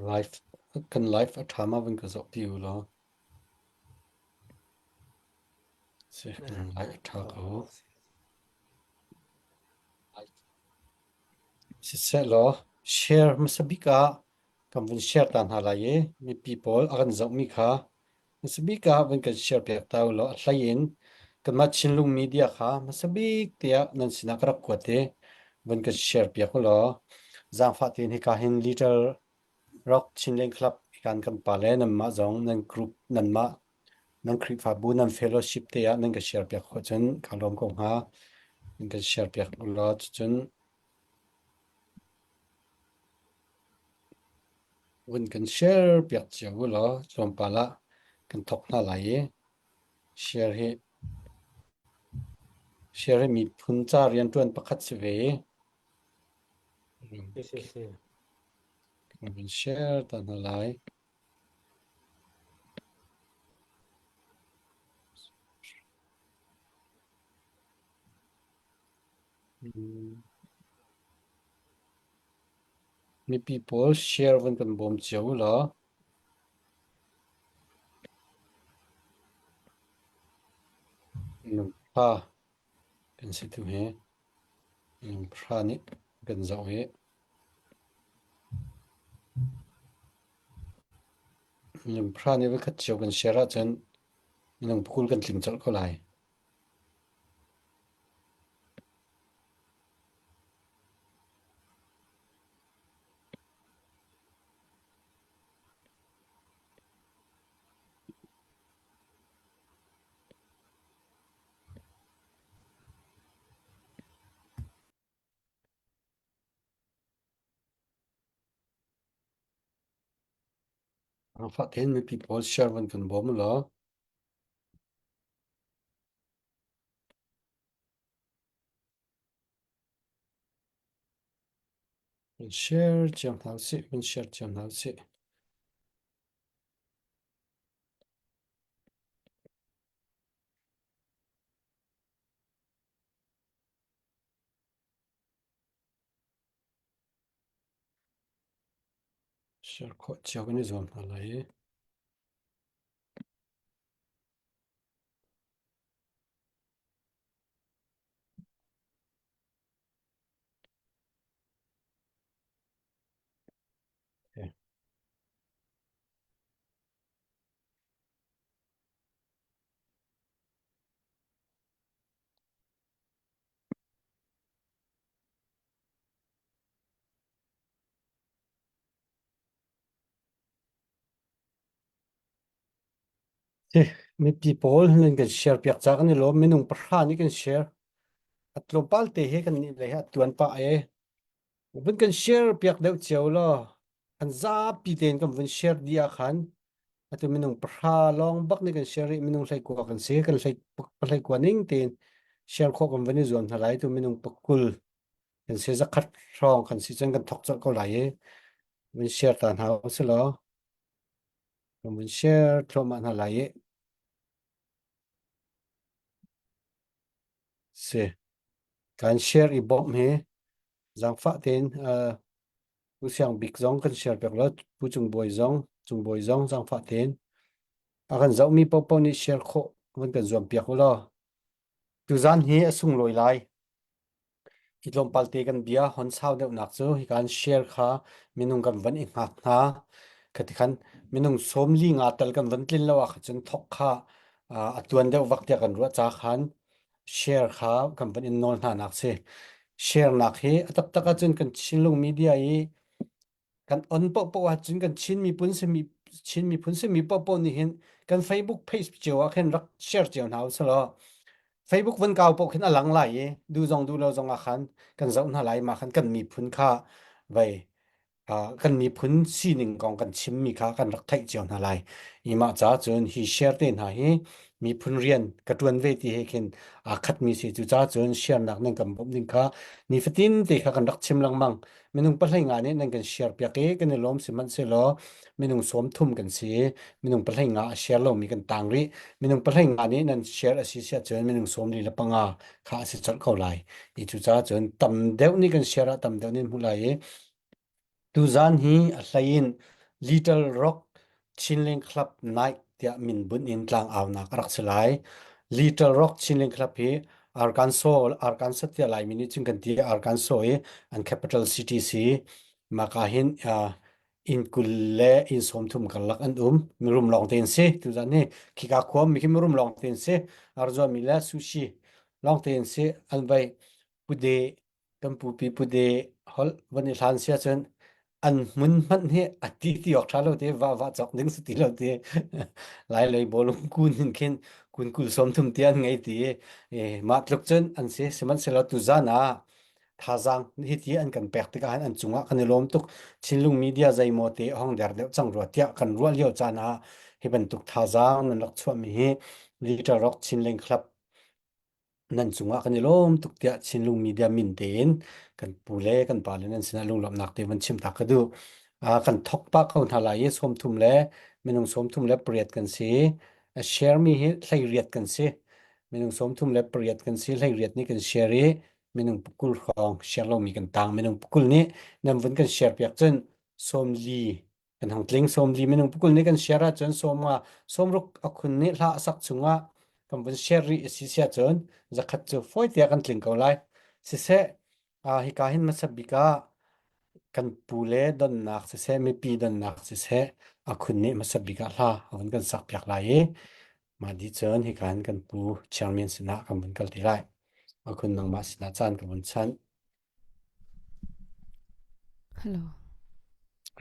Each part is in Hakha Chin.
Live kan live a ṭha ma vun ka zoh pi u law. Si, kan live a ṭha ko. Siseh law share hmasa bik ah kan vun share ta hna lai i mipi pawl a kan zohmi kha hmasa bik ah vun kan share piak ta u law a hlei in kanmah Chinlung media kha hmasa bik tiah nan sinah ka rak kuat i vun kan share piak u law zaangfah tein hika hin Little Rock Chinland Club kan kan pa le nanmah zong nan group nanmah nan Khrihfabu nan fellowship te ah nan ka share piak khawh cun kaa lawm ko hnga. Nan kan share piak u law cucun vun kan share piak cio u law tlawmpal ah kan thawk hna lai i share hi share hi miphun ca rianṭuan pakhat si ve i Si si si. kan vun share ta hna lai. Mipi pawl share van kan bawm cio u law. Lungpha kan si tu hi lungphra nih kan zoh hi. Lungphra nih voikhat cio kan share ahcun minung pakul kan tling colh ko lai. Fah tein mipi pawl share van kan bawm u law. Van share cio hna usih, van share cio hna usih. Share khawh cio kan i zuam hna lai i. Okay. Mipi pawl nan kan share piak ca kan i lawm. Minung pahra nih kan share. A tlawmpal te he kan nih lei he a tuan pah e. Vun kan share piak deuh cio law an zapi tein kan vun share dih ah khan atu minung pahra lawng bak nih kan share i minung hlei kua kan si kan hlei hlei kua ning tein share khawh kan van i zuam hna lai tu minung pakul kan si zakhat hrawng kan si cun kan thok colh ko lai i vun share ta hna usih law kan vun share thluahmah hna lai i si kan share i bawmh hi zaangfah tein uh, Pu Siang Bik zong kan share pek lo Pu Cung Bawi zong Cung Bawi zong zaangfah tein a kan zohmi paohpaoh nih share khawh van kan zuam piak u law tuzan hi a sunglawi lai Hi tlawmpal te kan bia hon sau deuhnak cu hika an share kha minung kan van i hngak hna. Khati khan minung sawmli nga tal kan van tlin lo ah khan cun thok kha a tuan deuh vak tiah kan ruah ca khan share kha kan van in nawl hna nak si. Share nak hi a taktak ahcun kan Chinlung media i kan on paohpaoh ahcun kan Chin miphun simi Chin miphun simi paohpaoh nih hin kan Facebook page cio ah khin rak share cio hna usih law Facebook van kau paoh khin a lang lai i duh zong duh lo zong ah khan kan zoh hna lai mah khan kan miphun kha vei kan miphun sining kong kan chimmi kha kan rak theih cio hna lai i mah ca cun hi share te hna hi miphun rian ka ṭuan ve ti he khin aa khatmi si cu ca cun share nak nan kan bawmh ding kha nifatin te kha kan rak chim lengmang Minung pahlei nga nih nan kan share piak i kan i lawm sihmanhsehlaw minung 30 kan si i minung pahlei nga a share lomi kan tang rih. Minung pahlei nga nih nan share a si siah cun minung 45 kha a si colh ko lai. I cucaah cun tam deuh nih kan share ah tam deuh nih an hmuh lai i tuzaan hi a hlei in. Little Rock Chinland Club Night tiah min bunh in tlangaunak a rak si lai. Little Rock Chinland Club hi Arkansas, Arkansas tiah Laimi nih cun kan ti Arkansas i an capital city si. Maka hin inn 20 le inn 30 karlak an um. Mirum lawng te an si. Tuzan hi khika khua mi khi mirum lawng te an si. Arzuami le sushi lawng te an si. An vai pude kan pupi pude holh van i hlan sia cun an hmun hmanh hi a ti ti awk ṭha lo te va va cawk ding si ti lo te lai lei bawlung kun hin khin kun kul 30 ti an ngei ti mah tluk cun an si. Sihmanhsehlaw tuzan ah thazaang hi ti an kan pek tikah hin an cungah kan i lawm tuk. Chinlung media zeimaw te hong der deuh cang rua tiah kan ruah lio caan ah hi bantuk thazaang nan rak chuahmi hi Little Rock Chinleng Club nan cungah kan i lawm tuk tiah Chinlung Media min tein kan pu le kan pa le nan sinah lunglawmhnak te van chim ta ka duh. Kan thok pah ko hna lai i 30 le minung 38 kan si. A share mi hi 18 kan si. Minung 38 kan si. 18 nih kan share i minung 20 hrawng share lomi kan tang. Minung 20 nih nan vun kan share piak cun 40 kan hang tling. 40 minung 20 nih kan share ahcun 50 60 a khun nih hla a sak chungah kan vun share rih a si sia cun 100 cu fawi tiah kan tling ko lai. Siseh, hika hin hmasa bik ah kan pu le donnak siseh, mipi donnak siseh, a khun nih hmasa bik ah hla a vun kan sak piak lai i mah dih cun hika hin kan pu chairman sinah kan vun kal ti lai. A khun nangmah sinah caan ka vun chanh. Hello.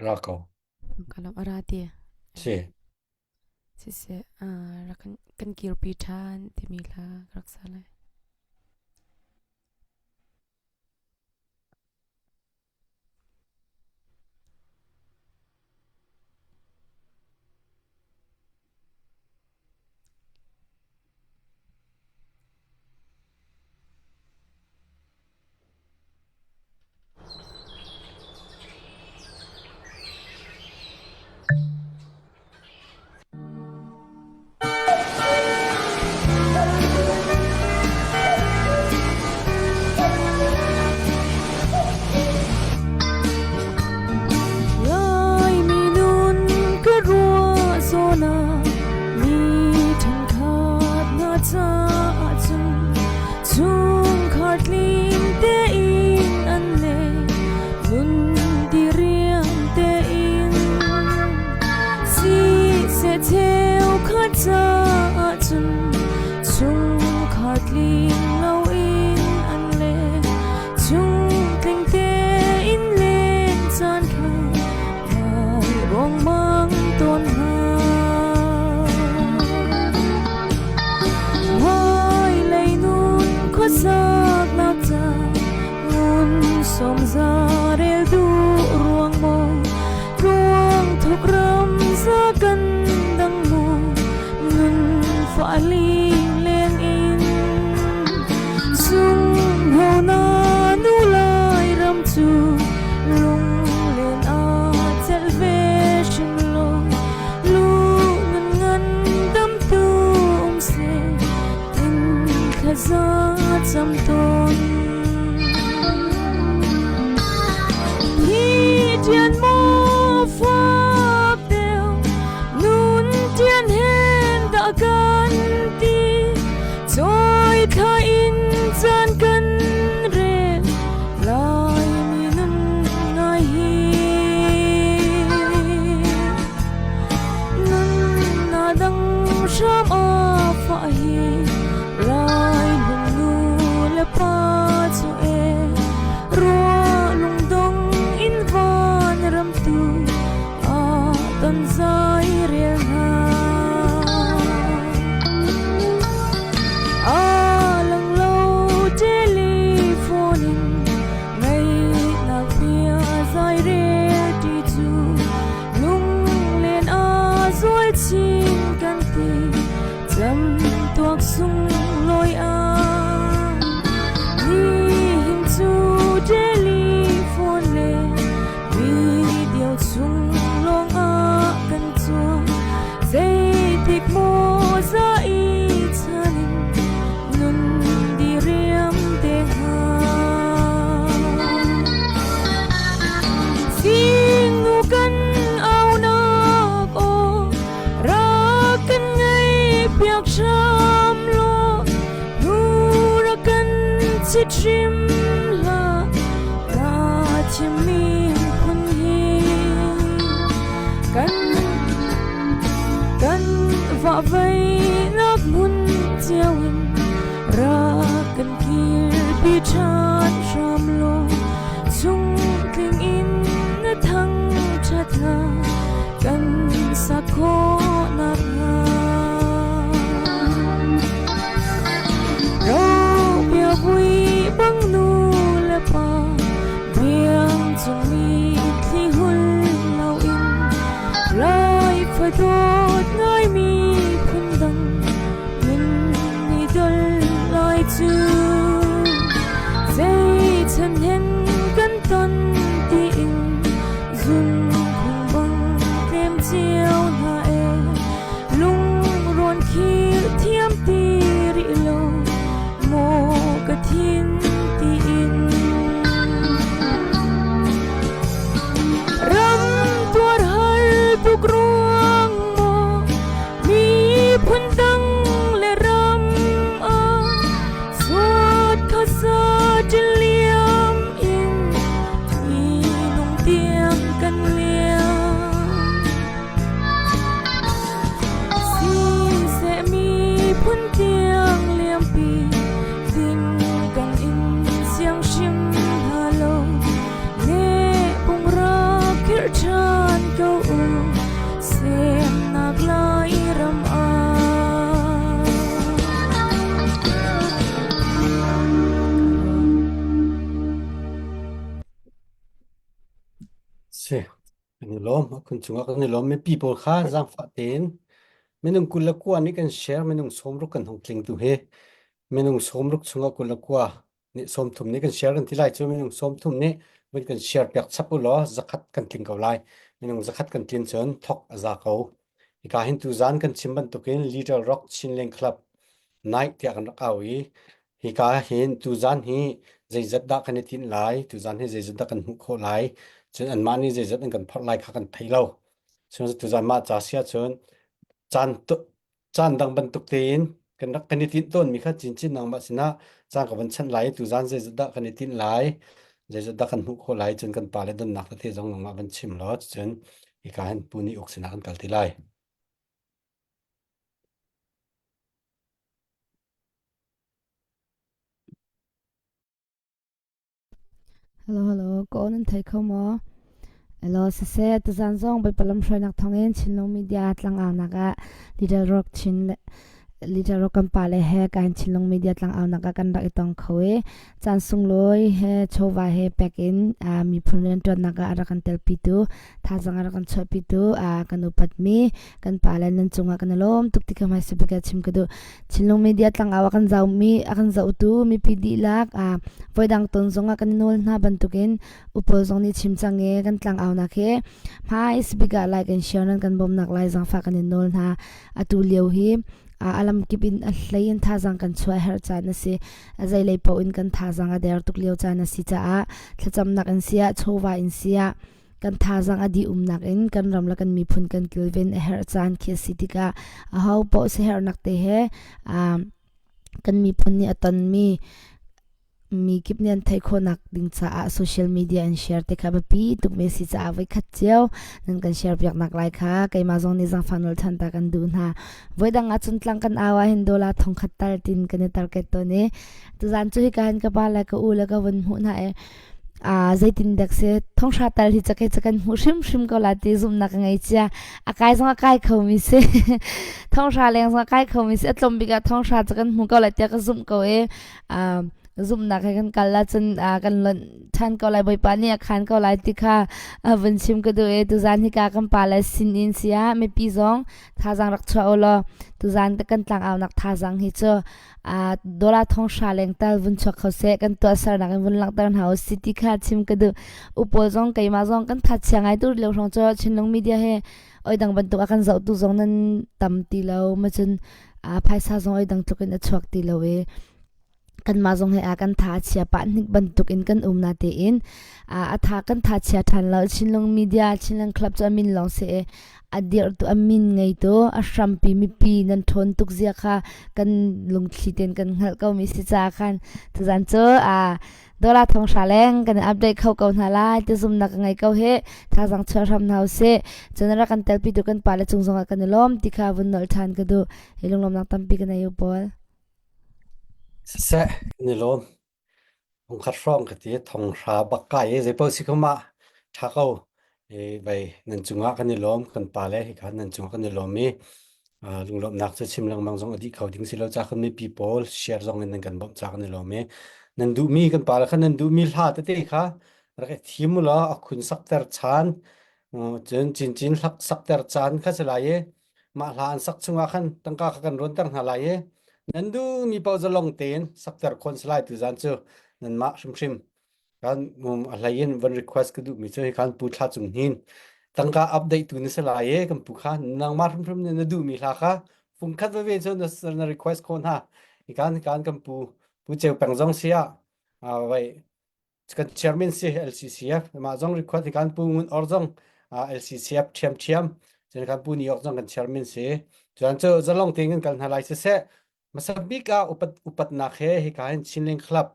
Ra ko. Ka lam ara ti. Si. Siseh, rak kan kirpi ṭhan timi hla ka rak sa lai. Laimi nun ka ruah zawn ah mi ṭhenkhat hna caah cun chungkhar tling tein an leng nun diriam tein siseh cheukhat caah cun chungkhar tling loin an leng chungtling tein len caan kha ngai ruangmang tawn hna. Hmailei nun khuasaknak ca ngun sawmza rel duh ruang maw ruang thuk ram za kan dang maw nun fa ling leng in sung ho na nu lai ram cu lunglen a celh ve hrim lo lu nun ngan dam tu um seh tin thlaza cam tawn. Hi tian maw fak deuh nun tian hen dah kan ti Choi thla in caan kan rel Laimi nun ngai hi Nun na dang hram a fa hi Lai lung nu le pa cu e Rua lungdong in van ram. chit hrim hlah na thimmi phun hi kan kan vahveinak hmun cio in rak kan kirpi ṭhan hram law chung tling in na thang ṭhat hnga kan sak khawhnak hnga. Robia vui bang nu le pa biang cungmi thli hul loin lai fadawt ngaimi phundang min ni dol lai cu zei chan hen kan ton tiin zun khung bang tlem cio hna e lungrawn khil thiam ti rih lo maw ka thin tiin ram tuar har tuk ruang maw miphun dang le ram ah suat kha sa liam in minung tiang kan liam. Siseh miphun tiang liampi ding kan in siang hrim hna lo. Ne pung rak khirh ṭhan ko u semnak lai ram ah. Si, kan i lawm. Kun cungah kan i lawm. Mipi pawl kha zaangfah tein minung 29 nih kan share minung 60 kan hung tling tu hi minung 60 chungah 29 nih 30 nih kan share kan ti lai cu minung 30 nih vun kan share piak chap u law zakhat kan tling ko lai. Minung zakhat kan tlin cun thok a za ko. Hika hin tuzan kan chim bantukin Little Rock Chinland Club night tiah kan rak au i hika hin tuzan hi zeizat dah kan i tinh lai, tuzan hi zeizat dah kan hmuh khawh lai, cun anmah nih zeizat an kan phorh lai kha kan thei lo. Cun tuzan mah ca si ahcun caan caan dang bantuk tein kan rak kan i tinh tawnmi kha cincin nangmah sinah caan ka van chanh lai i tuzan zeizat dah kan i tinh lai, zeizat dah kan hmuh khawh lai, cun kan pale donnak tete zong nangmah van chim law cun hika hin Pu Ni Uk sinah kan kal ti lai. Hello hello ka aw nan thei kho maw? Hello siseh tuzaan zong Bawipa lamhruainak thawngin Chinlung Media tlangaunak ah Little Rock Chin le Little Rock kan pale he kan Chinlung Media tlangaunak ah kan rak i tong kho i caan sunglawi he chawva he pek in miphun rianṭuannak ah a rak kan telpitu thazaang a rak kan chuahpitu kan upatmi kan pale nan cungah kan i lawm tuk ti kha hmaisa bik ah chim ka duh. Chinlung Media tlangau a kan zaumi a kan zohtu mipi dihlak voidang ton zong ah kan nawl hna bantukin upol zong nih chim cang i kan tlangaunak hi hmai bik ah like and share nan kan bawmnak lai zangfah kan in nawl hna. Atu lio hi alam kip in a hlei in thazaang kan chuah herh caan a si. A zeilei paoh in kan thazaang a der tuk lio caan a si caah thlacamnak in siah chawva in siah kan thazaang a dih umnak in kan ram le kan miphun kan kilven a herh caan khi a si tikah aho paoh siaherhnak te he kan miphun nih a tonmi mi kip nih an theih khawhnak ding caah social media an share te kha biapi tuk mi si caah voikhat cio nan kan share piak nak lai kha keimah zong nih zangfah nawl than ta kan duh hna voidang ah cun tlang kan au ah hin dollar thongkhat tal tin kan i target tawn i tuzan cu hika hin ka pa le ka u le ka vun hmuh hna i a zeitin dek si thonghra tal hi cake cakan hmuh hrimhrim ko la ti zumhnak ka ngei cia a kai zong a kai kho mi si thonghra leng zong a kai kho mi si a tlawm bik ah thonghra ca kan hmu ko lai tiah ka zumh ko i zumhnak he kan kal la cun kan lonh ṭhan ko lai bawipa nih a khan ko lai ti kha vun chim ka duh i tuzan hika kan pa le sin in sia mipi zong thazaang rak chuah u law tuzan kan tlangaunak thazaang hi cu dollar thong hra leng tal vun chuak kho seh kan tuahsernak in vun langhter hna u si ti kha chim ka duh upol zong keimah zong kan that chia ngai tu lio hrawng cu Chinlung media he oi dang bantuk a kan zohtu zong nan tam ti lo ma cun phaisa zong oi dang tluk in a chuak ti lo i. Kanmah zong he a kan tha chia pah hnik bantuk in kan um na tein a tha kan tha chia than lo. Chinlung Media Chinland Club cu a min lawng si i a dirhtu a min ngeitu a hrampi mipi nan ṭhawn tuk zia kha kan lungthli tein kan hngalh ko mi si caah khan tuzan cu a dollar thong hra leng kan update kho ko hna lai ti zumnak ka ngei ko hi. Thazaang chuah hram hna usih. Cun rak kan telpi tu kan pa le cung zongah kan i lawm ti kha vun nolh ṭhan ka duh. Hi lunglawmnak tampi ka nei u pawl. Siseh, kan i lawm. Thongkhat hrawng ka ti, thonghra bak kai i zeipaoh si khom ah ṭha ko. I vei nan cungah kan i lawm, kan pale hi khan nan cungah kan i lawm i lunglawmhnak cu chim lengmang zong a dih kho ding si lo ca kan mipi pawl share zong in nan kan bawmh ca kan i lawm i nan duhmi kan pale khan nan duhmi hla tete kha rak i thim u law a khun sakter chan cun cincin hlak sakter caan kha si lai i mah hla an sak chungah khan tangka kha kan rawnter hna lai i nan duhmi paoh zalong tein sakter khon si lai tuzan cu nanmah hrimhrim kan a hlei in van request ka duhmi cu hi kan pu thla cung hin tangka update tu na si lai i kan pu kha nangmah hrimhrim nih na duhmi hla kha fungkhat veve cu na, na request kho hna hi kan kan kan pu pu ceu peng zong sia vai kan chairman si LCCF mah zong request kan pu ngun or zong LCCF thiam thiam cun kan pu New York zong kan chairman si chuan cu zalong tein kan kal hna lai siseh hmasa bik ah upat upatnak he hika hin Chinlink Club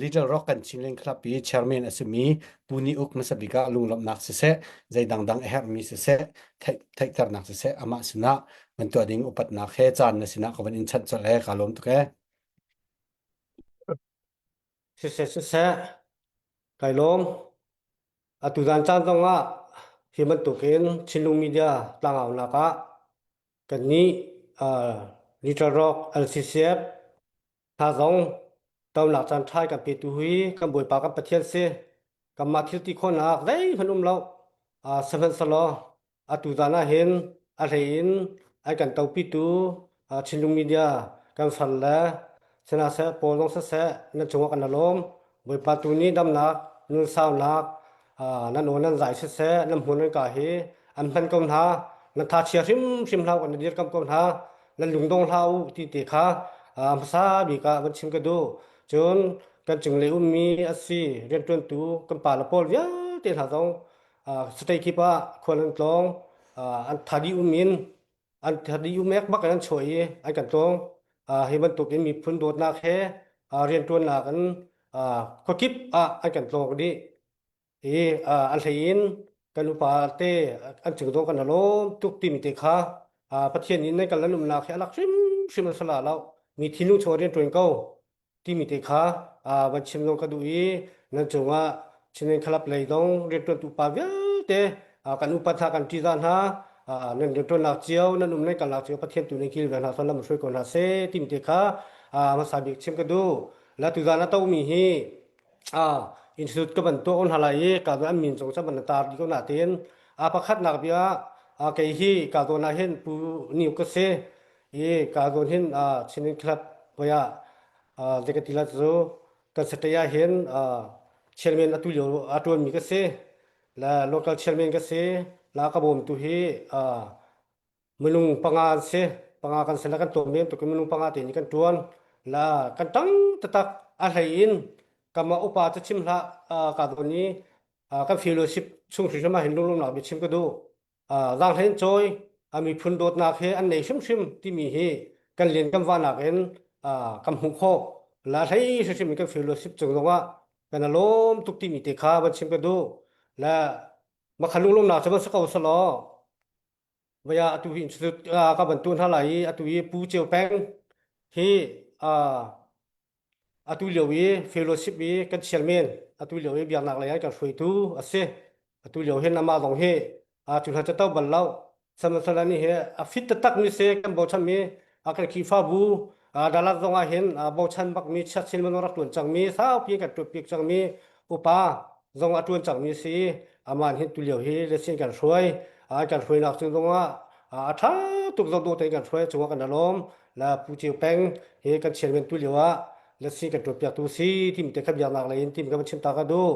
Little Rock kan Chinlink Club i chairman a simi Pu Ni Uk hmasa bik ah lunglawmhnak siseh zei dangdang a herhmi siseh theih theihternak siseh amah sinah van tuah ding upatnak he caan na sinah ka van in chanh colh he ka lawm tuk e. Siseh siseh, kai lawm. Atu zan caan zongah hi bantukin Chinlung Media tlangaunak ah kannih uh, Little Rock LCCF hna zong tonak caan ṭha kan petu hi kan Bawipa kan Pathian si. Kanmah thil ti khawhnak zeihmanh um lo. Uh, sihmanhsehlaw Atu zan ah hin a hlei in an kan topitu Chinlung Media kan far le sinaseh pawl zong siseh nan cungah kan i lawm. Bawipa tu nih damnak, nunsaunak, nan aw nan zai siseh, nan hmun nan ka hi an hman ko hna. Nan tha chia hrimhrim hlah u, kan dirkamh ko hna. Nan lungdong hlah u ti te kha hmasa bik ah van chim ka duh. Cun kan cunglei ummi a si rianṭuantu kan pa le pawl vialte hna zong state kip ah khual an tlawng an thadi um in an thadi um ek bak in an chuah i an kan tlawng. Hi bantuk in miphun dawtnak he rianṭuannak in khuakip ah an kan tlawng dih i a hlei in kan upa te an cung zong kan lawm tuk timi te kha Pathian nih nan kal nan umnak hi a lak hrimhrim an sala lo mi thinlung chung rianṭuan ko timi te kha van chim zong ka duh i nan cungah Chinland Club lei zong rianṭuantu pa vialte kan upat hna kan ṭihzah hna nan rianṭuannak cio nan um nan kalnak cio Pathian tu nan kilven hna lam hruai ko hna seh timi te kha hmasa bik chim ka duh. La tuzan a tomi hi institute ka van tuah ko hna lai i ka an min zong cu van tar dih ko natin a pakhatnak bia kei hi ka zawn ah hin pu niu ka si i ka zawn hin Chinland Club voi ah zei ka ti la cu kan state ah hin chairman atu lio a ṭuanmi ka si le local chairman ka si la ka bawmtu hi minung panga an si panga kan si la kan tuam men tuk minung panga te nih kan ṭuan la kan ṭang taktak a hlei in kama upa cu chim hlah ka zawn i kan fellowship chung hrimhrim ah hin lunglawmnak bia chim ka duh. Zaanghlei in cawi a miphun dawtnak he an nei hrimhrim timi hi kan lian kan vanak in kan hmuh khawh. La hlei hrimhrim in kan fellowship cung zongah kan alawm tuk timi te kha van chim ka duh. La makhan lunglawmnak cu van si ko selaw vaya atu hi institute ka van tu hna lai i atu hi Pu Ceu Peng hi Atu lio i fellowship i kan chairman, atu lio i biaknak lei ah kan hruaitu a si. Atu lio hin amah zong hi cu hlan cu to bal lo. Sihmanhsehlaw hi a fit taktak mi si kan bochan mi a kan Khrihfabu Dallas zong ah hin bochan bak mi chiat man rak tuan cang mi saupi kan tuan piak cang mi upa zong a tuan cang mi si aman hin tu lio hi lesin kan hruai kan hruainak cung zong ah a tha tuk zong dawh tein kan hruai cungah kan alawm la Pu Ceu Peng hi kan chairman tu lio ah lasi kan tuanpiaktu si tim te kha biaknak lei in tim kan chim ta ka duh.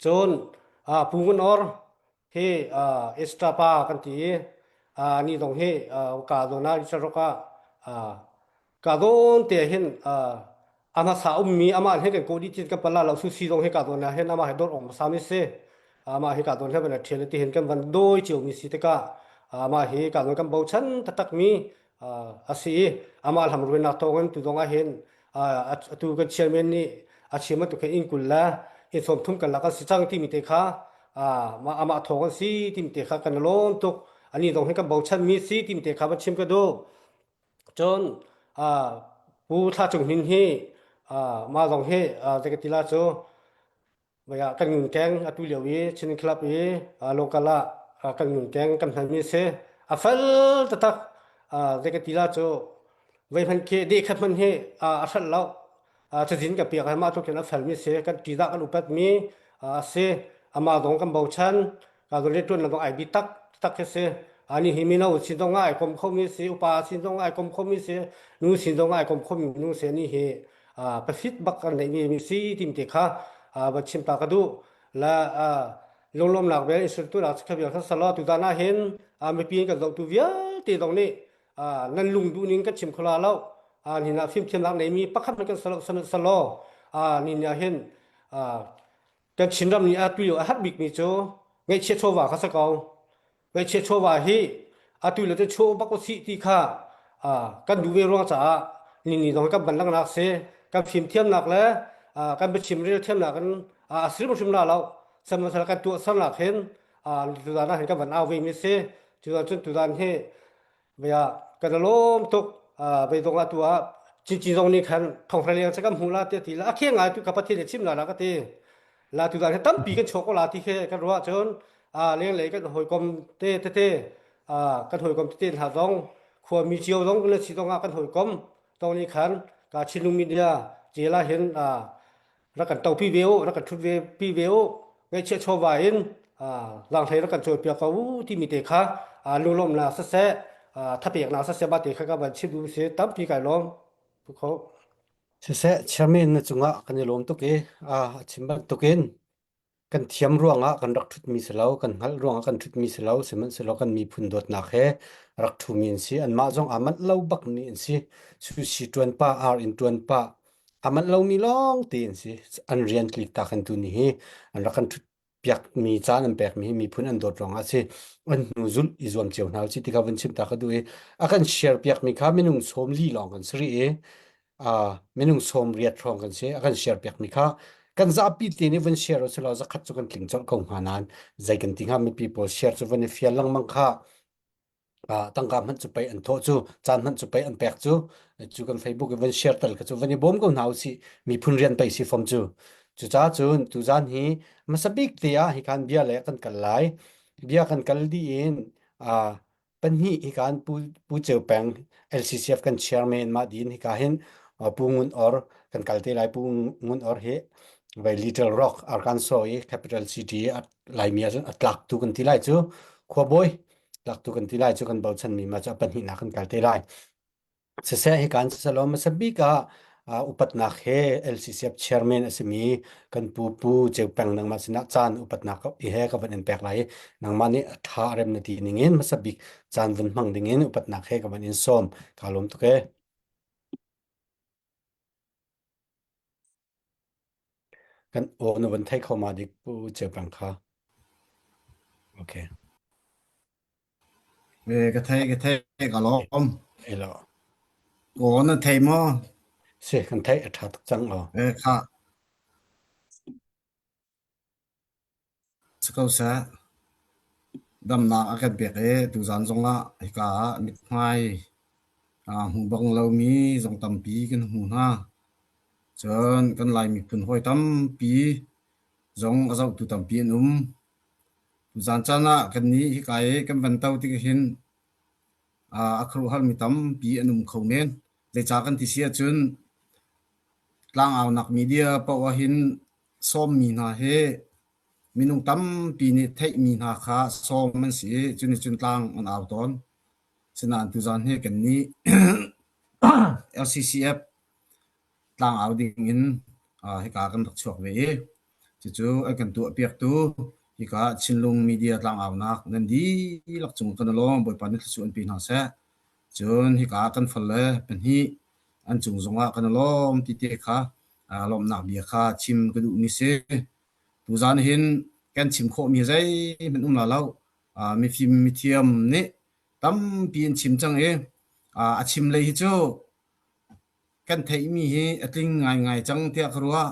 Cun Pu Ngun Or hi extra pa kan ti i ni zong hi ka zawn ah Richard Rock ah ka zawn te hin. A hmasa ummi amah he kan kawh dih cin kan pala lo susi zong hi ka zawn ah hin amah he dawr awk hmasa mi si. Amah hi ka zawn he van ṭhial ti hin kan van dawi cio mi si tikah amah hi ka zawn kan bochan taktak mi a si i amah hlam ruainak thawngin tu zong ah hin atu kan chairman nih a chim bantuk hin inn 20 le inn 30 kan lak an si cang timi te kha amah thawng an si timi te kha kan lawm tuk. Ani zong hi kan bochan mi si timi te kha van chim ka duh. Cun Pu Thla Cung Hnin hi mah zong hi zei ka ti la cu kan ngunkeng atu lio i Chin Club i local ah kan ngunkeng kan hmanmi a si. A fel taktak zei ka ti la cu voi hmanh khi deh khat hmanh hi a hrelh lo. Cazin ka piak mah tluk in a felmi a si. Kan ṭihzah kan upatmi a si. Amah zong kan bochan. Ka rianṭuan zong ai bi tak tak khi si. Ani hi mino sin zong ah ai kom khomi si, upa sin zong ah ai kom khomi si, nu sin zong ah ai kom khomi nu si ani hi pafit bak kan neihmi mi si tim te kha van chim ta ka duh. La lunglawmnak bel insultu nak kha vial salo tu zan ah hin mipi kan zohtu vialte zong nih nan lung duh ning kan chim khola lo. Ni na fimthiamnak neimi pakhat kan salo salo ni nia hin Kan Chinram nih atu lio a har bikmi cu ngaihchiah chawva kha si ko. Ngaihchiah chawva hi atu le cu chaw bak usih ti kha kan duh ve ruang caah nini zong kan ban langnak si. Kan fimthiamnak le kan biachim rel thiamnak in a si hrimhrim la lo. Sihmanhsehlaw kan tuahsernak hin tuzaan ah hin kan van au ve mi si. Cucaah cun tuzaan hi Bia kan i lawm tuk. Beidong ah tu ah cincin zong nih khan thonghra leng kan hmuh la tiah ti la a kheng ngai tu ka Pathian nih chim la la ka ti. La tu dan hi tampi kan chuak ko la ti khi kan ruah cun lenglei kan hawikom te tete kan hawikom tete hna zong khuami cio zong le si zong ah kan hawikom tong nih khan ka Chinlung media jela hin rak kan topi ve u rak kan ṭhut ve pi ve u ngaihchiah chawva in langhlei rak kan cawipiak ko u timi te kha lunglawmhnak siseh thapeknak siseh mah te kha ka van chim duh si tampi kai lawm kho Siseh chairman na cungah kan i lawm tuk i a chim bantukin kan thiam ruangah kan rak ṭhutmi si lo, kan hngalh ruangah kan ṭhutmi si lo, sihmanhsehlaw kan miphun dawtnak he rak ṭhumi an si. Anmah zong aa manh lo bakmi an si. Sushi ṭuan pah, ar in ṭuan pah, aa manh lomi lawng te an si. An rian tlik tak an tu ni hi an rak kan ṭhut piakmi caan an pekmi hi miphun an dawt ruangah a si. An hnu zulh i zuam cio hna usih ti kha vun chim ta ka duh i a kan share piakmi kha minung 40 lawng kan si rih i minung 80 hrawng kan si a kan share piakmi kha kan zapi te nih vun share usih zakhat cu kan tling colh ko hnga nain zei kan ti hnga mipi pawl share cu vun i fial lengmang kha tangka hmanh cu pei an thawh cu caan hmanh cu pei an pek cu cu kan Facebook i vun share tal kha cu vun i bawm ko hna usih miphun rian pei si fom cu cucaah cun tuzan hi hmasa bik te ah hi khan bia le kan kal lai bia kan kal dih in pahnih hika in Pu, Pu Ceu Peng LCCF kan chairman mah din hika hin Pu Ngun Or kan kal te lai Pu Ngun Or hi vai Little Rock Arkansas i capital city Laimi ahcun a tlak tu kan ti lai cu khuabawi tlak tu kan ti lai cu kan bochan mi ma cu a pahnihnak kan kal te lai Siseh hikan siselaw hmasa bik ah upatnak he LCCF chairman a simi kan pu Pu Ceu Peng nangmah sinah caan upatnak i he ka van in pek lai i nangmah nih a ṭha a rem na ti ning in hmasa bik caan vun hmang ding in upatnak he ka van in sawm. Kaa lawm tuk ee. Kan aw na van thei kho ma dik Pu Ceu Peng kha. Okay. Ka thei ka thei ka lawm. Elo. Aw na thei maw? Si kan theih a ṭha tuk cang aw. Eh kha. Si ko seh. Damnak a kan pek i tuzan zongah hika ah mithmai aa hmu bang lomi zong tampi kan hmu hna. Cun kan Lai miphun hawi tampi zong a zohtu tampi an um. Tuzaan caan ah kannih hika i kan van to tik ahhin a khuaruahharmi tampi an um kho men. Zeicah kan ti si ahcun tlangaunak media paoh ahhin sawmmi hna hi minung tampi nih theihmi hna kha sawm an si i cunicun tlang an au tawn. Sinain tuzaan hi kannih LCCF tlangau ding in hika kan rak chuak ve i Cucu an kan tuahpiaktu hika Chinlung Media tlangaunak nan dihlak cung kan i lawm. Bawipa nih thluachuah in pe hna seh. Cun hika kan fale pahnih An cung zongah kan i lawm ti te kha lawmhnak bia kha chim ka duhmi si. Tuzaan hin kan chim khawhmi zeihmanh um la lo. Mifim mithiam nih tampi an chim cang i a chim lei hi cu kan theihmi hi a tling ngaingai cang tiah ka ruah.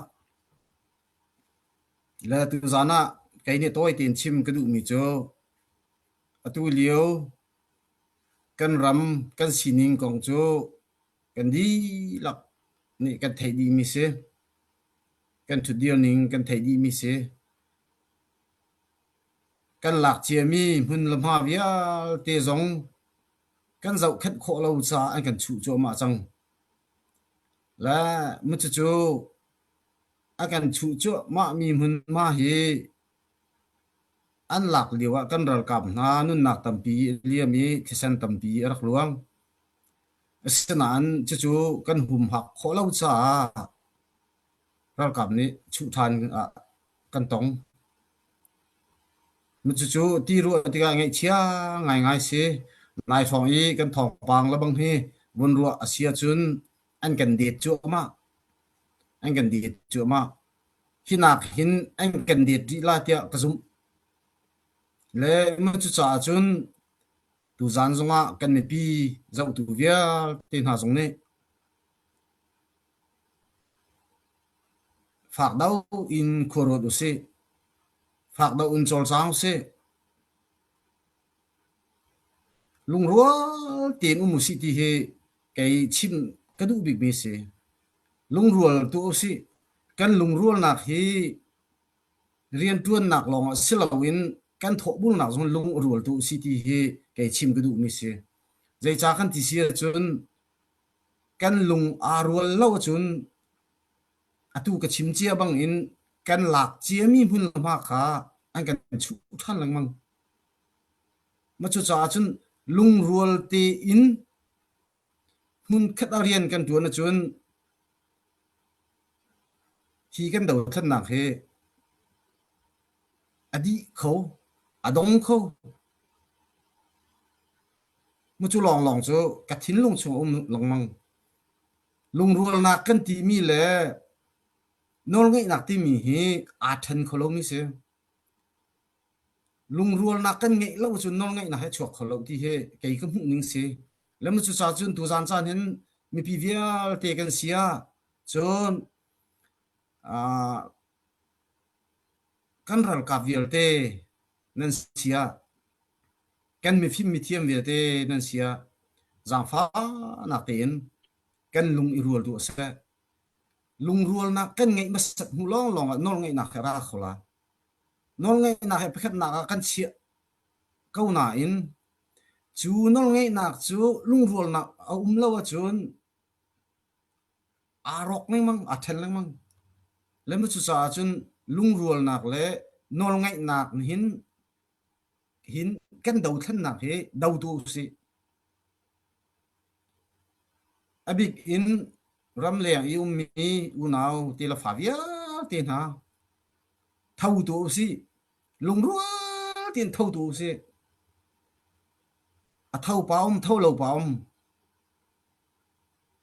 Le tuzaan ah kei nih tawi tein chim ka duhmi cu atu lio kan ram kan sining kong cu kan dihlak nih kan theih dihmi si. Kan ṭhutdir ning kan theih dihmi si. Kan lak ciami hmun le hma vialte zong kan zohkhenh khawh lo caah an kan chuh cuahmah cang. Le cucu a kan chuh cuahmahmi hmunhma hi an lak lio ah kan ralkap hna nunnak tampi a liam i thisen tampi a rak luang. Asinain cucu kan humhak khawh lo caah ralkap nih chuh ṭhan ah kan tong. Cucu ti ruah tikah ngaihchia ngaingai si. Nai hrawng i kan thawngpang lebang hi vun ruah a si ahcun an kan det cuahmah. An kan det cuahmah. Hi nak hin an kan det rih la tiah ka zumh. Le cucaah cun tuzaan zongah kan mipi zohtu vialte hna zong nih Fak do in khua ruat usih. Fak do in cawlcang usih. Lungrual tein um usih ti hi kei chim ka duh bikmi a si. Lungrual tuah usih. Kan lungrualnak hi rianṭuannak lawngah si loin kan thawhbulnak zong lung a rual tu usih ti hi kei chim ka duhmi a si. Zeicah kan ti si ahcun Kan lung aa rual lo ahcun atu ka chim cia bangin kan lak ciami hmun le hma kha an kan chuh ṭhan lengmang. Mah cucaah cun lungrual tein hmunkhat ah rian kan ṭuan ahcun hi kan dothlennak hi a dih kho, a dong kho. Mucu lawnglawng cu ka thinlung chung a um lengmang. Lungrualnak kan timi le nawlngeihnak timi hi aa ṭhen kho lomi si. Lungrualnak kan ngeih lo cun nawlngeihnak hi a chuak kho lo ti hi kei ka hmuh ning si. Le cucaah cun tuzaan caan hin mipi vialte kan si ah cun uh, kan ralkap vialte nan si ah kan mifim mithiam vialte nan si ah zaangfahnak tein kan lung i rual duh seh. Lungrualnak kan ngeih hmasat hnu lawnglawng ah nawlngeihnak he ra kho la. Nawlngeihnak he pakhatnak ah kan chiah ko nain cu nawlngeihnak cu lungrualnak a um lo ahcun aa rawk lengmang, aa ṭhen lengmang. Le cucaah cun lungrualnak le nawlngaihnak hin hin kan dothlennak hi dotu usih. A bik in ramleng i ummi unau tilafa vialte hna tho tu usih. Lungrual tein tho tu usih. A tho pa um, tho lo pa um.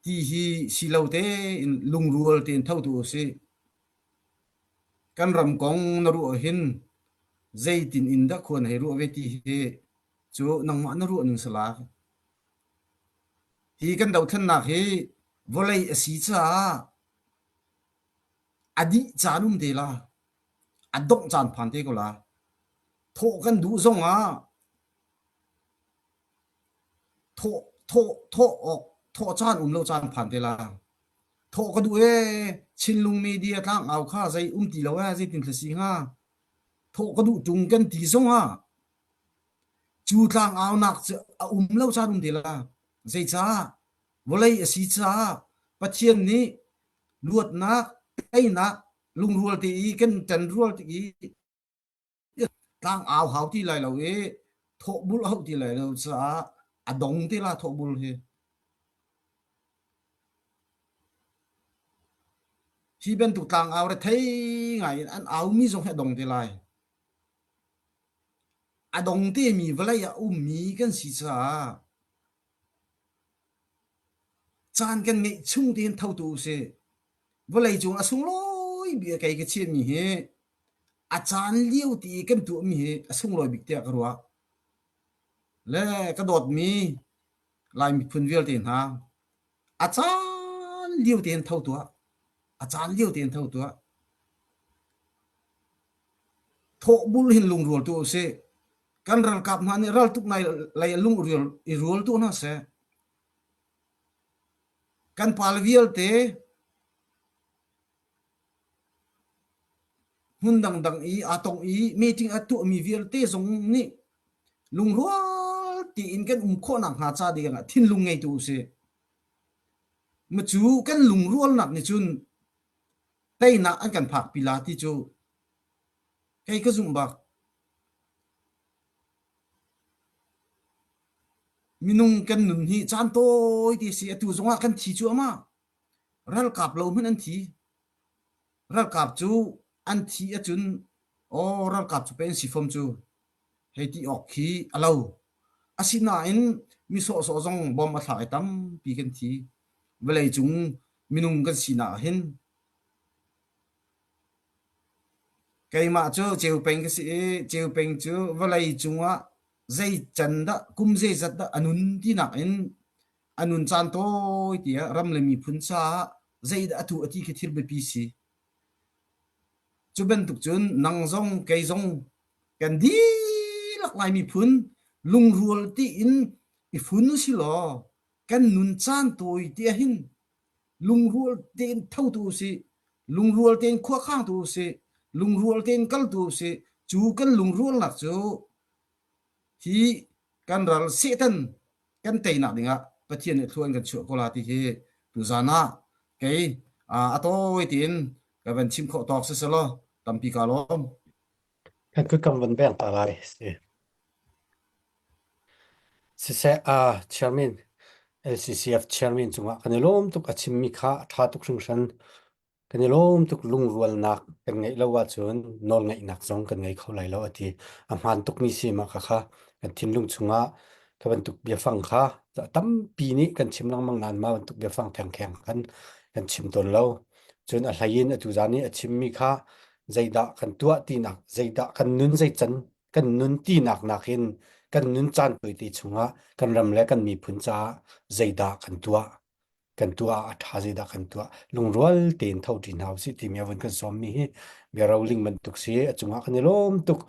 Ti hi si lo tein lungrual tein tho tu usih. Kan ram kong na ruah hin zeitin in dah khua na hei ruah ve ti hi cu nangmah na ruah ning si la. Hi kan dothlennak hi vawlei a si caah a dih caan um te la. A dongh caan phan te ko la. Thawh kan duh zong ah Thawh thawh thawh awk thawh caan um lo caan phan te la. Thawh ka duh ee Chinlung media tlangau kha zei um ti lo ee zeitin thla si hnga. Thawh ka duh ṭung kan ti zong ah cu tlangaunak cu a um lo caan um te la. Zeicah vawlei a si caah Pathian nih luatnak teinak lungrual te i kan ṭanrual tik i Tlang au hau ti lai lo i thawhbul a hauh ti lai lo caah a dong te la thawhbul hi. Hi bantuk tlangau rethei ngai in an aumi zong hi a dong te lai. A dong temi vawlei ah ummi kan si caah. Caan kan ngeih chung tein tho tu usih. Vawlei cung a sunglawi bik kei ka chiahmi hi a caan lio ti i kan tuahmi hi a sunglawi bik tiah ka ruah. Le ka dawtmi Lai miphun vialte hna, a caan lio tein tho tuah. A caan lio tein tho tuah. Thawh bul hin lungrual tuah usih. Kan ralkap hna nih raltuk lei ah lung i rual tuah hna seh. Kan pale vialte hmun dangdang i aa tong i meeting a tuahmi vialte zong nih lungrual tiin kan um khawh nakhnga ca ding ah thinlung ngei tu usih. Macu kan lungrualnak nih cun teinak an kan phakpi la ti cu kei ka zumh bak. Minung kan nun hi caan tawi te si atu zongah kan thi cuahmah. Ralkap lo hmanh an thi. Ralkap cu an thi ahcun aw ralkap cu pei an si fom cu hei ti awk khi a lo. Asinain mi sawhsawh zong bom a thlak i tampi kan thi. Vawleicung minung kan sinak ah hin Keimah cu Ceupeng ka si i Ceupeng cu vawlei cungah zei can dah kum zeizat dah a nun tinak in a nun caan tawi tiah ram le miphun caah zeidah a tuah ti khi thil biapi si. Cu bantuk cun nang zong kei zong kan dihlak Lai miphun lungrual tiin i fun usilaw kan nun caan tawi te ahhin lungrual tein tho tu usih, lungrual tein khuakhang tu usih, lungrual tein kal tu usih. Cu kan lungrualnak cu hi kan ral Satan kan teinak dingah Pathian nih thlua in kan chuah ko la ti hi tuzan ah kei a tawi tiin ka van chim khawh tawk si selaw tampi ka lawm. Kan kut kan van beng ta lai si. Siseh, uh, chairman LCCF chairman cungah kan i lawm tuk a chimmi kha a ṭha tuk hringhran. Kan i lawm tuk lungrualnak kan ngeih lo ahcun nawlngeihnak zong kan ngei kho lai lo a ti. A hmaan tukmi si mah kha kha kan thinlung chungah kha bantuk biafang kha tampi nih kan chim lengmang nain mah bantuk biafang thengkheng khan kan chim tawn lo. Cun a hlei in atu zan i a chimmi kha zeidah kan tuah tinak, zeidah kan nun zeican kan nun tinak nakin kan nun caan tawite chungah kan ram le kan miphun caah zeidah kan tuah kan tuah a ṭha zeidah kan tuah lungrual tein tho ṭi hna usih timi a vun kan sawmmi hi bia roling bantuk si a cungah kan i lawm tuk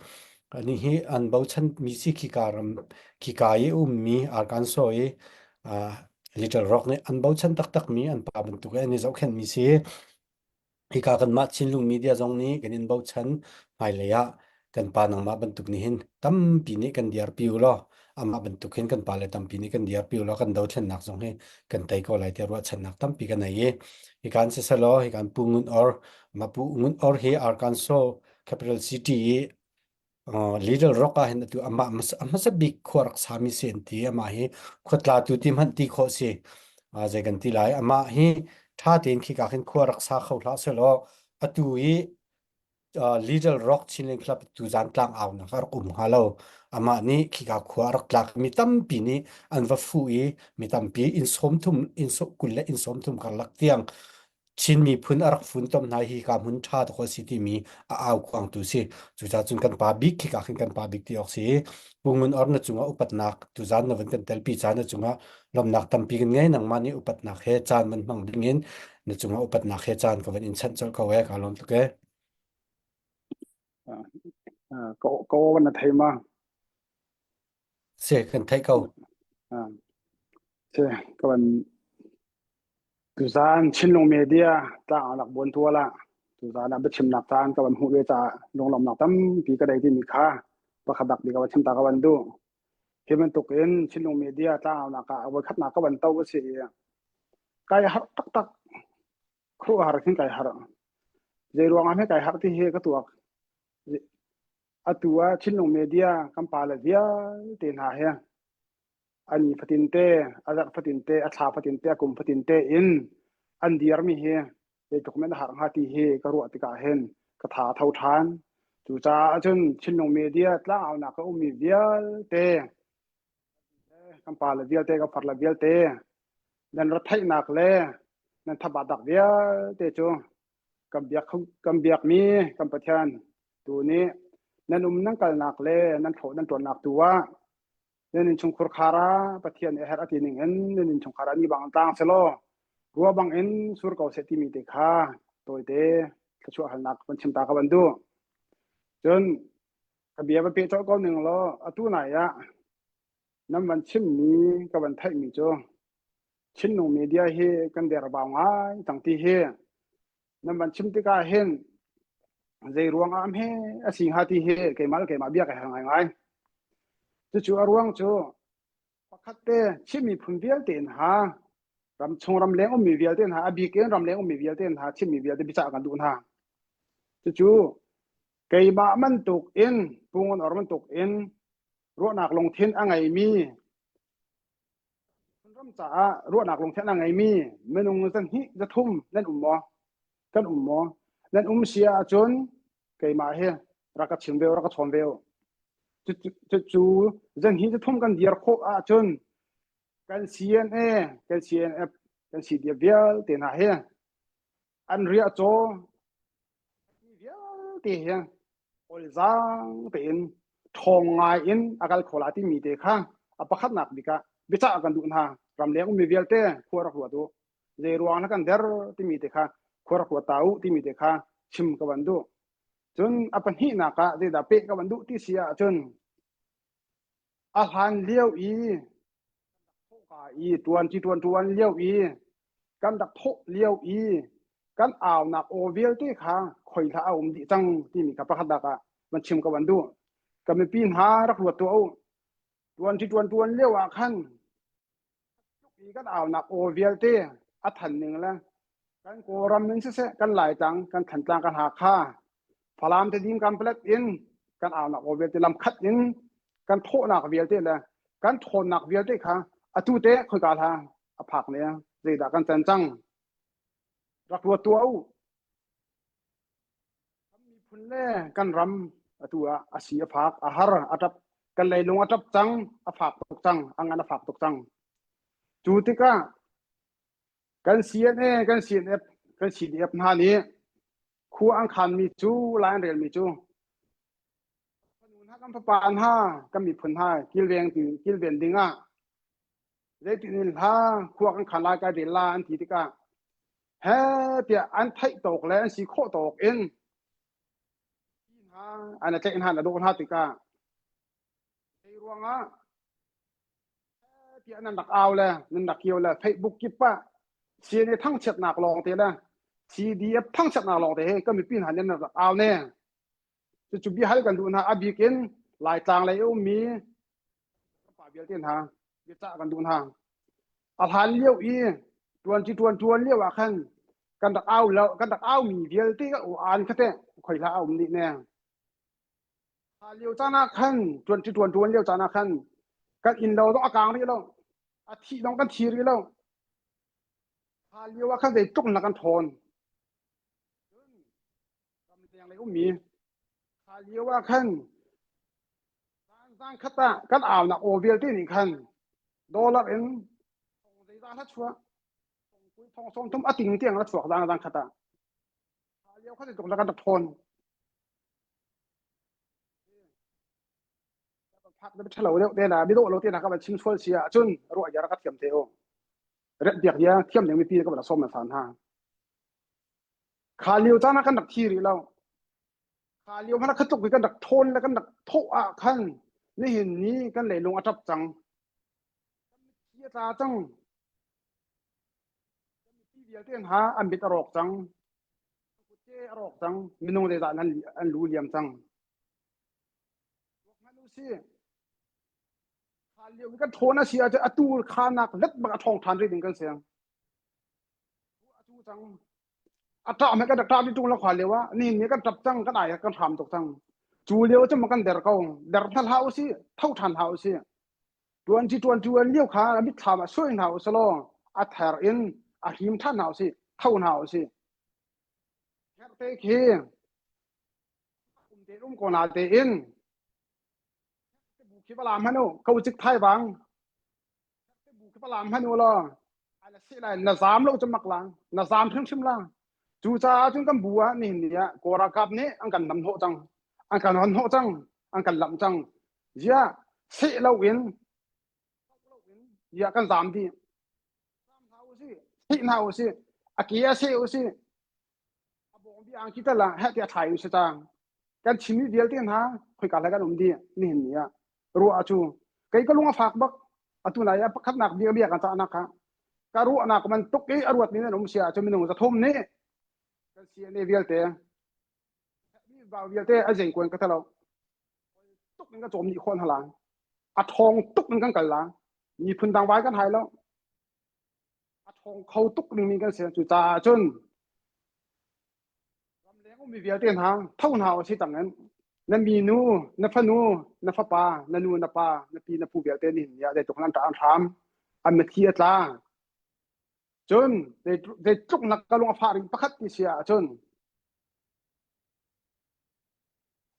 ani hi an bochan mi si khika ram khika i ummi Arkansas i Little Rock nih an bochan taktak mi an pa bantuk i an i zohkhenh mi si Hika kanmah Chinlung media zong nih kan in bochan hmailei ah kan pa nangmah bantuk nih hin tampi nih kan dirpi u law amah bantuk hin kan pale tampi nih kan dirpi u law kan dothlennak zong hi kan tei ko lai tiah ruahchannak tampi kan nei i hikan siselaw hikan Pu Ngun Or mah Pu Ngun Or hi Arkansas Capital City i Little Rock ah hin atu amah a hmasa bik khua rak sami si an ti amah hi khuatla tu ti hmanh ti khawh si zei kan ti lai amah hi ṭha tein khika khin khua rak sa kho hlah selaw atu i Little Rock Chinland Club tu zan tlang au nak a rak um hnga lo amah nih khika khua a rak tlak mi tampi nih an va fuh i mi tampi inn 30 inn 20 le inn 30 karlak tiang Chin miphun a rak funtom hna hi ka hmun ṭha tuk a si timi a aukhuangtu si. Cucaah cun kan pa bik khika khin kan pa bik ti awk si. Pu Ngun Or na cungah upatnak tuzaan na van kan telpi caan na cungah lawmhnak tampi kan ngei nangmah nih upatnak he caan van hmang dingin na cungah upatnak he caan ka van in chanh colh ko ee ka lawm tuk ee. Ka ka aw na thei ma? Si kan theih ko. Si ka van Tuzaan Chinlung Media tlangaunak buantual ah tuzaan ah biachimnak caan ka van hmuh ve caah lunglawmhnak tampi ka dei timi kha pakhat dak bik ka van chim ta ka van duh. Hi bantuk in Chinlung Media tlangaunak ah voikhatnak ka van to a si i kai harh taktak. Khuaruahhar khin kai harh. Zei ruangah hme kai harh ti hi ka tuak. Atu ah Chinlung Media kan pale vialte hna he a ni fatinte, a zarh fatinte, a thla fatinte, a kum fatinte in an dirmi hi zeitluk men a har hnga ti hi ka ruah tikah hin ka tha a tho ṭhan. Cucaah cun Chinlung media tlangaunak a ummi vialte, kan pale vialte, kan farle vialte. Nan retheihnak le nan thabatnak vialte cu kan biak kan biakmi kan Pathian tu nih nan um nan kalnak le nan thlawh nan ṭuannak tu ah nan innchungkhur khar ah Pathian nih a herh a ti ning in nan innchungkhar ah ni bang tlang selaw rua bang in sur ko seh timi te kha tawite thluachuah halnak van chim ta ka van duh. Cun ka bia va peh colh ko ning law atu nai ah nan van chimmi ka van theihmi cu Chinlung media hi kan derbau ngai cang ti hi nan van chim tikah hin zei ruang ah hme a si hnga ti hi keimah le keimah bia ka hal ngaingai. Cucu a ruang cu pakhat te Chin miphun vialte in ha ramchung ramleng ummi vialte hna a bik in ramleng ummi vialte hna Chinmi vialte biacah kan duh hna. Cucu keimah bantuk in Pu Ngun Or bantuk in ruahnak lungthin a ngeimi ram caah ruahnak lungthin a ngeimi minung zahnih zathum nan um maw? Kan um maw? Nan um si ahcun keimah hi rak ka chim ve rak ka chawn ve u. Cucu zahnih zathum kan dir khawh ahcun kan CNA, kan CNF, kan CDF vialte hna hi an riahcaw vialte hi olzaang tein ṭhawng ngai in a kal kho la timi te kha a pakhatnak bik ah biacah kan duh hna. Ramleng ummi vialte khua rak ruat u. Zei ruang kan der timi te kha khua rak ruat ta u timi te kha chim ka van duh. Cun a pahnihnak ah zeidah peh ka van duh ti si ahcun a hlan lio i thawhka i ṭuan ci ṭuan ṭuan lio i kan rak thawh lio i kan aunak aw vialte kha khoi hlah a um dih cang timi kha pakhat dak ah van chim ka van duh. Ka mipi hna rak ruat tuah u. Ṭuan ci ṭuan ṭuan lio ah khan i kan aunak aw vialte a than ning le kan Kawlram in siseh kan Laitlang kan Thantlang kan Hakha Falam Tedim Kanpalet in kan aunak aw vialte lamkhat in kan thawhnak vialte le kan ṭhawnnak vialte kha atu te khoika hla a phak ne zeidah kan can cang rak ruat tuah u. Kan miphun le kan ram atu ah a si a fak, a har, a ṭap, kan leilung a ṭap cang, a fak tuk cang, a ngan a fak tuk cang. Cu tikah kan CNA, kan CNF, kan CDF hna nih khua an khanmi cu, lai an relmi cu fanu hna kan fapa hna, kan miphun hna kilveng kilven ding ah zeitin in hla khua kan khan lai kai rel la an ti tikah he tiah an theih tawk le an si khawh tawk in hna an tlaih hna na dawh hna tikah hei ruangah tiah nan rak au le nan rak kio le Facebook kip ah CNA thangchiatnak lawng te le CDF thangchiatnak lawng te he kan mipi hna nan rak au ne cucu bia hal kan duh hna a bik in Laitlang lei a ummi pa vialte hna biacah kan duh hna. A hlan lio i tuan ci tuan tuan lio ah khan kan rak au lo kan rak au mi vialte ka u an kha te khoi hla a um dih ne. Kha lio caan ah khan tuan ci tuan tuan lio caan ah khan kan inn lo a kang rih lo a thih dong kan thi rih lo. Kha lio ah khan zeitluk na kan thawn. Ramleng lei ummi kha lio ah khan zan khat ah kan aunak aw vialte nih khan dollar in thong zeizah hla chuah thong thong sawm thum a ting tiang la chuak zang zang khat ah kha lio kha tuk kan rak thawn phak na thalo deuh te na mi dawh lo te na ka van chim sual si ah cun ruah ya ka thiam te o rep biak ya thiam ding mipi ka van som na san ha Kha lio caan ah kan rak thi rih lo. Kha lio hmanh ah kha tluk i kan rak ṭhawn le kan rak thawh ah khan nihin ni kan leilung a ṭap cang. Kan mitthli a tla cang. Kan mipi vialte hna an mit a rawk cang. An kutke a rawk cang. Minung zeizah an, an lu liam cang. Ruak hmanh u sih. Kha lio i kan ṭhawn a si ahcun atu kha nak let bak a ṭhawng ṭhan rih ding kan si. Atu cang a ṭah me kan rak ṭah ṭung la khua lio ah nihin ni kan ṭap cang kan ai kan hram tuk cang cu lio cu kan der ko der hna hlah usih tho ṭhan hlah usih ṭuan ci ṭuan ṭuan lio kha mitthlam ah suai hna usih law a ther in a hrim ṭhan hna usih tho hna usih herte khi um te um ko na tein bu khi bala hmanu ko cik thai bang bu khi bala hmanu law. Ala si lai na zam lo cu mak la na zam hrimhrim la cucaah cun kan bu ah nihin ni ah Kawl ralkap nih an kan nam hnawh cang an kan hon hnawh cang an kan lamh cang ziah seh lo in ziah kan zam dih zam hna usih seh hna usih a ke a seh usih A bawng bi angki tal ah heh tiah thlai u si cang. Kan Chinmi vialte hna khoika hlei kan um dih nihin ni ah ruah cu kei ka lung a fak bak atu nai ah pakhatnak bia bia kan cahnak kha ka ruahnak man tuk i a ruat mi nan um si ahcun minung 300 nih kan CNA vialte mi bau vialte a zeing kuan ka talo tuk in ka cawm nih khon hala a thong tuk in kan kal la miphun dang vai kan hai lo a ṭhawng kho tuk dingmi kan si. Cucaah cun ramleng ummi vialte hna tho hna u si cang in na minu, na fanu, na fapa, na nu, na pa, na pi, na pu vialte nih ni ah zeitluk an ṭah an hram, an mitthli a tla. Cun zeitluk nak ka lung a fah ring pakhat ti si ahcun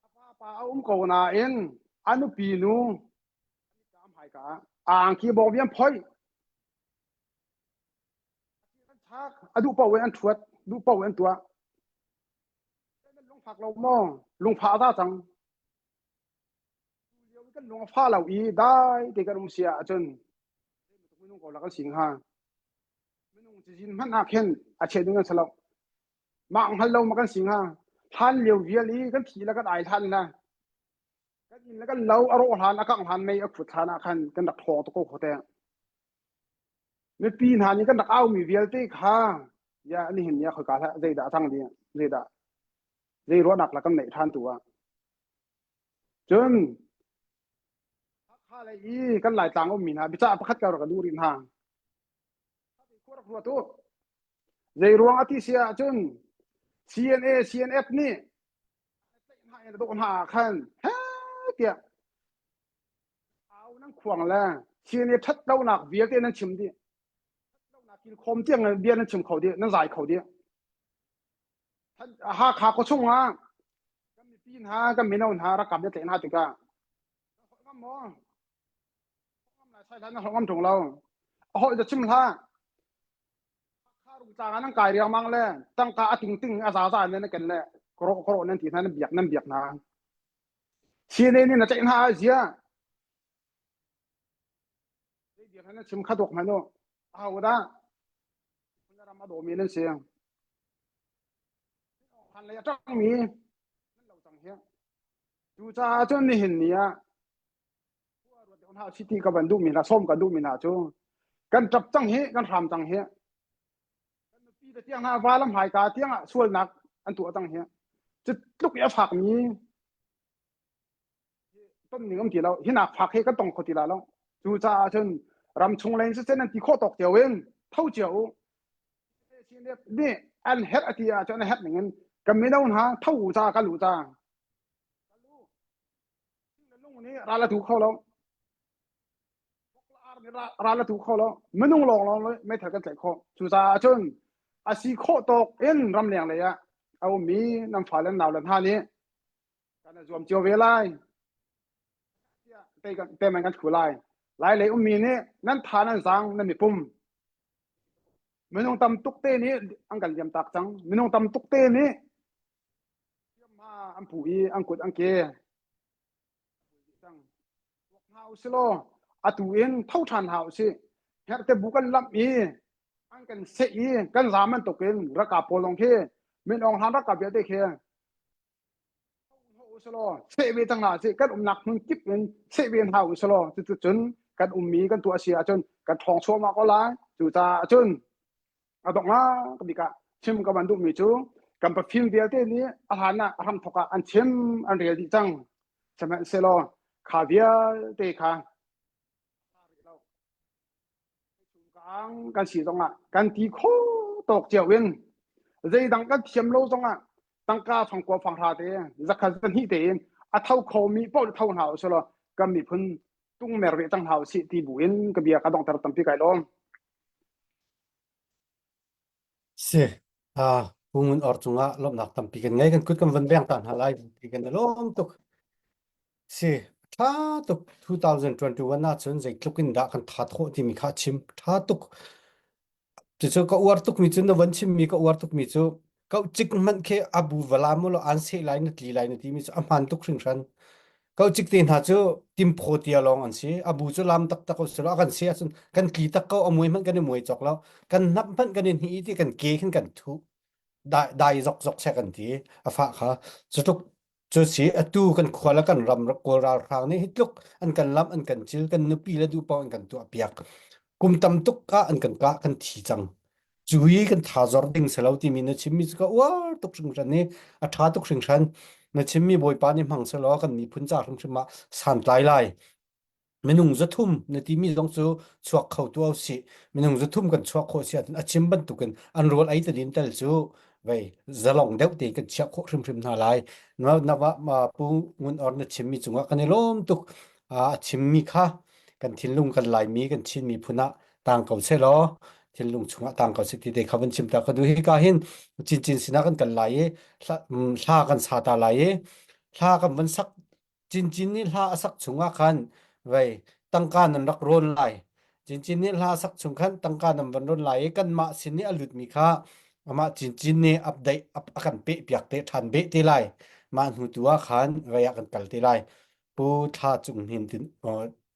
a pa pa a um ko nain a nupi nu hmaika ah a angki bawk viam phoi A duh paoh in an ṭhuat, duh paoh in an tuah. Nan lungfak lo maw? Lungfah a za cang. Lio kan lung a fah lo i dai te kan um si ahcun minung ko la kan si hnga. Minung cizin hmanh ah khin a chia ding kan si lo. Mah hngal lo ma kan si hnga. Hlan lio vial i kan thi la kan ai hlan la. Kan inn le kan lo a rawh hlan a kangh hlan mei a khut hlan ah khan kan rak ṭhawng tuk ko kho te. Mipi hna nih kan rak aumi vialte kha ya nihin ni ah khoika hlah zeidah a cang ding zeidah zei ruahnak la kan neih ṭhan tu ah cun Hakha lei i kan Laitlang ummi hna biacah pakhat ka rak duh rih hna khua rak ruat u zei ruang a ti si ahcun CNA CNF nih hna in a dawh hna ah khan he tiah au nan khuang le CNA ṭhat lonak vialte nan chim dih lonak kilkhawm tiang bia nan chim kho dih nan zai kho dih Hakha khua chung ah kan mipi hna kan mino hna rakap na tlaih hna tikah holh ngam maw ngam lai sai hlah na holh ngam ṭung lo a holh da chim hlah Hakha rungtlang ah nan kai riangmang le tangka a ting ting a zaza nan ken le koro koro nan ti hna nan biak nan biak hna CNA nih na tlaih hna ah zia zei biak nan chim kha dok hmanh u aho dah ram a dawmi nan si han lei a ṭangmi nan lo cang hi cucaah cun nihin ni ah hna si ti ka van duhmi hna sawm kan duhmi hna cu kan ṭap cang hi kan hram cang hi kan nupi te tiang hna va lam hmaika tiang ah sualnak an tuah cang hi cu tluk i a fakmi ton ning um ti lo hinak fak hi kan tong kho ti la lo cu caah cun ram chung leng siseh nan ti khawh tawk cio in tho cio u nih an herh a ti ah cun a herh ning in kan mino hna tho u ca kan lu ca lung nih ral a tu kho lo ral a tu kho lo minung lawng lawng meithal kan tlaih khawh cucaah cun a si khawh tawk in ramleng lei ah a ummi nan fale nau le hna nih kan i zuam cio ve lai te man kan thu lai lai lei ummi nih nan tha nan zang nan mipum minung tam tuk te nih an kan liam tak cang minung tam tuk te nih an pu i an kut an ke cang hna usilaw atu in tho ṭhan hna usih herhte bu kan lamh i an kan seh i kan zaam bantuk in ralkap pawl zong khi Min Aung Hlaing ralkap vialte khi usilaw seh ve cang hna usih kan umnak hmun kip in seh ve hna usilaw cucu cun kan ummi kan tuah si ahcun kan ṭhawng chuahmah ko lai cucaah cun a donghnak bik ah chim ka van duhmi cu kan pafim vialte nih a hlan ah a hramthok ah an chim an rel dih cang sihmanhsehlaw kha vialte kha ang kan si zongah kan ti kho tawk cio in zeidang kan thiam lo zongah tangka fangkua fanghra te zakhat zahnih te in a tho khomi paoh tho hna usulaw kan miphun tung mer ve cang hna usih ti bu in ka bia ka dongter tampi kai lawm Si, ah, Pu Ngun Or cungah lawmhnak tampi kan ngei. Kan kut kan van veng ta hna lai ti kan i lawm tuk. Si, ṭha tuk 2021 ahcun zeitluk in dah kan tha thawh timi kha chim. Ṭha tuk. Cucu ka uar tukmi cu na von chimmi ka uar tukmi cu kau cik hmanh khi abu vala mu lo an seh lai na tli lai na timi cu a hmaan tuk hringhran. Kau cik te hna cu timphaw tia lawng an si. Abu cu lam taktak ko silo a kan seh ahcun kan tli tak ko a muai hmanh kan i muai cawk lo. Kan hnap hmanh kan i hnih ti kan ke khin kan thuh. Dai dai zok zok seh kan ti a fah kha. Cutluk Cu si atu kan khua le kan ram Kawl ralhrang nih hi tluk an kan lamh an kan cil kan nupi le duhpaoh an kan tuahpiak. Kum tam tuk ah an kan kah kan thi cang. Cu hi kan thazor ding si lo timi na chimmi cu ka uar tuk hringhran i a ṭha tuk hringhran. Na chimmi Bawipa nih hmang selaw kan miphun ca hrimhrim ah santlai lai. Minung 300 na timi zong cu chuak kho tuah usih. Minung 300 kan chuah khawh si ahcun a chim bantukin an rawl ei tadin tel cu vei zalong deuh tein kan chiah khawh hrimhrim hna lai. Na na va ma pu ngun or na chimmi cungah kan i lawm tuk. A chimmi kha kan thinlung kan Laimi kan Chin miphun ah tang ko seh law thinlung chungah tang ko seh ti te kha van chim ta ka duh. Hika hin chinchin sinah kan kal lai i hla kan sa ta lai i hla kan van sak Cincin nih hla a sak chungah khan vei tangka nan rak rawn lai. Cincin nih hla a sak chung khan tangka nan van rawn lai i kanmah sin i a lutmi kha amah Cincin nih update a kan peh piak te ṭhan beh te lai. Mah hnu tu ah khan vei ah kan kal te lai. Pu Thla Cung Hnin tin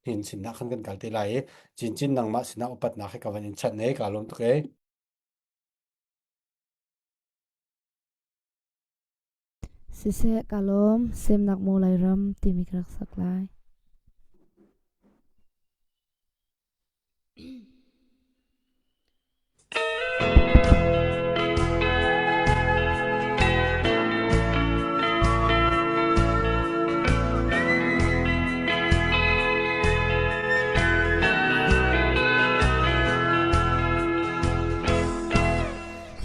Hnin sinah khan kan kal te lai i Cincin nangmah sinah upatnak he ka van in chanh e ka lawm tuk e. Siseh ka lawm, semnak maw Lairam timi ka rak sak lai.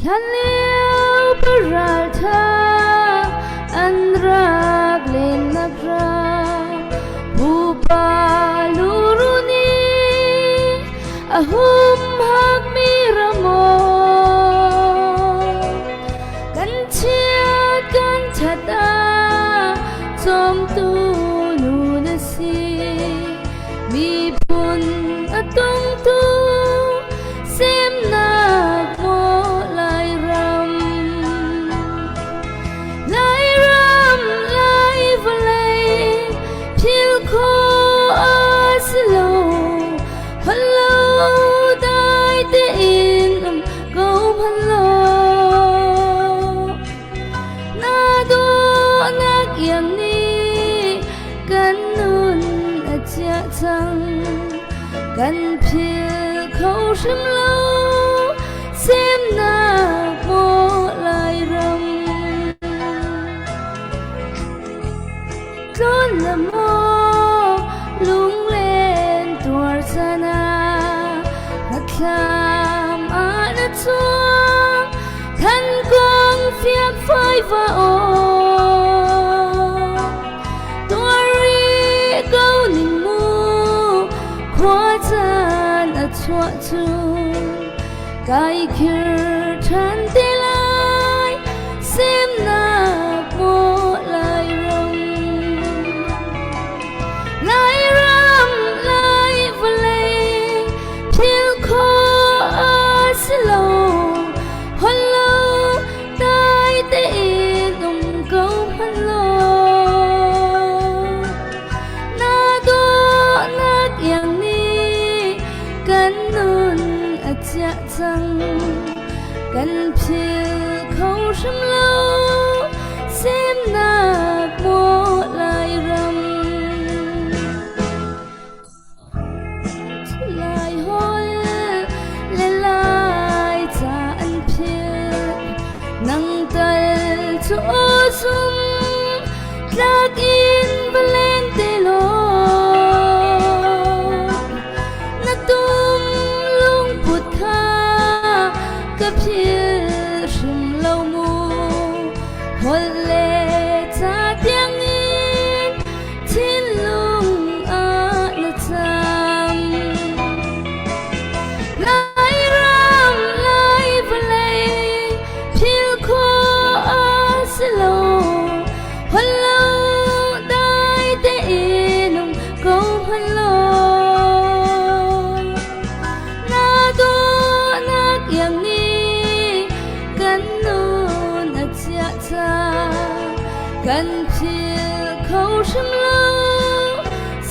Hlanlio paraltha an rak lennak ram pupa luru nih a humhakmi ram aw kan chiat kan that ah cawmtu nu na si miphun a tungtu Semnak maw Lairam Lairam Lai vawlei phil khawh a si lo Holh dai tein um ko hmanh law Na dawhnak iang nih kan nun a chiah cang kan phil kho hrim lo semnak maw Lairam tlawn la maw lunglen tuar sana hnathlam ah na chuang than kong fiak fai va aw Tuar rih ko ning mu khua caan a chuah cun kai khir ṭhan te lai semnak maw Lairam Lairam Lai vawlei phil khawh a si lo holh lo dai tein um ko hmanh law na dawtnak iang nih kan nun a chiah cang kan phil kho hrim lo semnak maw Lairam Lai holh le lai ca an philh nang tal cu zum tlak in va leng te law na tum lungput kha ka phil hrim lo mu holh le ca tiang in thinlung ah na cam. Lairam Lai vawlei phil khawh a si lo. Holh lo dai tein um ko hmanh law. Na dawhnak iang. Kan philh kho hrim lo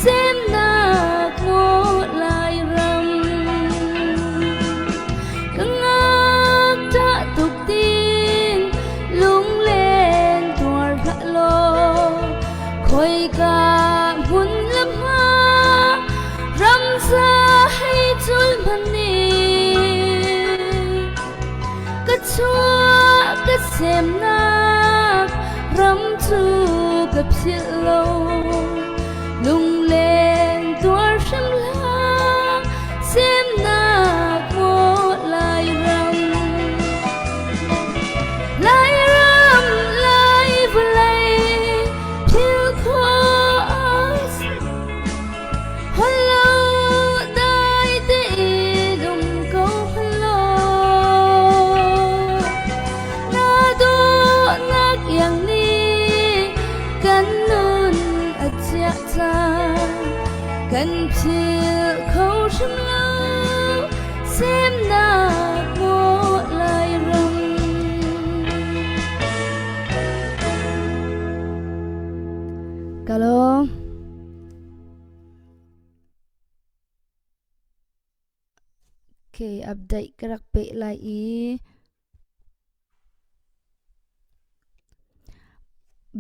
semnak maw Lairam. Ka ngakṭah tuk tin lunglen tuar hlah law khoika hmun le hma ramza hei cul hmanh nih ka chuah ka semnak ram cu ka philh lo lunglen tuar hrim hlah semnak maw Lairam Lairam Lai vawlei philh khawh Hello, dai tein um ko hello. Na dawtnak iang nih kan nun a chiah cang. Kan philh kho hrim lo semnak maw Lairam. Kalo. Okay, update ka rak peh lai i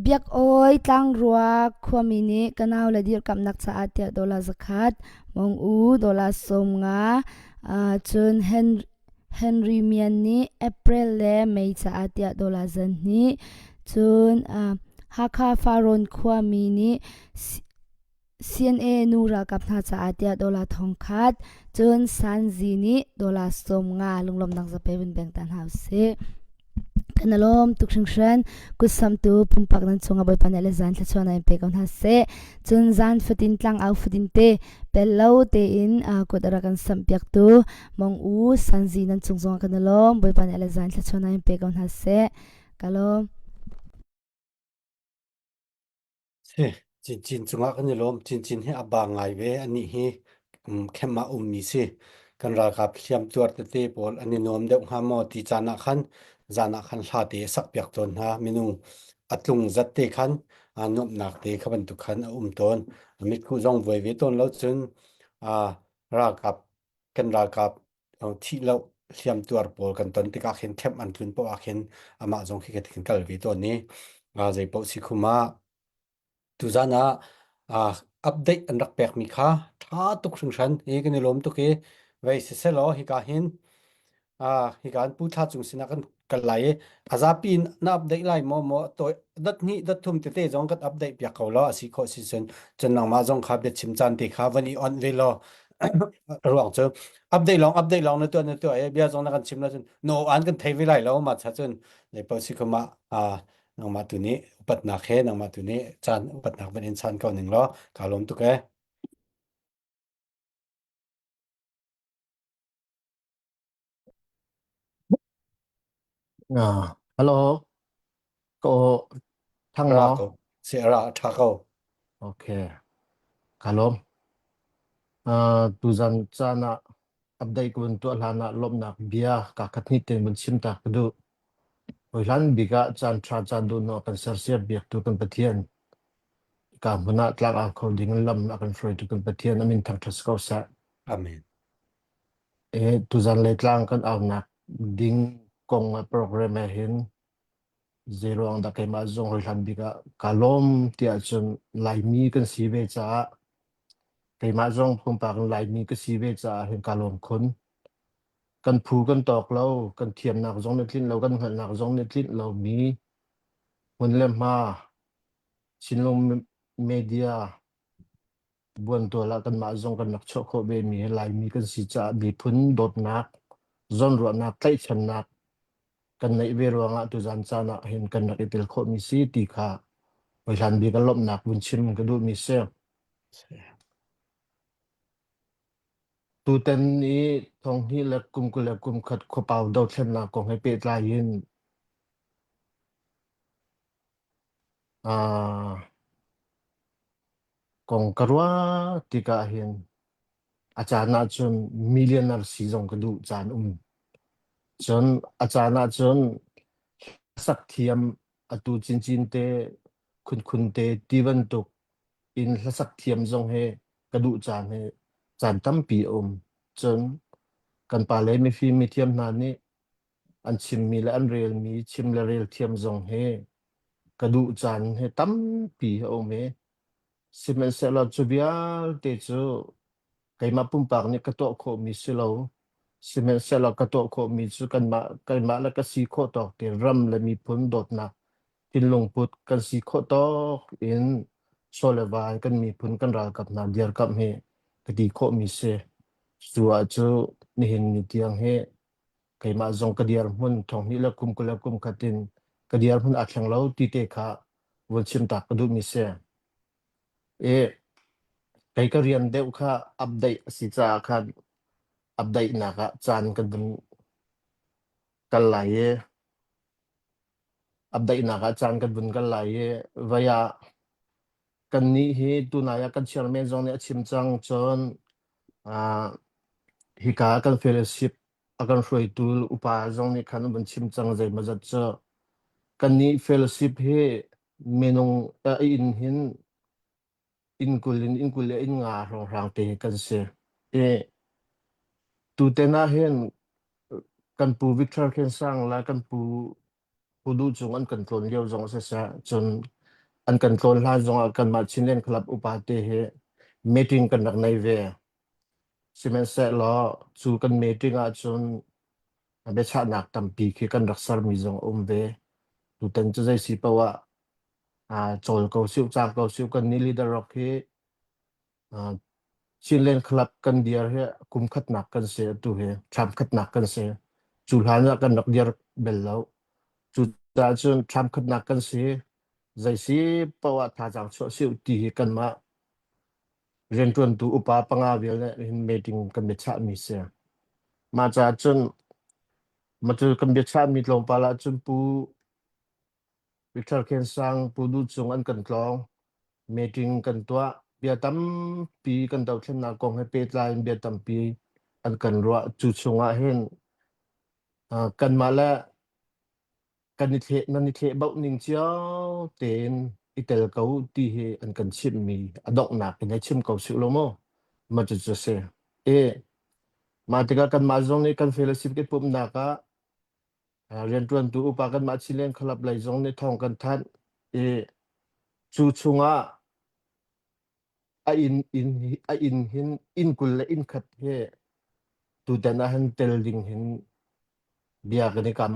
Biak-awi tlangrua khuami nih ka nau le dirkamhnak caah tiah dollar zakhat, Mong U dollar 50, cun Henry Mian nih April le May caah tiah dollar 2, cun Hakha Farrawn khuami nih CNA nu ralkap hna caah tiah dollar 1000, cun Sanzi nih dollar 50 lunglawmhnak zape vun beng ta hna usih. Kan alawm tuk hringhran kutsamtu pumpak nan chungah Bawipa nih le zan thluachuah na in pe ko hna seh. Cun zan fatin tlang au fatin te pel lo tein kut a rak kan samh piaktu Mong U Sanzi nan cung zongah kan alawm Bawipa nih le zan thluachuah na in pe ko hna seh. Ka lawm. Si, Cincin cungah kan i lawm. Cincin hi a ba ngai ve. Anih hi khem ah ummi si. Kan ralkap hliamtuar tete pawl an i nuam deuh hnga maw ti caan ah khan zan ah khan hla te a sakpiak tawn hna. Minung a tlung zat te khan aa nuamhnak te kha bantuk khan a um tawn. A mitkhuh zong vuai ve tawn lo cun aa ralkap kan ralkap thih lo hliamtuar pawl kan ton tikah khin kemh an tlun poah ah khin amah zong khi kan kal ve tawn i zei paoh si khum ah tuzan ah update an rak pekmi kha ṭha tuk hringhran hi kan i lawm tuk i vei siselaw hika hin hika an pu thla cung sinah kan kal lai i a zapi in na update lai maw maw toi dot hnih dot thum tete zong kan update piak ko law a si khawh si cun cun nangmah zong kha biachim caan te kha van i on ve law ruang cu update lawng update lawng na tuah na tuah i bia zong na kan chim lo cun no an kan thei ve lai lo ma cha cun nei po si khuma a nangmah tu nih upatnak he nangmah tu nih caan upatnak van in chan ko ning law ka lawm tuk e Ah, hello, ko thang ra maw? ko si ra tha ko Okay, ka lawm. Uh, tuzan caan ah update ka vun tuah hlan ah lawmhnak bia ka khat hnih tein vun chim ta ka duh. Hoi hlan bik ah caan ṭha caan duh no kan sersiam biaktu kan Pathian. Ka hmun ah tlak ang kho ding in lam a kan hruaitu kan Pathian amin thangṭhat si ko seh. Amen. E, tuzan le tlang kan aunak ding kong ah program ah hin zeiruang dah keimah zong hoi hlan bik ah ka lawm tiah cun Laimi kan si ve caah keimah zong pumpak in Laimi ka si ve caah hin ka lawm khun. Kan phu kan tawk lo, kan thiamnak zong nih tlinh lo, kan hngalhnak zong nih tlinh lomi hmun le hma Chinlung media buantual ah kanmah zong kan rak chuah khawh vemi hi Laimi kan si caah miphun dawtnak, zawnruahnak, tlaihchannak kan neih ve ruangah tuzan caan ah hin kan rak i tel khawhmi si ti kha hlan bik a lawmhnak vun chim ka duhmi si. Tutan i thonghnih le kum 20 le kum khat khuapau dothlennak kong he pehtlai in uh, kong ka ruah tikah hin a caan ahcun millionaire si zong ka duh caan um. Cun a caan ahcun sak thiam atu chinchin te. khunkhun te ti bantuk in hlasak thiam zong hi ka duh caan hi caan tampi a um. Cun kan pale mifim mithiam hna nih an chimmi le an relmi chim le rel thiam zong hi ka duh caan hi tampi a um i sihmanhsehlaw cu vialte cu keimah pumpak nih ka tuah khawhmi si lo. Sihmanhsehlaw ka tuah khawhmi cu kanmah keimah le ka si khawh tawk te ram le miphun dawtnak thinlung put kan si khawh tawk in chaw le vai kan miphun kan ralkap hna dirkamh hi ka ti khawhmi si. Cu ah cu nihin ni tiang hi keimah zong ka dirhmun thonghnih le kum 20 le kum khat in ka dirhmun aa thleng lo ti te kha vun chim tak ka duhmi si. I kei ka rian deuh kha update a si caah khan update nak ah caan kan vun kal lai i update nak ah caan kan vun kal lai i vai ah kannih hi tunai ah kan chairman zong nih a chim cang cun ah hika kan fellowship a kan hruaitu upa zong nih khan an vun chim cang zeimawzat cu kannih fellowship hi minung a inn hin inn 20 in inn 20 le inn nga hrawnghrang te kan si. I tuten ah hin kan pu Victor Khen Sang le kan pu Pu Duh Cung an kan tlawn lio zong a siseh cun an kan tlawn hlan zongah kanmah Chinland Club upa te hi meeting kan rak nei ve. Sihmanhsehlaw cu kan meeting ahcun biachahnak tampi khi kan rak sermi zong a um ve. Tutan cu zei si paoh ah ah cawl ko siu cang ko siu kan nih leader rock hi ah, Chinland Club kan dir hi kum khatnak kan si atu hi thlam khatnak kan si. Cu hlan ah kan rak dir bel lo. Cucaah cun thlam khatnak kan si. Zei si paoh ah thazaang chuah siu ti hi kanmah rianṭuantu upa panga vial nih hin meeting kan biachahmi si. Mah caah cun matu kan biachahmi tlawmpal ah cun Pu Victor Khen Sang, Pu Duh Cung an kan tlawng. Meeting kan tuah. Bia tampi kan dothlennak kong he pehtlai in bia tampi an kan ruah. Cu chungah hin uh, kanmah le kan i thleh nan i thleh bauh ning cio tein i tel ko ti hi an kan chimhmi a donghnak in hei chim ko sih law mu ma cu cu si i mah tikah kanmah zong nih kan fellowship kan pumhnak ah rianṭuantu upa kanmah Chilean Club lei zong nih thawng kan thanh i cu chungah a inn inn a inn hin inn 20 le inn khat hi tutan ah hin tel ding hin bia kan i kam.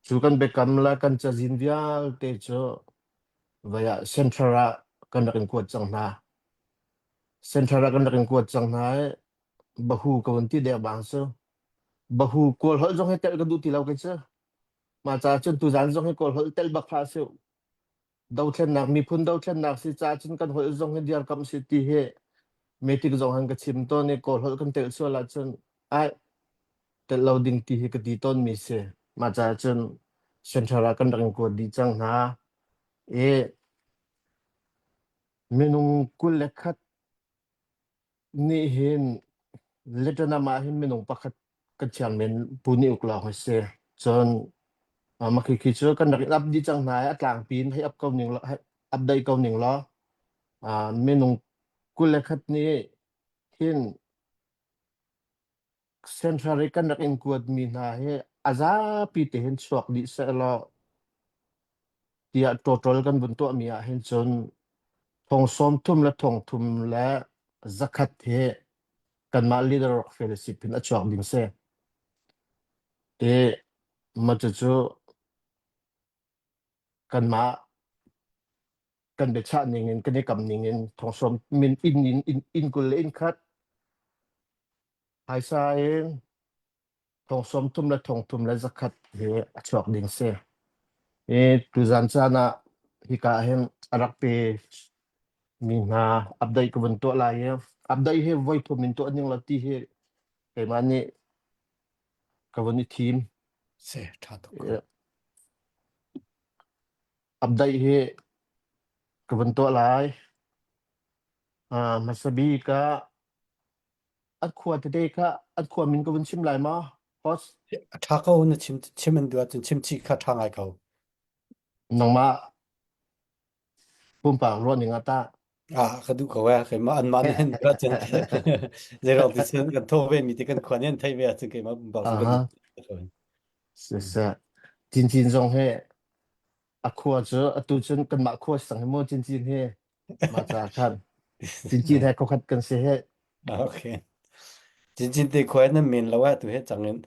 Cu kan biakam le kan cazin vialte cu vai ah central ah kan rak in kuat cang hna. Central ah kan rak in kuat cang hna i bahu ka vun ti dek bang cu. Bahu kawl holh zong hi telh ka duh ti lo kei cu. Mah caah cun tuzan zong hi kawl holh telh bak hlah sih. Dothlennak miphun dothlennak si caah cun kan holh zong hi dirkamh si ti hi meeting zong han ka chim tawn i kawl holh kan telh sual ahcun ai telh lo ding ti hi ka ti tawn mi si. Mah caah cun central ah kan rak in kuat dih cang hna. I minung 21 Nih hin Vietnam ah hin minung pakhat kan chairman Pu Ni Uk lawng hi si. Cun mah khi khi cu kan rak in up dih cang hna i a tlangpi in hei up ko ning law hei update ko ning law minung 21 nih hin Central i kan rak in kuatmi hna hi a zapi te hin chuak dih sehlaw tiah ṭawṭol kan vun tuahmi ah hin cun thong 30 le thong thum le zakhat hi kanmah leader rock fellowship hin a chuak ding si. Ti ma cucu kanmah kan biachah ning in kan i kam ning in thong sawm min inn in inn, inn 20 le inn khat phaisa in thong 30 le thong thum le zakhat hi a chuak ding si. I tuzan caan ah hika hin a rak pe mi hna update ka vun tuah lai i update hi voi thum in tuah ning la ti hi keimah nih ka vun i thim. Se ṭha tuk. Update hi ka vun tuah lai. Uh, hmasa bik ah An khua tete kha an khua min ka vun chim lai maw? Host. A ṭha ko na chim chim an duh ahcun chim chih kha ṭha ngai ko. Nangmah. Pumpak ruah ning ah tah? Ah, ka duh ko eh. Keimah anmah nih an duh ahcun zeiruang ti cun kan thawh ve mi ti kan khua nih an theih ve ahcun keimah pumpak cu ka duh. Aha. Siseh. Cincin zong hi a khua cu atu cun kanmah khua si cang hi mu cincin hi mah ca khan cincin he khuakhat kan si he. Okay. Cincin te khua nan men lo ah tu he cang in.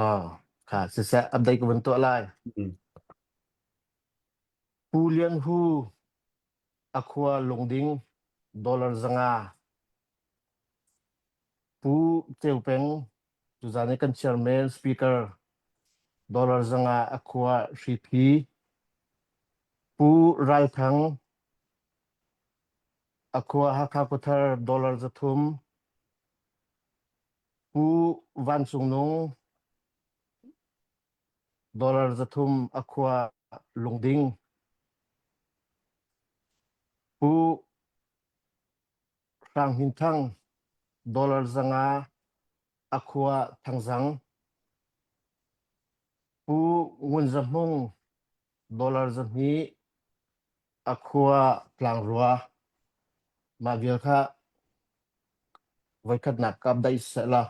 Ah, kha siseh update ka vun tuah lai. Mm. Pu Lian Hu a khua Lungding dollar 500. Pu Ceu Peng tuzan i kan chairman speaker dollar 500 a khua Hriphi. Pu Ral Thang a khua Hakha Khuathar dollar 300. Pu Van Cung Nung Dollar 300 a khua Lungding. Pu Hrang Hnin Thang dollar 500 a khua Thangzang. Pu Ngun Za Hmung dollar 200 a khua Tlangrua. Mah vial kha voikhatnak ka update sehla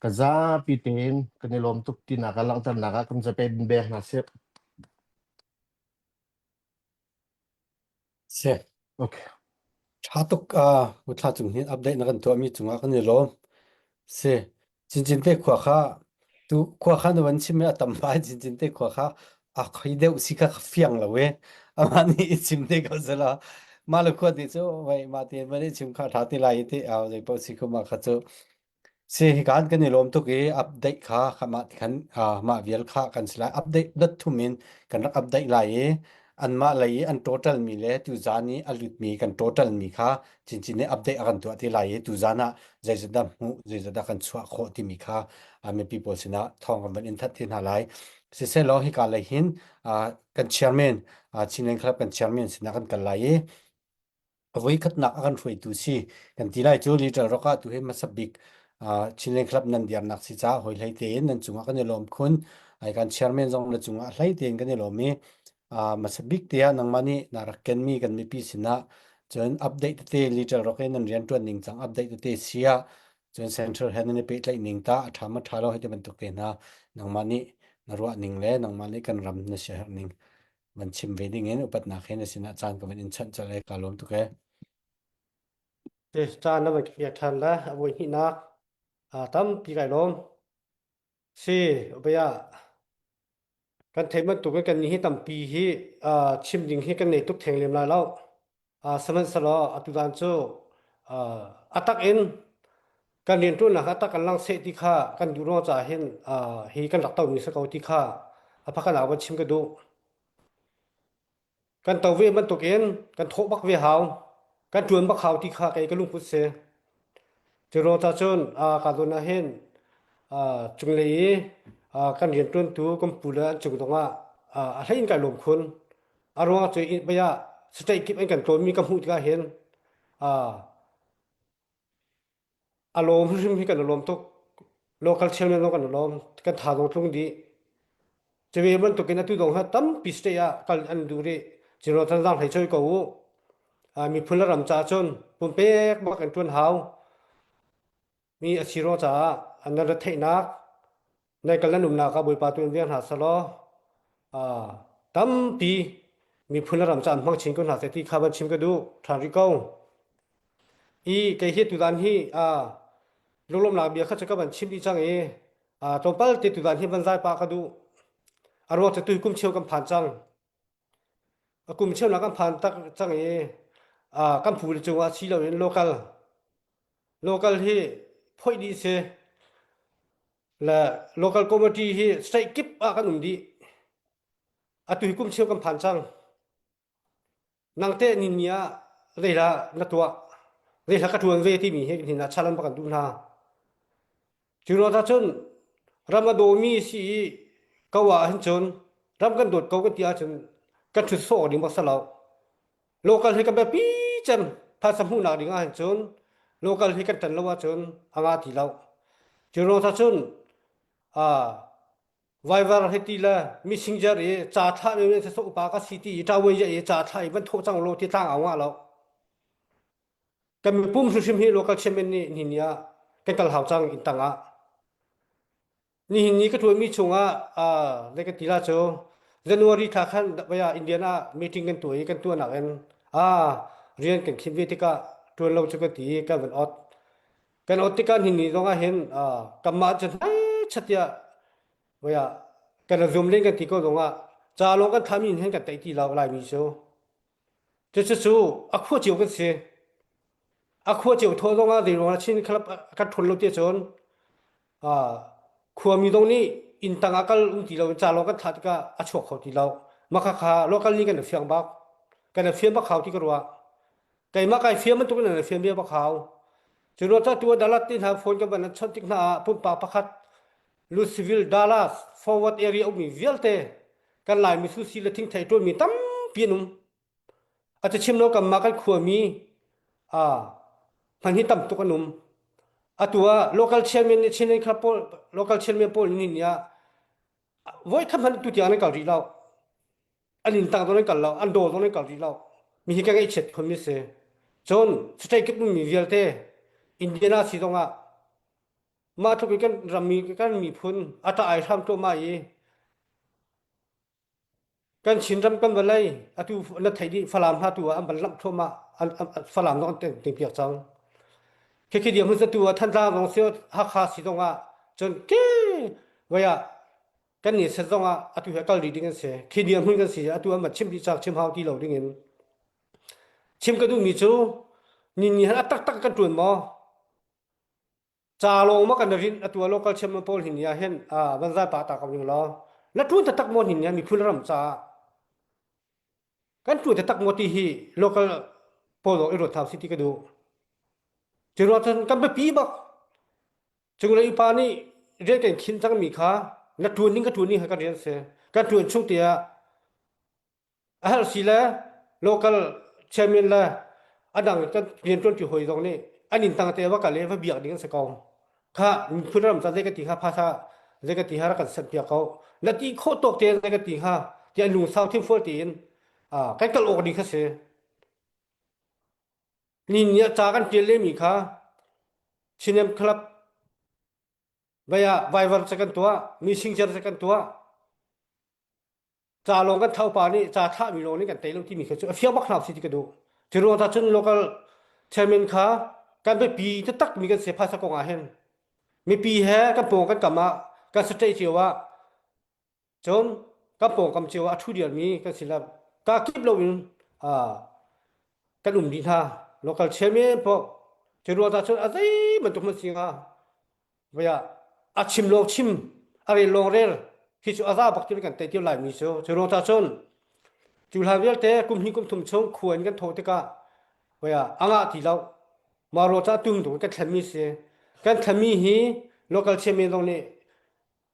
ka zapi tein kan i lawm tuk tinak ah langhternak ah kan zape bin bek hna sih. Si. Okay. Ṭha tuk ah uthla cung hin update na kan tuahmi cungah kan i lawm. Si. Cincin te khua kha tu khua kha na van chim i a tam ngai cincin te khua kha a khoi deuh si kha ka fiang lo e. Amah nih i chim te ko sela. Mah le khua ti cu vai mah te van i chim kha ṭha ti lai i ti au zei paoh si khu mah kha cu Si hikan kan i lawm tuk i update kha mah ti khan mah vial kha kan si lai. Update dot thum in kan rak update lai i anmah lei i an total mi le tuzan i a lut mi kan total mi kha chinchin nih update a kan tuah ti lai i tuzan ah zeizat dah hmuh zeizat dah kan chuah khawh timi kha mipi pawl sinah thawng kan van in thanh te hna lai. Siselaw hika lei hin kan chairman Chinland Club kan chairman sinah kan kal lai i A voikhatnak a kan hruaitu si kan ti lai cu Little Rock ah tu hi hmasa bik Chinland Club nan dirnak si caah hawi hlei tein nan cungah kan i lawm khun. Ai kan chairman zong na cungah hlei tein kan i lawm i hmasa bik te ah nangmah nih na rak kenmi kan mipi sinah cun update tete Little Rock in nan rianṭuan ning cang update tete sia cun central he nan i pehtlaih ning ta a ṭha ma ṭha lo hei ti bantuk te hna nangmah nih na ruah ning le nangmah nih kan ram na siaherh ning van chim ve ding in upatnak he na sinah caan ka van in chanh colh e ka lawm tuk e. Caan na van ka pek ṭhan le a voi hnihnak tampi kai lawm. Si, bia kan theih bantuk in kan nih hi tampi hi chim ding hi kan nei tuk theng lem lai lo. Sihmanhsehlaw atu zan cu a tak in kan rianṭuannak a tak kan lang seh ti kha kan duh ruang caah hin hi kan rak tomi si ko ti kha a pakhatnak van chim ka duh. Kan to ve bantukin kan thawh bak ve hau, kan ṭuan bak hau ti kha kei ka lungput si. Cu ruang ca cun ka zawn ah hin cunglei i kan rianṭuantu kan pu le an cung zongah a hlei in kai lawm khun. A ruang cu bia state kip an kan tlawnmi ka hmuh tikah hin a lawm hrimhrim hi kan i lawm tuk. Local chairman zong kan i lawm. Kan tha zong tlung dih. Cuve bantukin atu zong hi tampi state ah kal an duh rih. Ciro Thanzang hlei choi ko u. Miphun le ram caah cun pumpek bak an ṭuan hau. Mi a si ruang caah an nan retheihnak, nan kal nan umnak ah Bawipa tu in veng hna selaw tampi miphun le ram caah an hmang chin ko hna seh ti kha van chim ka duh. Ṭhan rih ko. I kei hi tuzan hi lunglawmhnak bia kha cu ka van chim dih cang i tlawmpal te tuzan hi van zai pah ka duh. A ruang cu tu kum cheu kan phan cang. A kum cheu nak kan phan tak cang i kan phu le cungah si loin local local hi phoih dih si le local committee hi state kip ah kan um dih. Atu hi kum cheu kan phan cang. Nang teh ninni ah zeidah na tuah zeidah ka ṭuan ve timi hi hin ah challenge kan duh hna. Cu ruang cun ram a dawmi si i ko ah hin cun ram kan dawt ko kan ti ahcun kan ṭhut sawh ding bak si lo. Local hi kan biapi cem phaisa hmuhnak ding ah hin cun local hi kan ṭan lo ahcun a nga ti lo. Cu ruang cun ah. Viber hei ti le Messenger i ca thlah mi men sasok upa ka si ti i ṭavuai i ca thlah i van thawh cang law ti tlang au ngah lo. Kan mipum hrimhrim hi local chairman nih nihin ni ah kan kal hau cang inn tang ah. Nihin ni ka ṭuanmi chungah uh, zei kan ti la cu January thla khan vaya Indian ah meeting kan tuah i kan tuahnak in ah rian kan khim ve tikah ṭuan lo cu ka ti i kan van ot. Kan ot tikah nihin ni zong ah hin uh, kanmah cu hnaichatiah vaya kan zum len kan ti ko zong ah ca lawng kan thami hin kan tei ti lo Laimi cu. Cucu a khua cio kan si. A khua cio thaw zong ah zeiruang ah Chin club kan ṭhawn lo ti cun khuami zong nih inn tang ah kal um ti lo in ca lawng kan thlah tikah a chuak kho ti lo. Mah khakha local nih kan i fiang bak. Kan i fian bak hau ti ka ruah. Keimah kai fian bantuk in an i fian bia bak hau. Cu ruang cah tu Dalat ti hna phone kan van an chawnh tik hna ah pumpak pakhat Louisville, Dallas, Fort Worth area ummi vialte kan Laimi susi le thingthei ṭuanmi tampi an um. A ca chim lo kanmah kan khuami ah hman hi tam tuk an um. Atu ah local chairman nih Chin Club pawl local chairman pawl nih ni ah voi khat hmanh tu tiang an kal rih lo. An inn tang zong an kal lo, an dawr zong an kal rih lo. Mi hi ka ngaihchiat khun mi si. Cun state kip ummi vialte Indiana si zong ah mah tluk in kan rammi kan miphun a ṭah ai hram cuahmah i kan Chinram kan vawlei atu na theih dih Falam hna tu ah an van lamh thluahmah an, an, Falam zong an ting piak cang khikhi dir hmun tu ah Thantlang zong si Hakha si zong ah cun ke voi ah kan ni set zong ah atu he kal rih ding an si khi dir hmun kan si atu an van chim dih cak chim hau ti lo ding in chim ka duhmi cu ni ni han a taktak kan ṭuan maw Ca lawng ma kan rinh atu ah local chairman pawl hin ya hin van zai pa ta ko ning law na ṭuan taktak maw hin ya miphun ram caah kan ṭuan taktak maw ti hi local pawl i ruat thau si ti ka duh. Cu ruang cun kan biapi bak cunglei upa nih rian kan khin cangmi kha na ṭuan ning ka ṭuan ning kha kan rian si. Kan ṭuan chung tiah A herh si le local chairman le a dang kan rianṭuanṭi hawi zong nih an inn tang te va kal i va biak ding an si ko. Kha miphun ram ca zei ka ti kha phasa zei ka ti kha rak kan set piak ko. Na ti khawh tawk te zei ka ti kha ti an lungsau thinfual tiin kan kal awk ding kha si. Ni ni ah ca kan ṭial lemi kha Chinam Club vai ah Viber ca kan tuah, Messenger ca kan tuah. Ca lawng kan thopa nih ca thlahmi lawng nih kan tei lo timi kha cu a fiang bak hna si ti ka duh. Cu ruang ah cun local chairman kha kan biapi taktak mi kan si phaisa kong ah hin mipi he kan pawng kan kam ah kan state cio ah cun kan pawngkam cio ah a ṭhu dialmi kan si la ka kip lo in kan um dih hna local chairman poh cu ruang ah cun a zei bantuk hmanh si hnga Voi ah a chim lawng chim, a rel lawng rel khi cu a za bak ti kan tei tiu laimi cu. Cu ruang ta cun cu hlan vialte kum hnih kum thum chung khua in kan thawh tikah voi ah a ngah ti lo. Mah ruang ca tum tu kan thlenmi si. Kan thlenmi hi local chairman zong nih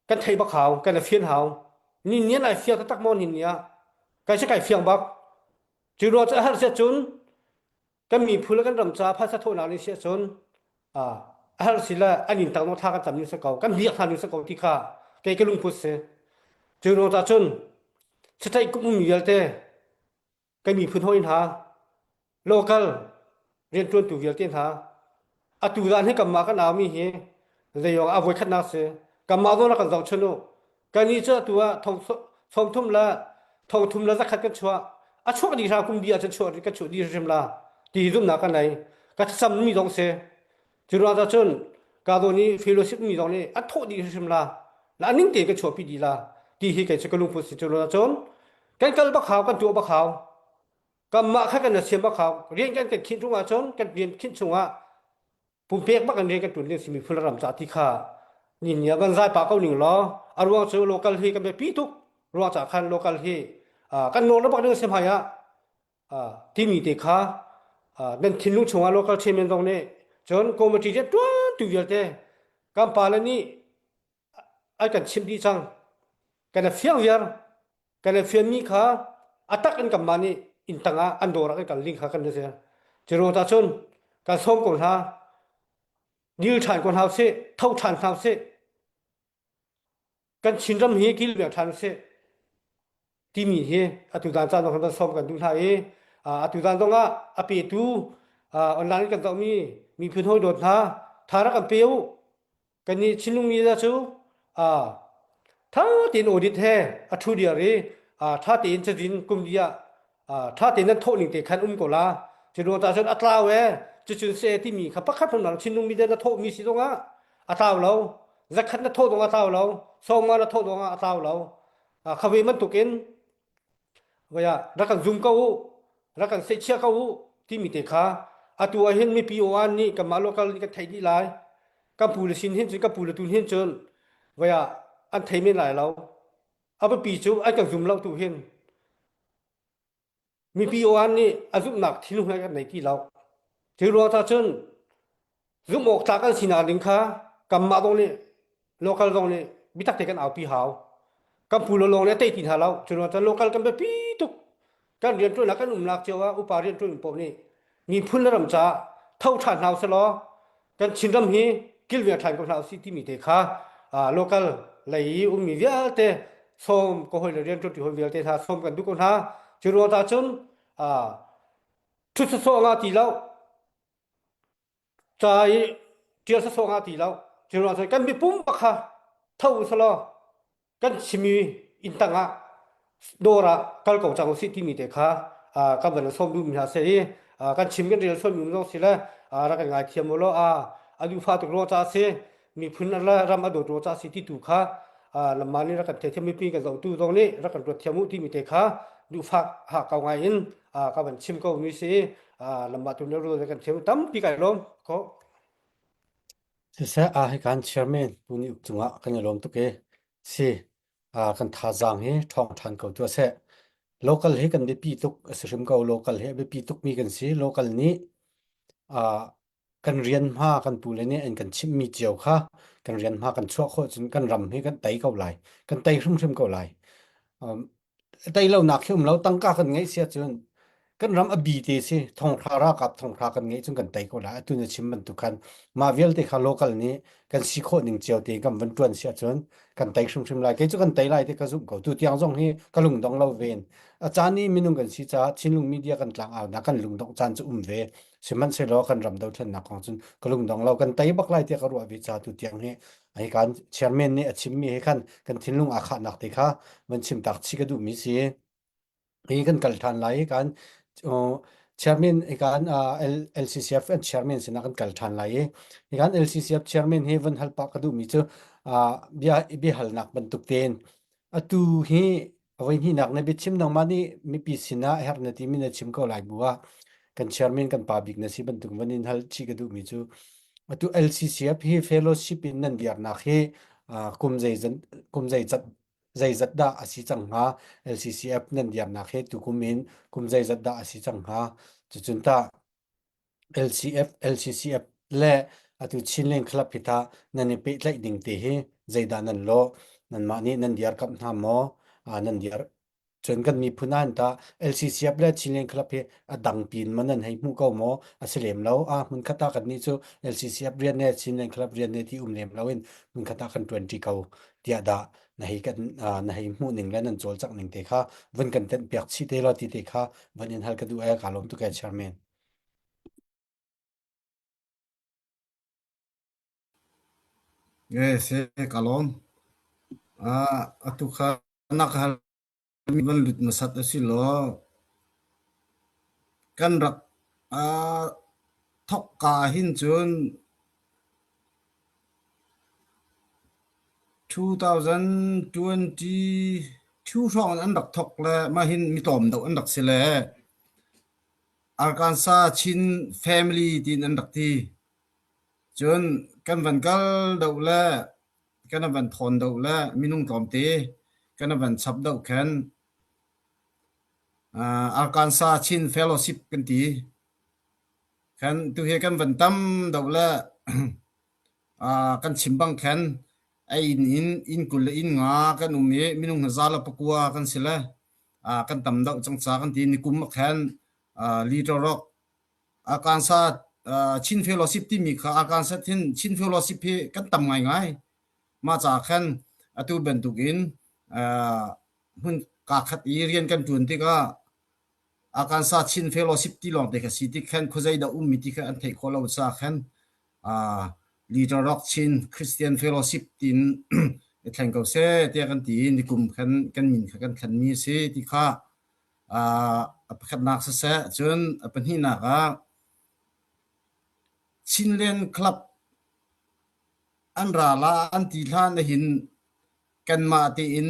kan theih bak hau, kan i fian hau. Ni nian ai fiang taktak maw ni ni ah kai si kai fiang bak. Cu ruang ca har sia cun kan miphun le kan ram caah phaisa thawhnak nih si ahcun a har si le an inn tang thla kan cam ning si ko kan biak hna ning si ko ti kha kei ka lungput si cu ruang cah cun state kum ummi vialte kan miphun hawi hna local riantuantu vialte hna atu zan hi kanmah kan aumi hi zeiong a voikhatnak si kanmah zawn ah kan zohchun u Kannih cu atu ah thong sawmthum le thongthum le zakhat kan chuah. A chuak dih hna kum dih ahcun chuah kan chuah dih hrim la ti zumhnak kan nei. Ka thlacam mi zong si. Cu ruang ah cun ka zawn i fellowship mi zong nih an thawh dih hrim la. La ning tein kan chuahpi dih la ti hi kei cu ka lungput si. Cu ruang ah cun kan kal bak hau kan tuah bak hau. Kanmah kha kan siam bak hau. Rian kan kan khinh chung ahcun kan rian khinh chungah pumpek bak in rian kan ṭuan ding simi phun ram ca ti kha ni ni ah van zai pah ko ning law a ruang cu local hi kan biapi tuk ruang ca khan local hi kan nawl bak ding si hmai ah timi te kha nan thinlung chungah local chairman zong nih cun committee rian ṭuan tu vialte kan pa le nih an kan chimh dih cang. Kan i fiang viar. Kan i fianmi kha a tak in kanmah nih inn tangah an dawr ah kan kal ding kha kan si. Cu ruang tah cun kan sawm ko hna. Dil ṭhan ko hna usih, tho ṭhan hna usih. Kan Chinram hi kilveng ṭhan usih timi hi atu zan caan zong kan sawm kan duh hna i atu zan zong ah a petu online kan zohmi miphun hawi dawt hna tha rak kan pe u. Kannih Chinlung mi cu ṭha tein audit he a ṭhu diar i ṭha tein cazin kum li ah ṭha tein nan thawh ning te khan um ko la. Cu ruang cah cun a tlau ee cucun se timi kha pakhat hmanh Chinlung mi na thawh mi si zongah a tlau lo. Zakhat na thawh zongah a tlau lo. Sawmnga na thawh zongah a tlau lo. Kha ve bantukin Voi ah rak kan zum ko u, rak kan seihchiah ko u timi te kha atu ah hin mipi aw-an nih kanmah local nih kan theih dih lai. Kan pu le sin hin cun kan pu le tun hin cun voi ah an thei men lai lo. A biapi cu an kan zum lo tu hin mipi aw-an nih a zumhnak thinlung he kan nei ti lo. Cu ruang ta cun Zumh awk tlak an sinak ding kha kanmah zong nih local zong nih biatak te kan aupi hau. Kan pu lawng nih a tei ti hna lo. Cu ruang cun local kan biapi tuk. Kan rianṭuannak kan umnak cio ah upa rianṭuan paoh nih miphun le ram caah tho ṭhan hna usih kan Chinram hi kilveng ṭhan ko hna usih timi te kha local lei i ummi vialte sawm ka hawi le rianṭuanṭi hawi vialte hna sawm kan duh ko hna. Cu ruang ta cun ṭhut sawsawh nga ti lo Ca i ṭial sawsawh ngah ti lo. Cu ruang cun kan mipum bak kha tho u selaw kan chimmi inn tang ah dawr ah kal ko cang usih timi te kha kan van sawm duhmi hna si i kan chim kan rel sualmi zong si le rak kan ngaithiam u law a duhfah tuk ruang caah si miphun le ram a dawt ruang caah si ti tu kha lamma nih rak kan theithiam mipi kan zohtu zong nih rak kan ruat thiam u timi te kha duhfah ha kau ngai in ka van chim ko mi si lamah tu na rul kan thiam tampi kai lawm ko Siseh a hi kan chairman tu ni uk cungah kan i lawm tuk e si kan thazaang hi ṭhawng ṭhan ko tu seh local hi kan biapi tuk a si hrim ko local hi a biapi tuk mi kan si local nih kan rian hma kan pu le nih an kan chimhmi cio kha kan rian hma kan chuah khawh cun kan ram hi kan tei ko lai kan tei hrimhrim ko lai um, tei lonak hi um lo tangka kan ngeih sia cun kan ram a bi te si thonghra ralkap thonghra kan ngeih cun kan tei ko lai atu na chim bantuk khan mah vialte kha local nih kan si khawh ning cio te kan van tuan sia cun kan tei hrimhrim lai kei cu kan tei lai te ka zumh ko tu tiang zong hi ka lungdong lo ven a caan i minung kan si caah Chinlung media kan tlang au na kan lungdong caan cu um ve Sihmanhsehlaw kan ram dothlennak kong cun ka lungdong lo kan tei bak lai tiah ka ruah ve ca tu tiang hi hi kan chairman nih a chimmi he khan kan thinlung aa khahnak te kha van chim tak chi ka duhmi si hi kan kal ṭhan lai kan chairman hi kan LCCF an chairman sinah kan kal ṭhan lai i hi kan LCCF chairman hi van hal pah ka duhmi cu bia biahalnak bantuk tein Atu hi a voihnihnak na biachim nangmah nih mipi sinah a herh na timi na chim ko lai bu ah kan chairman kan pa bik na si bantuk van in hal chih ka duhmi cu atu LCCF hi fellowship in nan dirnak hi kum zeizat kum zeizat zeizat dah a si cang hnga LCCF nan dirnak hi tukum in kum zeizat dah a si cang hnga cucun tah LCF, LCCF le atu Chinland Club hi tah nan i pehtlaih ding te hi zeidah nan lawh? Nanmah nih nan dirkamh hna maw? Ah, nan dir cun kan miphun ah hin tah LCCF le Chinland Club hi a dang pin ma nan hei hmuh ko maw? A si lem lo. Ah, hmunkhat ah kannih cu LCCF rian ne Chinland Club rian ne ti um lem lo in hmunkhat ah kan ṭuanṭi ko tiah dah na hei kan na hei hmuh ning le nan cawlcangh ning te kha vun kan tenh piak chih te law ti te kha van in hal ka duh e ka lawm tuk e chairman. Eh, si, ka lawm. Ah, atu kha na ka hal mi van lut hmasat a si law kan rak ah thok ka hin cun 2022 hrawng in an rak thok le mah hin mi tlawm deuh an rak si le Arkansas Chin family tiin an rak ti. Cun kan van kal deuh le kan van thawn deuh le minung tlawmte kan van chap deuh khan Arkansas Chin Fellowship kan ti. Khan tuhi kan van tam deuh le kan chim bang khan a inn in inn 20 le inn nga kan um i minung za le pakua kan si le kan tam deuh cang ca kan ti nikum ah khan Little Rock Arkansas Chin Fellowship timi kha Arkansas hin Chin Fellowship hi kan tam ngaingai. Mah caah khan. Atu bantukin hmun kaa khat i rian kan ṭuan tikah Arkansas Chin Fellowship ti lawng te kha si tik khan khuazei dah ummi ti kha an theih khawh lo caah khan Little Rock Chin Christian Fellowship tiin i thleng ko seh tiah kan ti i nikum khan kan min kha kan thlenmi a si ti kha a pakhatnak siseh cun a pahnihnak ah Chinland Club an ra la an ti hlan ahhin kanmah tein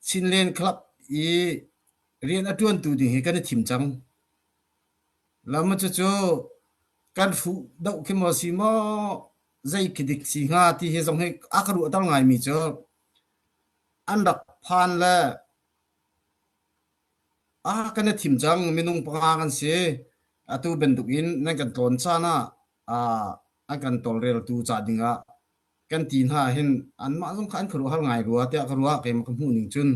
Chinland Club i rian a ṭuantu ding hi kan i thim cang. Lam cucu kan hruh doh khi maw si maw zei khi dik si hnga ti hi zong hi a ka ruahter ngaimi cu an rak phan le ah kan i thim cang minung panga kan si atu bantuk in nan kan tlawn caan ah ah an kan tawlreltu ca ding ah kan ti hna hin anmah zong kha an khuaruahhar ngai rua tiah ka ruah keimah ka hmuh ning cun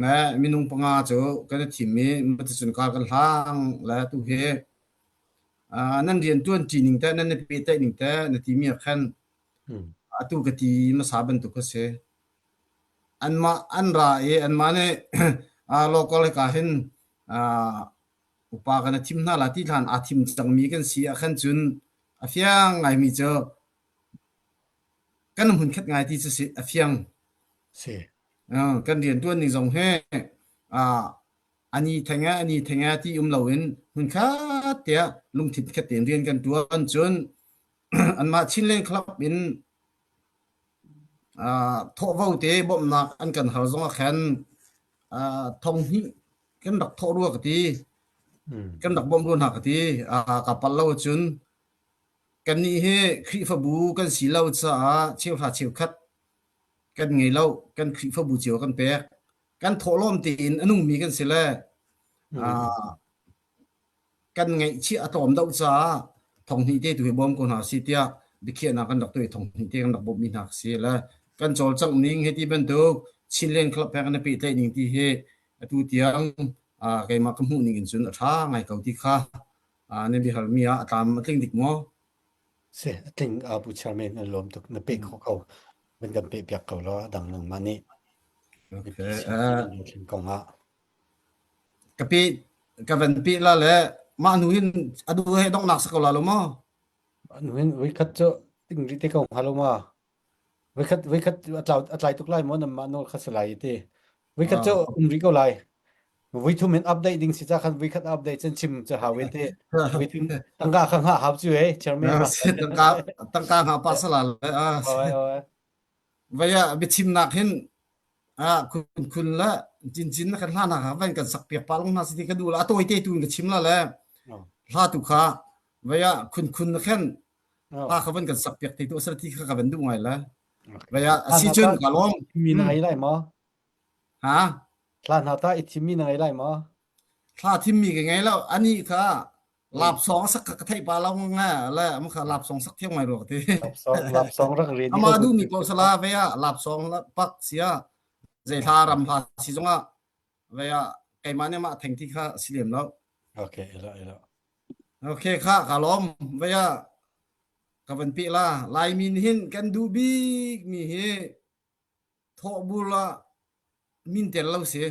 le minung panga cu kan i thim i maticun kar kan hlang le tu hi nan rian tuan ṭi ning te nan i pehtlaih ning te na timi ah khan atu ka ti hmasa bantuk kha si anmah an ra i anmah nih local hika hin upa kan i thim hna la ti hlan aa thim cangmi kan si ah khan cun a fiang ngaimi cu kan hmun khat ngai ti cu si a fiang. Si. Kan riantuan ning zong hi ani theng ani theng ti um loin hmun khat tiah lungthin khat tein rian kan tuan cun anmah Chinland Club in thawhvo te bawmhnak an kan hal zong ah khan thong hnih kan rak thawh rua ka ti kan rak bawmh rua hna ka ti ka palh lo cun kannih hi Khrihfabu kan si lo caah cheuhra cheukhat kan ngei lo kan Khrihfabu cio kan pek kan thawhlawm tein a nungmi kan si le kan ngaihchiah a tlawm deuh caah thonghnih te tu hi bawm ko hna si tiah biakhiahnak kan rak tuah i thonghnih te kan rak bawmhmi hna si le kan cawlcangh ning hiti bantuk Chinland Club he kan i pehtlaih ning ti hi atu tiang keimah ka hmuh ning in cun a ṭha ngai ko ti kha nan biahalmi ah a tlam a tling dik maw? Si, a tling Pu Chairman an lawm tuk na peh kho ko van kan peh piak ko law dang nangmah nih Okay. kong ah Ka pe ka van pe la le mah hnu hin a du he donghnak si ko la lo maw? Anu hin voikhat cu ting ri te ko hnga lo ma? Voikhat voikhat a tlau a tlai tuk lai maw nan mah nawl kha si lai ti. Voikhat cu um rih ko lai. Voithum in update ding si ca khan voikhat update cun chim cu hau in ti. Voithum tangka kha hngah hau cu he chairman. Tangka tangka hngah pa sala le. Oi oi. Vaya biachimnak hin ah khun khun la cin cin na kan hla na van kan sak piak pa long na si ka du la atoi te tu in ka chim la le hla tu kha vaya khun khun na khen hla kha van kan sak piak te tu asal ti kha ka van du ngai la vaya si chun ka lom mi na ngai lai ma ha hla na ta i thim mi na ngai lai ma thla thim mi ka ngai lo ani kha lap song sak ka thei pa lo nga le am kha lap song sak thiam ngai ro ti lap song lap song rak re ama du mi ko sala ve a lap song la pak sia zei hla ram hla si zonga ve a keimah ne ma theng ti kha si lem lo okay ela ela okay kha ka lom ve a ka van pi la lai min hin kan du bik mi hi thawh bula min tel lo si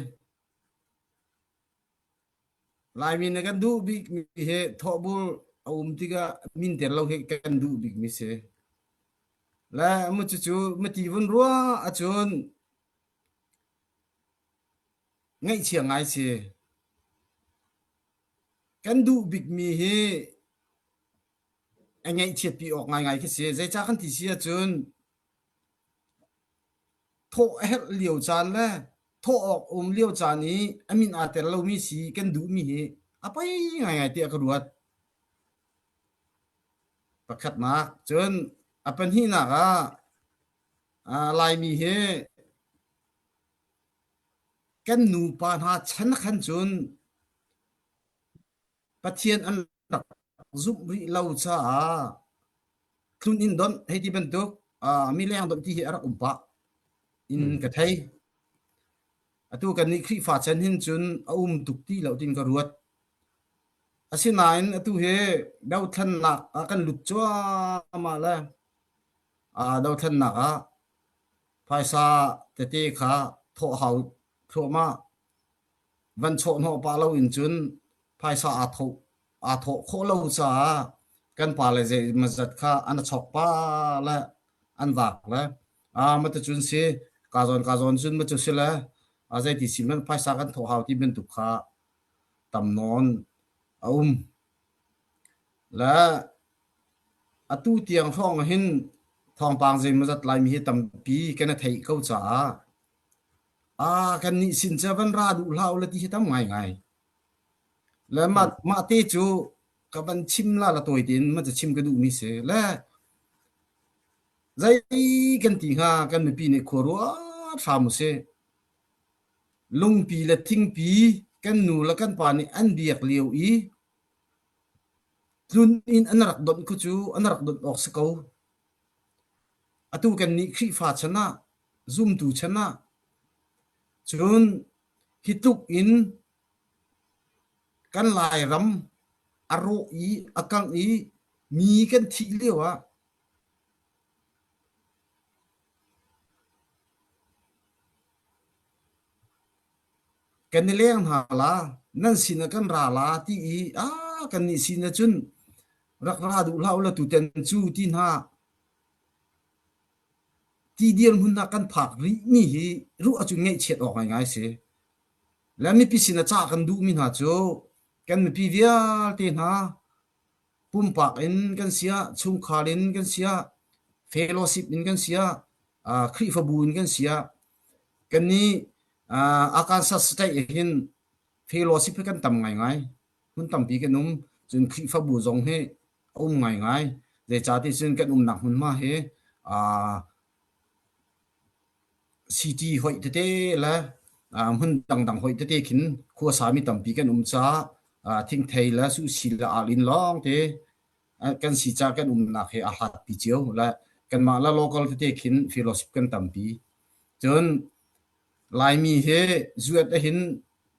Laimi nih kan duh bikmi hi thawhbur a um tikah min tel lo hi kan duh bikmi si. Le mu cucu mati vun ruah ahcun ngaihchia ngai si. Kan duh bikmi hi a ngaihchiatpi awk ngaingai khi si. Zeicah kan ti si ahcun Thawh a herh lio caan le thawh awk a um lio caan i a min aa tel lomi si kan duhmi hi a poi ngaingai tiah ka ruat. Pakhatnak. Cun a pahnihnak ah Laimi hi kan nupa hna chan khan cun Pathian an rak zumh rih lo caah tlun inn donh hei ti bantuk mileng donh ti hi a rak um pah in ka thei. Atu kannih Khrihfa chan hin cun a um tuk ti lo tiin ka ruat. Asinain atu hi dothlennak ah kan lut cuahmah le dothlennak ah. Phaisa tete kha thawh hau thluahmah. Van chawhhnawh pah loin cun phaisa aa thawh aa thawh khawh lo caah kan pale zeimawzat kha an chok pah le an vak le ah matucun si ka zawn ka zawn cun macu si le a zeiti si man phaisa kan thawh hau ti bantuk kha tam nawn a um. Le atu tiang hrawng hin thawngpang zeimawzat Laimi hi tampi kan i theih ko caah ah kannih sin cu van ra duh hlah u la ti hi tam ngaingai. Le mah, mah te cu ka van chim la la tawi tein ma cu chim ka duhmi si. Le zei kan ti hnga kan mipi nih khua ruat hram u sih. Lungpi le thingpi kan nu le kan pa nih an biak lio i tlun in an rak donh khu cu an rak donh awk si ko. Atu kannih Khrihfa chan ah, zumtu chan ah, cun hi tluk in kan Lairam a rawh i a kangh i mi kan thih lio ah Kan i leng hna la, nan sinah kan ra la ti i aa kannih sinah cun rak ra duh hlah u law tutan cu ti hna ti dirhmun ah kan phak rihmi hi ruah ahcun ngaihchiat awk ngaingai si. Le mipi sinah ca kan duhmi hna cu kan mipi vialte hna pumpak in kan siah, chungkhar in kan siah, fellowship in kan siah, uh, Khrihfabu in kan siah, kannih uh, Arkansas State hin fellowship hi kan tam ngaingai. Hmun tampi kan um. Cun Khrihfabu zong hi a um ngaingai. Zeicahtiah cun kan umnak hmunhma hi uh, City hoih tete le hmun dangdang hoih tete khin khuasami tampi kan um caah thingthei le suhsi le alinn lawngte kan si caah kan umnak he aa hlatpi cio. Le kanmah le local tete khin fellowship kan tampi. Cun Laimi hi zuat ahhin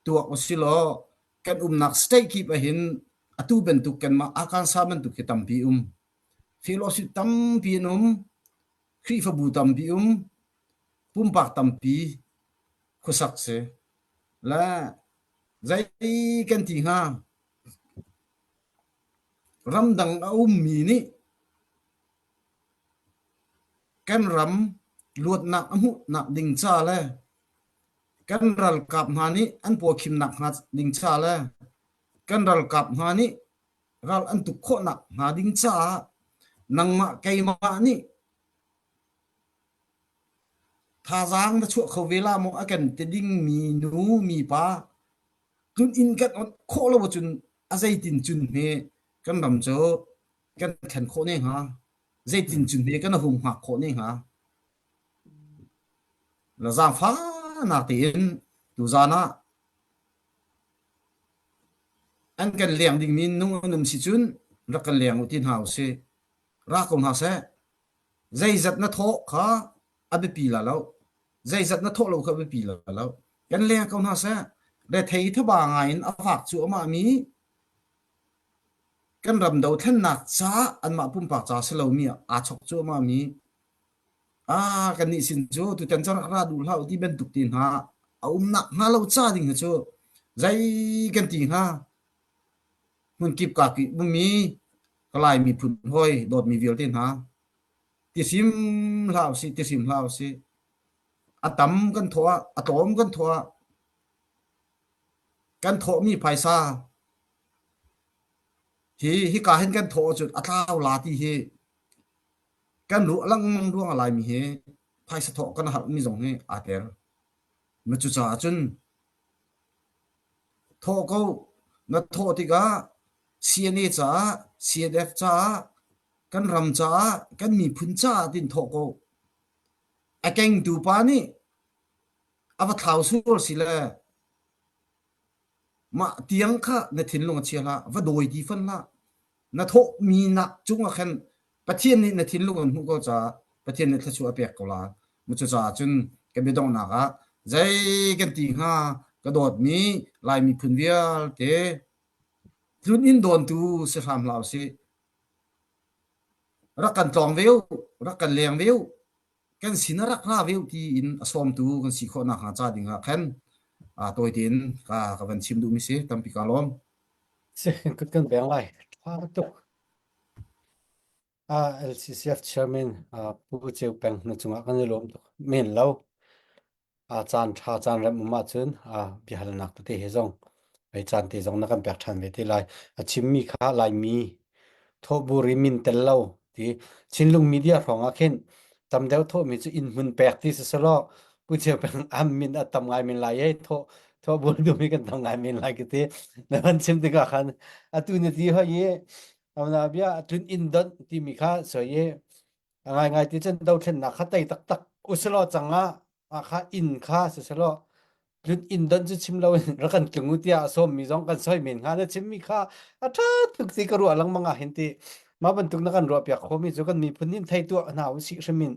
tuak usilaw kan umnak state kip ahhin atu bantuk kanmah Arkansas bantuk hi tampi um. Fellowship tampi an um. Khrihfabu tampi um, pumpak tampi khuasak si. Le zei kan ti hnga? Ramdang a ummi nih kan ram luatnak a hmuhnak ding ca le kan ralkap hna nih an pawkhimnak hnga ding ca le kan ralkap hna nih ral an tuk khawhnak hnga ding caah nangmah keimah nih thazaang na chuah kho ve la maw a kan ti dingmi nu mi pa tlun inn kan ot khawh lo ahcun a zeitin cun hme kan ram cu kan thlen khawh ne hnga zeitin cun hme kan hung hngak khawh ne hnga la zaangfahnak tein tuzan ah An kan leng dingmi nung an um si cun rak kan leng u ti hna usih. Ra ko hna seh. Zeizat na thawh kha a biapi la lo. Zeizat na thawh lo kha a biapi la lo. Kan leng ko hna seh. Rethei thaba ngai in a fak cuahmah mi kan ram dothlennak caah anmah pumpak ca si lomi aa chok cuahmah mi Ah, kannih sin cu tutan cu rak ra duh hlah u ti bantuk ti hna a umnak hnga lo ca ding hi cu zei kan ti hnga? Hmunkip kaa kih ummi ka Lai miphun hawi dawtmi vialte hna ti hrim hlah usih, ti hrim hlah usih. A tam kan thawh ah, a tlawm kan thawh ah kan thawhmi phaisa hi hika hin kan thawh ahcun a tlau la ti hi Kan ruah lengmang ruangah Laimi hi phaisa thawh kan harhmi zong hi aa tel. Na cucaah cun thawh ko. Na thawh tikah CNA caah, CNF caah, kan ram caah, kan miphun caah tin thawh ko. A kengtu pa nih a va thlau sual si le mah tiang kha na thinlung a chia hlah, va dawi ti fan hlah. Na thawhmi nak cungah khan Pathian nih na thinlung an hmuh ko caah Pathian nih thluachuah a pek ko lai. Cucaah cun ka biadonghnak ah zei kan ti hnga ka dawtmi Lai miphun vialte tlun inn dawntu si hram hlah usih. Rak kan tlawng ve u, rak kan leng ve u. Kan sin ah rak ra ve u tiin a sawmtu kan si khawh nakhnga ca ding ah khan tawi tein ka ka van chim duhmi si. Tampi kaa lawm. Si, kut kan beng lai. Tha tuk. LCCF chairman Pu Ceu Peng na cungah kan i lawm tuk. Men lo. Caan ṭha caan rem um ahcun biahalnak tete he zong hei caan te zong na kan pek ṭhan ve te lai. A chimmi kha Laimi thawhbur i min tel lo ti Chinlung media hrawng ah khin tam deuh thawhmi cu inn hmun pek ti si selaw Pu Ceu Peng am min a tam ngai men lai ei thawh thawhbur duhmi kan tam ngai men lai ka ti. Na van chim tikah khan atu na ti hoi i amna bia tlun inn donh timi kha soi i A ngaingai ti cun dothlennak kha tei taktak usalaw cang ah ah kha inn kha siselaw tlun inn don cu chim loin rak kan tlung u tiah a sawmmi zong kan soi men hnga na chimmi kha a ṭha tuk ti ka ruah lengmang ah hin ti mah bantuk na kan ruahpiak khomi cu kan miphun nih thei tuah hna usih hrim in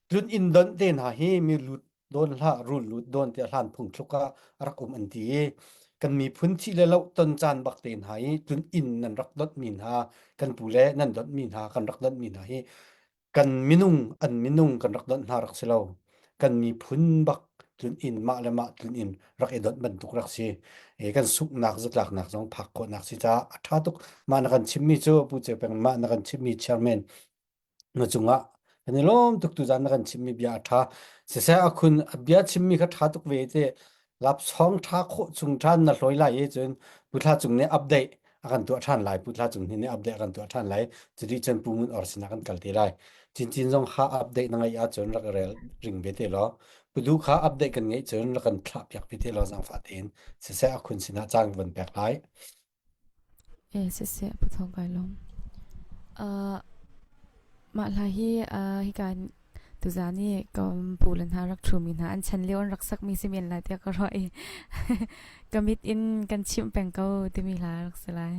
tlun inn don te hna hi mi lut dawn hlah rul lut dawn tiah hlan phung thluk ah a rak um an ti i kan miphun thih le loh ton caan bak te hna i tlun inn nan rak donhmi hna kan pu le nan donhmi hna kan rak donhmi hna hi kan minung an minung kan rak donh hna rak si lo kan miphun bak tlun inn mah le mah tlun inn rak i donh bantuk rak si e kan sunghnak zatlaknak zong phak khawhnak si caah a ṭha tuk mah na kan chimmi cu Pu Ceu Peng mah na kan chimmi chairman Na cungah kan i lawm tuk tuzan na kan chimmi bia a ṭha. Siseh a khun a bia chimmi kha ṭha tuk ve te lapsawng ṭha khawh chung ṭhan na hlawi lai i cun Pu Thla Cung nih update a kan tuah ṭhan lai. Pu Thla Cung nih update a kan tuah ṭhan lai. Cuti cun Pu Ngun Or sinah kan kal te lai. Cincin zong ha update na ngeih ahcun rak i rel ring ve te law. Pu Du kha update kan ngeih cun rak kan thlah piak ve te law zaangfah tein. Siseh a khun sinah caan ka van pek lai. Eh siseh pathawng kai lawm. Uh, mah hla hi uh, hika tuzan i ka pu le hna rak ṭhumi hna an chan lio an rak sakmi si men lai tiah ka ruah i ka mit in kan chimh peng ko timi hla rak si lai.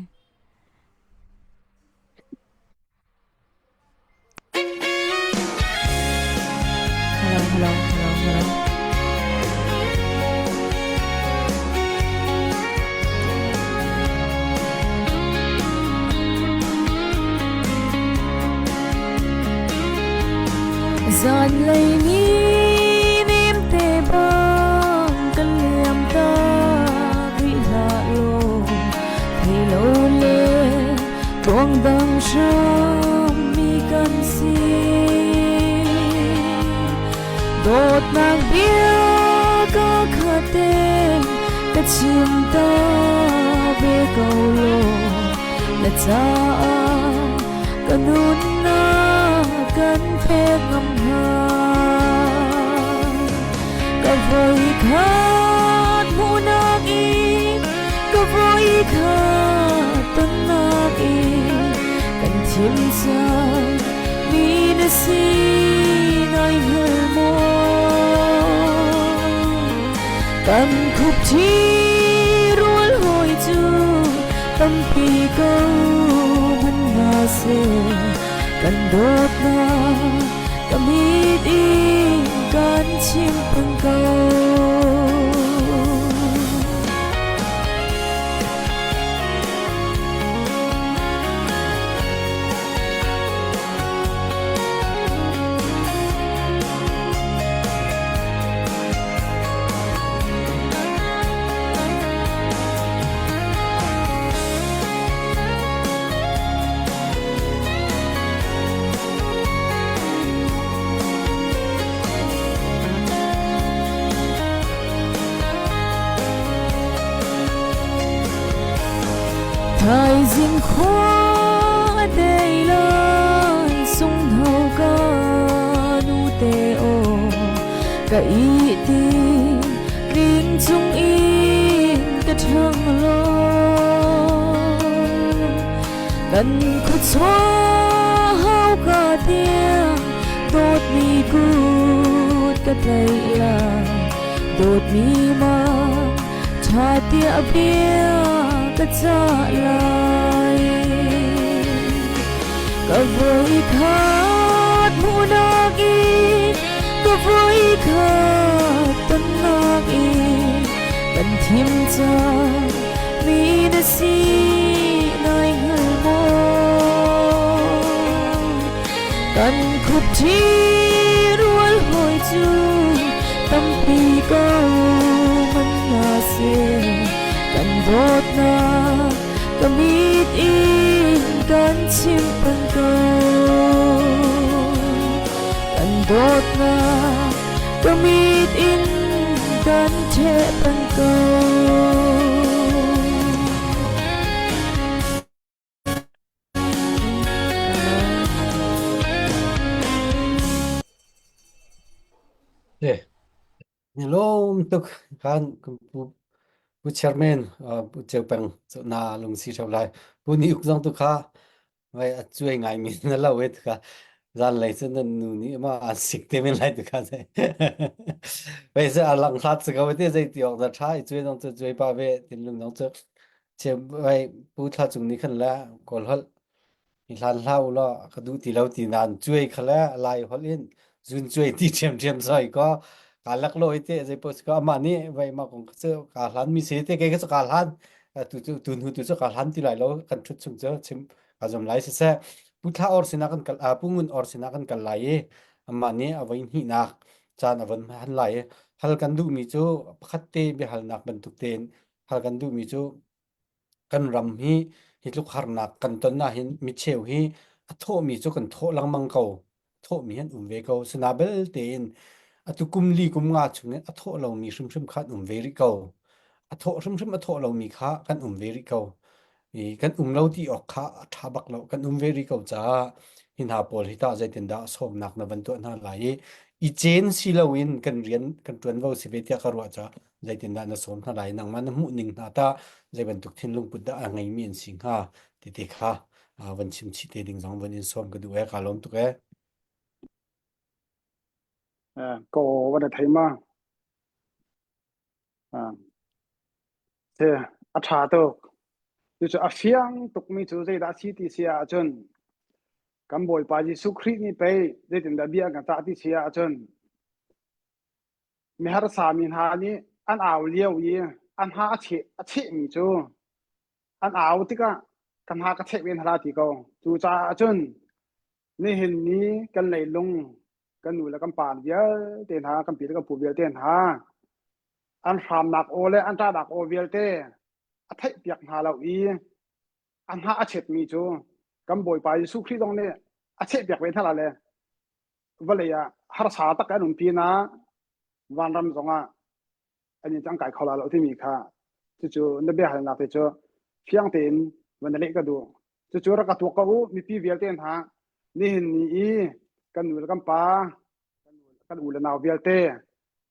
Hello, hello, hello, hello. Zanlei ni nim te bang kan liam ta rih hlah law thei lo le Tuangdang hrammi kan si. Dawtnak bia ka khate ka chim ta ve ko law na caah ka nunnak kan pek ngam hnga. Ka voikhat hmuhnak in ka voikhat tonnak in kan thim cang mi na si nai hngal maw kan khupṭhi rual hawi cu tampi ko hmanh hna seh kan dawtnak ka mit in kan chim peng ko. Thaizing khua a dei lai sungtho ka nu te aw ka ih ti ring chung in ka ṭhang lo Kan khuachuah hauka tiang dawtmi kut ka tlaih lai dawtmi mang ṭha tiah bia ka cah lai. Ka voikhat hmuhnak in ka voikhat tonnak in kan thim cang mi na si nai hngal maw kan khupṭhi rual. dawtnak ka mit in kan chim peng ko. Kan dawtnak ka mit in kan ṭheh peng ko. Eh, ni lawm tuk kan pu pu chairman uh, pu Ceu Peng cu na lungsi ṭheo lai. Pu Ni Uk zong tu kha vai a cuai ngai mi na lo e tu kha zan lei cun nan nu nih ma an sik te men lai tu kha sai. Vai se a lang hlat se ko te zei ti ok da tha i cuai zong cu cuai pa ve tin lung zong cu Che vai pu thla cung nih khan le kawl holh i hlan hlah u law ka duh ti lo ti nain cuai kha le lai holh in zun cuai ti ṭhiamṭhiam soi ko kaa lak lo i te zei paoh si ko amah nih vai mah kong cu kaa hlan mi si te kei cu kaa hlan tu cu tu hnu tu cu kaa hlan ti lai lo kan ṭhut chung cu chim kaa zuam lai siseh pu thla or sinah kan kal pu ngun or sinah kan kal lai i amah nih a voi hnihnak caan a von han lai i hal kan duhmi cu pakhat te biahalnak bantuk tein hal kan duhmi cu kan ram hi hi tluk harnak kan ton ahhin micheu hi a thawhmi cu kan thawh lengmang ko. Thawhmi an um ve ko. Sina belte in atu kum li kum nga chungin a thawh lomi hrimhrim kha an um ve rih ko. A thawh hrimhrim a thawh lomi kha kan um ve rih ko. I kan um lo ti awk kha a ṭha bak lo. Kan um ve rih ko caah hi hna pawl hi tah zeitindah sawmnak na van tuah hna lai i i cen si loin kan rian kan ṭuanvo si ve tiah ka ruah caah zeitindah na sawm hna lai nangmah na hmuh ning hna tah zei bantuk thinlung put dah a ngeimi an si hnga ti te kha van chim chih te ding zong van in sawm ka duh e ka lawm tuk e ko va na thei ma se a tha tuk cu a fiang tuk mi cu zeidah si ti si ahcun kan bawipa Jesuh Khrih nih pei zeitindah bia kan cah ti si ahcun Miharsa mi hna nih an au lio i an hna a cheh a chehmi cu an au tikah ka hna ka cheh ve hna ti ko. Cucaah cun nihin ni kan leilung kan nu le kan pa vialte hna kan pi le kan pu vialte hna an hramnak aw le an ṭahnak aw vialte a theihpiak hna lo i a hna a chetmi cu kan Bawipa Jesuh Khrih zong nih a chehpiak ve hna la le vawlei ah harsa tak an um pinah vanram zongah an in cang kai kho la lo timi kha cucu na biahalnak te cu fiang tein van leh ka duh cucu rak ka tuak ko u mipi vialte hna nihin ni i kan nu le kan pa kan u le nau vialte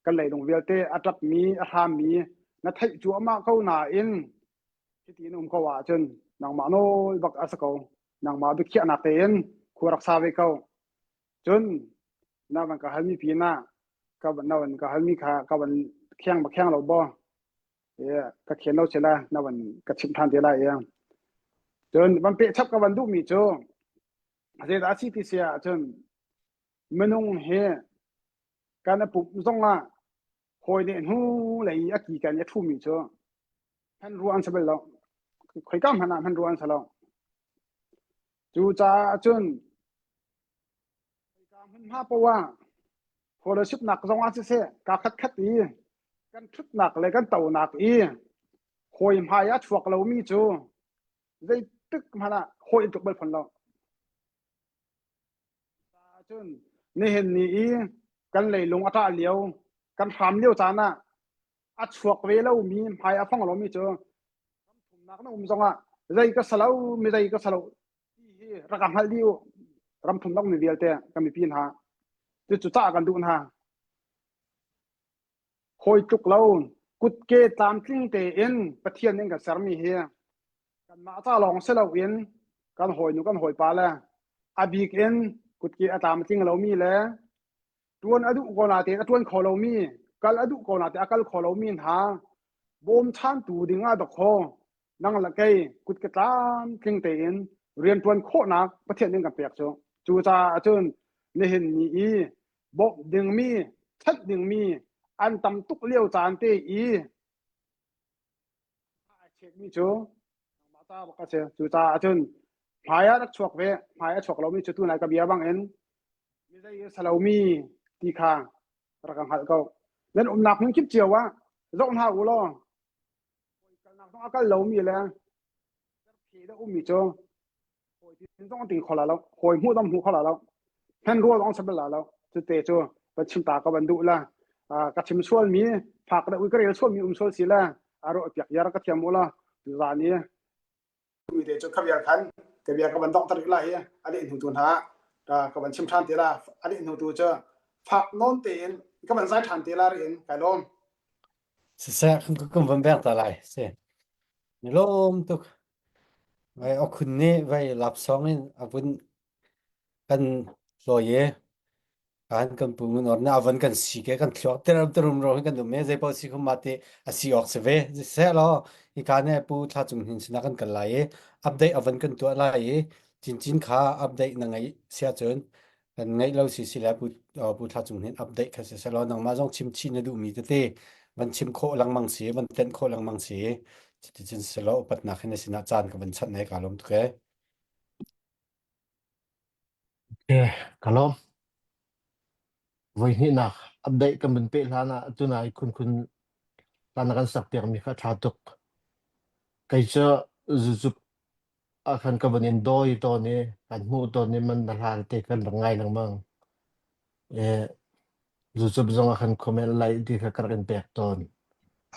kan leilung vialte a ṭapmi a hrammi na theih cuahmah ko nain hiti in um ko ahcun nangmah nawl bak a si ko nangmah biakhiahnak tein khua rak sa ve ko cun na van ka halmi pinah ka na van ka halmi kha ka van khiang ba khiang lo bo ka khian lo sila na van ka chimh than te lai cun van peh chap ka van duhmi cu zeidah a si ti si ahcun minung hi kan a pumh zong ah hawi nih hnu lei a ki kan i a ṭhumi cu hmanrua an si bal lo khoika hmanh ah hmanrua an si lo cucaah cun khoika hmunhma poah ah fellowship nak zong ah siseh ka khat khat i kan ṭhutnak le kan tonak i hawi hmai ah chuak lomi cu zeitik hmanh ah hawi in tluk bal fawn lo cun nihin ni i kan leilung a ṭah lio kan hram lio caan ah a chuak ve lomi hmai a fong lomi cu ramthumnak na um zongah zei ka salo mi zei ka salo ti hi rak ka hngalh dih u ramthumnak mi vialte kan mipi hna cucu cah kan duh hna hawi tluk lo kutke tlamtling tein Pathian nih kan sermi hi kanmah ca lawng si loin kan hawinu kan hawipa le a bik in kutke a tlamtling lomi le ṭuan a duh ko natein a ṭuan kho lomi kal a duh ko natein a kal kho lomi hna bawmchantu ding ah dawkaw nang le kei kut ka tlamtling tein rian ṭuan khawhnak Pathian nih kan pek cu cucaah cun nihin ni i bawmh dingmi chanh dingmi an tam tuk lio caan te i a chetmi cu nangmah ta bak a si. Cucaah cun hmai ah rak chuak ve. Hmai a chuak lomi cu tunai ka bia bangin mi zei a si lomi ti kha rak ka hngalh ko. Nan umnak hmun kip cio ah zoh hna u law kalnak zong. A kal lomi le phe da ummi cu hawi tin zong ting kho la lo hawi hmuh zong hmu kho la lo hman rua zong sabel la lo cu te cu van chim ta ka van duh la ka chim sual mi phak da ui ka rel sual mi um sual si la aro piak yar ka thiam mu la tu zan i mi te cu khabia khan ka bia ka van dok tarik la hi a leh hnu tu hna ka van chim than te la a leh hnu tu cu fak non tein ka van zai than te la ri in kai lawm Siseh kan van bek ta lai si. Ni lawm tuk. Vai okhun nih vai lapsong in a vun kan hlawi i kan kan pu ngun or na avan kan si ke kan thluak teram terum ro kan um me zei paoh si khum ma te a si awk si ve seh law hi ka ne pu thla cung hin sina kan kal lai i update avan kan tuah lai i cincin kha update na ngai sia cun kan ngeih lo si si le pu pu thla cung hin update kha si seh law nangmah zong chim chih na duhmi tete van chim khawh lengmang si van tenh khawh lengmang si cuticun si law upatnak hin na sinah caan ka van chanh ne ka lawm tuk e Okay, ka lawm. Voi hnihnak update kan vun peh hlan ah tunai khunkhun hlan na kan sak piakmi kha ṭha tuk. Kei cu zuzup ah khan ka vun in dawi tawn i kan hmuh tawn i man na hla te kan rak ngai lengmang. E, zuzup zong ah khan comment like ti kha ka rak in pek tawn.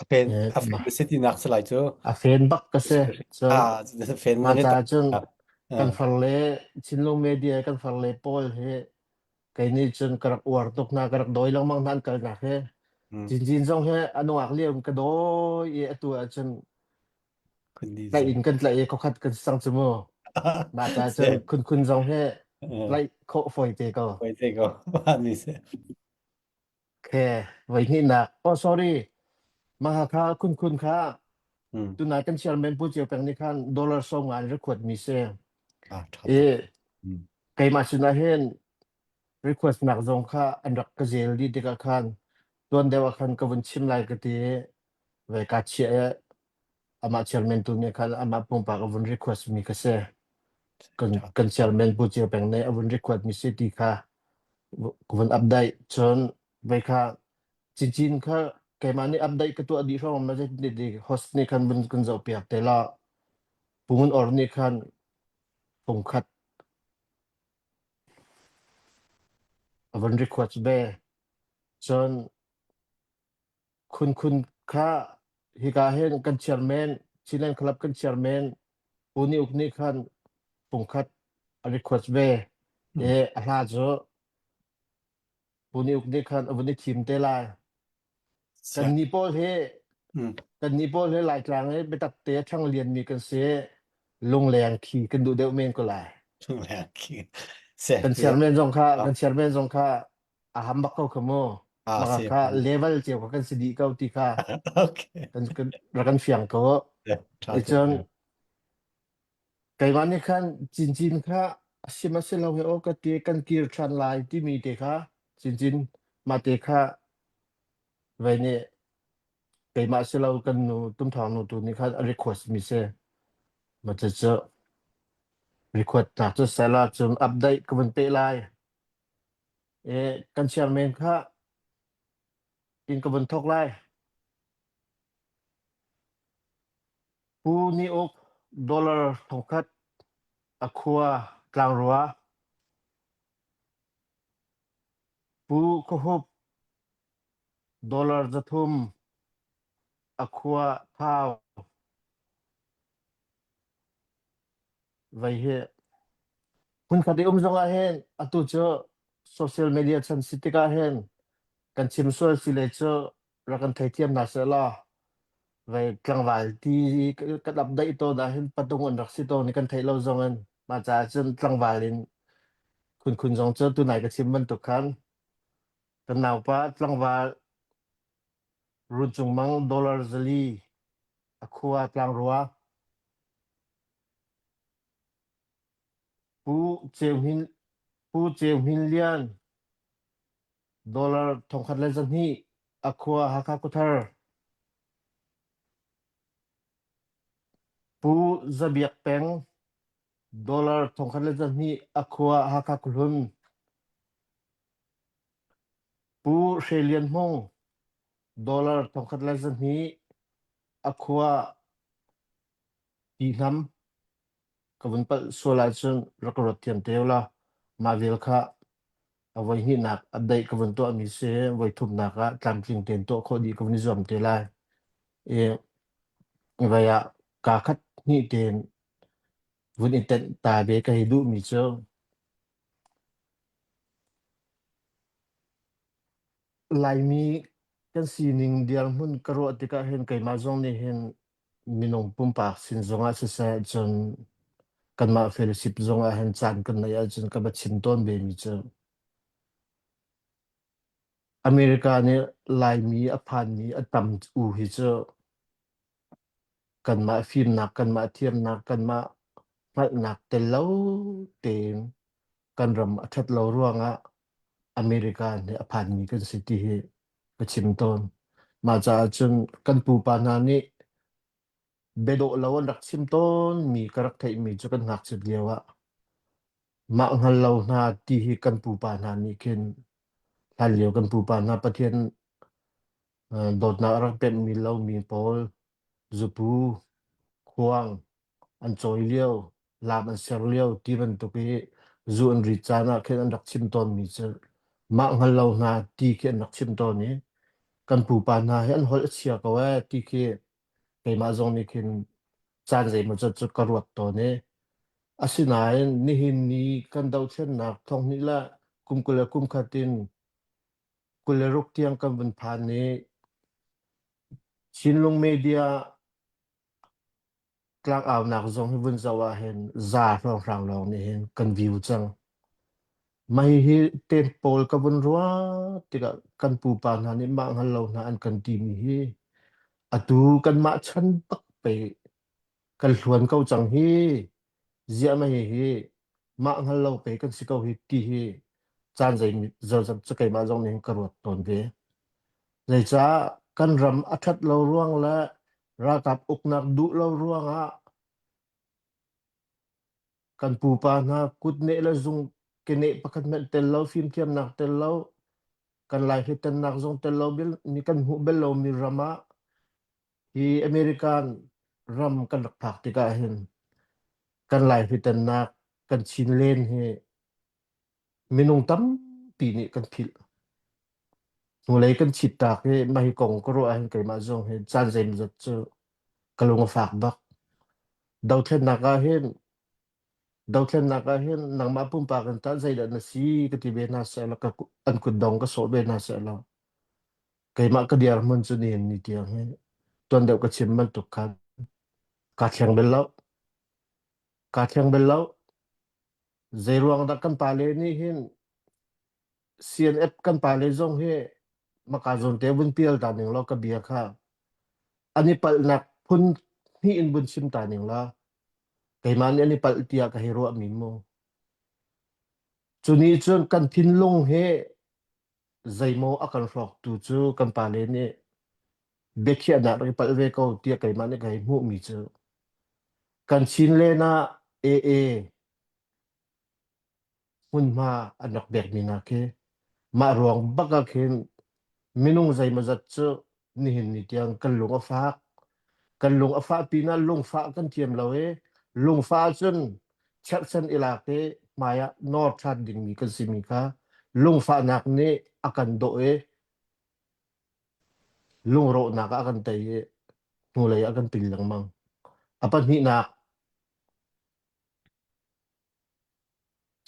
A fen E, a fen ma na si tinak si lai cu a fen bak ka si. Cun ah fen ma man i ca cun kan ah far le Chinlung media kan far le pawl hi kei nih cun ka rak uar tuk hna ka rak dawi lengmang hna an kalnak hi mm Jinjin zong hi a nungak lio in ka dawi i atu ahcun khun ni tlaih zong in kan tlaih i khokhat kan si cang cu mu mah ca se cun khun khun zong hi tlaih khawh fawi te ko koi te ko ma ni se khe voi hnihnak oh sorry mah kha khun khun kha mm tunai kan chairman Pu Ceu Peng nih khan dollar som nga in record mi si ah tha i tuk mm keimah sinah hin request nak zong kha an rak ka zel dih tikah khan tuan deuh ah khan ka vun chim lai ka ti i ve ka chiah i amah chairman tu nih khan amah pumpak a vun request mi ka si kan tha kan chairman Pu Ceu Peng nih a vun request mi si ti kha ka vun update cun ve kha cincin kha keimah nih update ka tuah dih hrawng ma di host nih khan vun kan zoh piak te la pungun or nih khan pungkhat a vun request ve cun khunkhun kha hika hin kan chairman Chinland Club kan chairman Pu Ni Uk nih khan pungkhat a request ve mm i a hla cu Pu Ni Uk nih khan a vun i thim te lai sia kan nih pawl hi mm kan nih pawl hi Laitlang i biatak te a ṭhang lianmi kan si lungleng khi kan duh deuh men ko lai se kan chairman zong kha kan chairman zong kha a ham bak ko kha mu ah maka se kha level cio kha kan si dih ko ti kha okay kan kan rak kan fiang ko tha i tuk cun keimah nih khan cincin kha a sim a si lo he aw ka ti kan kir ṭhan lai timi te kha cincin mah te kha vei nih keimah si lo kan nu tumthawng nu tu nih khan a request mi si ma cu cu request nak cu sela cun update ka vun pe lai e kan chairman kha in ka vun thok lai Pu Ni Uk dollar thongkhat a khua tlangrua Pu Khuahup dollar 300 a khua Thau vei hi hmunkhat i um zong ah hin atu cu social media chan si tikah hin kan chim sual si le cu rak kan theithiam hna seh law vei tlangval ti kan update tawn ah hin patung an rak si tawn i kan theih lo zong in mah caah cun tlangval in khunkhun zong cu tunai ka chim bantuk khan kan naupa tlangval Run Cung Mang dollar 400 a khua tlangrua Pu Ceu Hnin Pu Ceu Hnin Lian dollar 1200 a khua Hakha Khuathar Pu Za Biak Peng dollar 1200 a khua Hakha Khuahlun Pu Hre Lian Hmung dollar 1200 a khua. Pi Hnam ka vun palh sual ahcun rak ka ruat thiam te u law mah vial kha a voi hnihnak update ka vun tuahmi si voi thumnak ah tlamtling tein tuah khawh dih ka vun i zuam te lai. I vai ah kaa khat hnih tein vun i tenh ta ve ka hei duhmi cu Laimi kan sining dirhmun ka ruah tikah hin keimah zong nih hin minung pumpak sin zongah siseh cun kanmah fellowship zongah hin caan kan neih ahcun ka va chim tawn ve mi cu America nih Laimi a phanmi a tam u hi cu kanmah fimnak, kanmah thiamnak, kanmah hngalhnak tel lo tein kan ram a ṭhat lo ruangah America nih a phanmi kan si ti hi ka chim tawn. Mah caah cun kan pupa hna nih biadawh lo an rak chim tawnmi ka rak theihmi cu kan ngakchiat lio ah mah hngal lo hna ti hi kan pupa hna nih khin hlanlio kan pupa hna Pathian dawtnak a rak pemhmi lomi pawl zupu, khuang an cawi lio, laam an ser lio ti bantuk i zu an rit caan ah khin an rak chim tawnmi cu mah hngal lo hna ti khi an rak chim tawn i kan pupa hna hi an holh a chia ko ee ti khi keimah zong nih khin caan zeimawzat cu ka ruat tawn i asinain nihin ni kan dothlennak thonghnih le kum 21 in 26 tiang kan vun phan i Chinlung Media tlangaunak zong hi vun zoh ah hin za hrawnghrang lawng nih hin kan view cang. Mah hihi te pawl ka vun ruah tikah kan pupa hna nih mah hngal lo hna an kan timi hi atu kanmah chan bak pei kan hluan ko cang hi ziah mah hihi mah hngal lo pei kan si ko hi ti hi caan zei cu keimah zong nih ka ruat tawn ve. Zeicah kan ram a ṭhat lo ruang le ralkap uknak duh lo ruangah kan pupa hna kutneh le zung keneh pakhat hmanh tel lo, fimthiamnak tel lo, kan laihritannak zong tel lo bil, mi kan hmuh bel lomi ram ah hi American ram kan rak phak tikah hin kan laihritannak kan chin len hi minung tampi nih kan philh. Hnulei kan chit tak i mah hi kong ka ruah ahhin keimah zong hi caan zeimawzat cu ka lung a fak bak. Dothlennak ah hin dothlennak ah hin nangmah pumpak in tah zeidah na si ka ti ve hna seh law ka an kutdong ka sawh ve hna seh law keimah ka dirhmun cu nihin ni tiang hi tuan deuh ka chim bantuk khan kaa thleng bel lo. Kaa thleng bel lo. Zeiruang dah kan pale nih hin CNF kan pale zong hi maka zawn te vun pial ta ning law ka bia kha an i palhnak phun hnih in vun chim ta ning la keimah nih an i palh tiah ka hei ruah mi mu cu nih cun kan thinlung hi zeimaw a kan hrawktu cu kan pale nih biakhiahnak rak i palh ve ko tiah keimah nih ka hei hmuh mi cu kan Chin len ah AA hmunhma an rak pekmi hna khi mah ruang bak ah khin minung zeimawzat cu nihin ni tiang kan lung a fak. Kan lung a fah pinah lungfah kan thiam lo i lungfah ahcun cherhchan i lak i hmai ah nawr ṭhan dingmi kan simi kha lungfahnak nih a kan dawh i lungrawhnak ah a kan tei i hnulei ah kan pil lengmang. A pahnihnak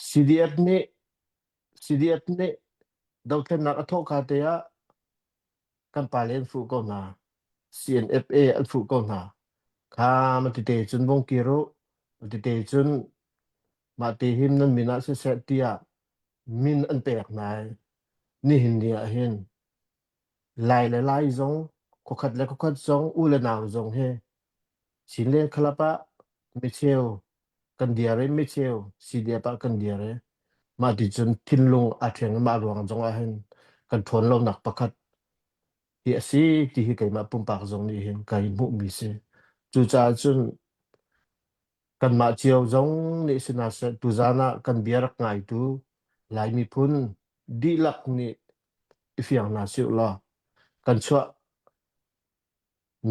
CDF nih CDF nih dothlennak a thawhka te ah kan pale an fuh ko hna. CNFA an fuh ko hna. Kha matite cun vung kir u. Matite cun mah te hin nan min ah siseh tiah min an pek hna i nihin ni ah hin Lai le Lai zong khuakhat le khuakhat zong u le nau zong hi Chinland Club ah micheu kan diar i micheu CDF ah kan diar i mah ti cun thinlung aa ṭheng i mah ruang zong ah hin kan ṭhawn lonak pakhat hi a si ti hi keimah pumpak zong nih hin kai hmuhmi si. Cucaah cun kanmah cio zong nih si hna seh tuzaan ah kan bia rak ngaitu Lai miphun dihlak nih i fiang hna sih law kan chuah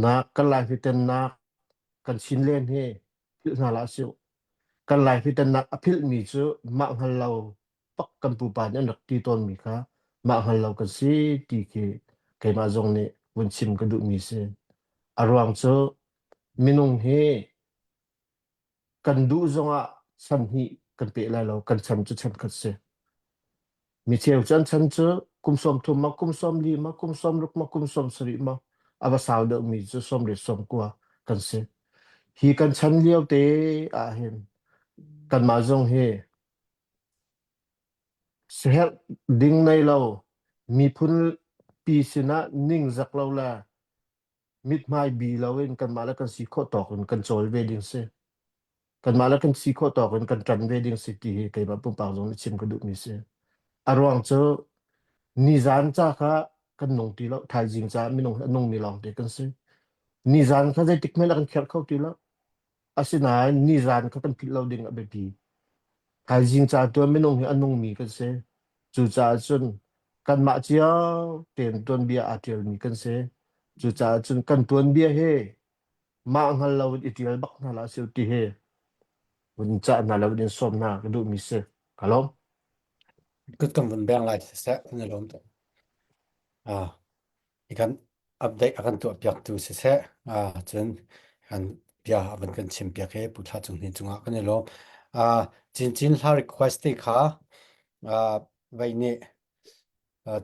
nak kan Laihmitennak kan Chinland hi. Philh hna hlah sih. Kan Laifi ṭannak a philhmi cu mah hngal lo bak kan pupa nih an rak ti tawnmi kha mah hngal lo kan si ti khi keimah zong nih vun chim ka duhmi si. A ruang cu minung hi kan duh zongah chan hnih kan peh lai lo, kan chan cu chan khat si. Mi cheu cu an chan cu kum 30 ma kum 40 ma kum 60 ma kum 70 ma a va sau deuhmi cu 38 90 kan si. Hi kan chan lio te ah hin kanmah zong hi siherh ding nei lo miphun pi sinah ningzak lo le mithmai bi loin kanmah le kan si khawh tawk in kan cawl ve ding si. Kanmah le kan si khawh tawk in kan ṭan ve ding si ti hi keimah pumpak zong nih chim ka duhmi si. A ruang cu nizan ca kha kan nung ti lo, thaizing ca minung a nungmi lawngte kan si. Nizan kha zeitik hmanh ah kan kherh kho ti lo. Asinain nizan kha kan philh lo ding a biapi. Thaizing ca tuan minung hi a nungmi kan si. Cucaah cun kanmah cio tein tuanbia aa ṭialmi kan si. Cucaah cun kan tuanbia hi mah hngal lo in i ṭial bak hna hlah sih ti hi vun cah hna lo in sawm hna ka duhmi si. Ka lawm. Kut kan vun beng lai siseh kan i lawm tuk. Ah. I kan update a kan tuahpiaktu siseh, cun kan bia a van kan chimpiak hi Pu Thla Cung Hnin cungah kan i lawm. Cincin hla request te kha vei nih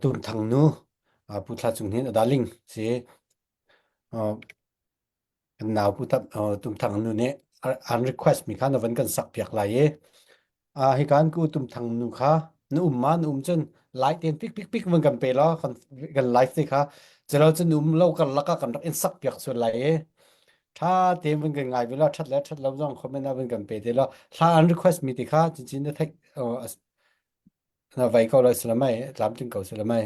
Tum Thang nu Pu Thla Cung Hnin a darling si Kan nau Pu Tum Thang nu nih an request mi kha na van kan sak piak lai i hikan ku Tum Thang nu kha na um ma na um cun like ten pik pik pik van kan pe law kan kan live te kha celo cun um lo kar laka kan rak in sak piak sual lai i tha te van kan ngai ve law that le that lo zong comment ah van kan pe te law hla an request mi te kha chinchin na theih na vai ko lai salamai tlamtling ko salamai.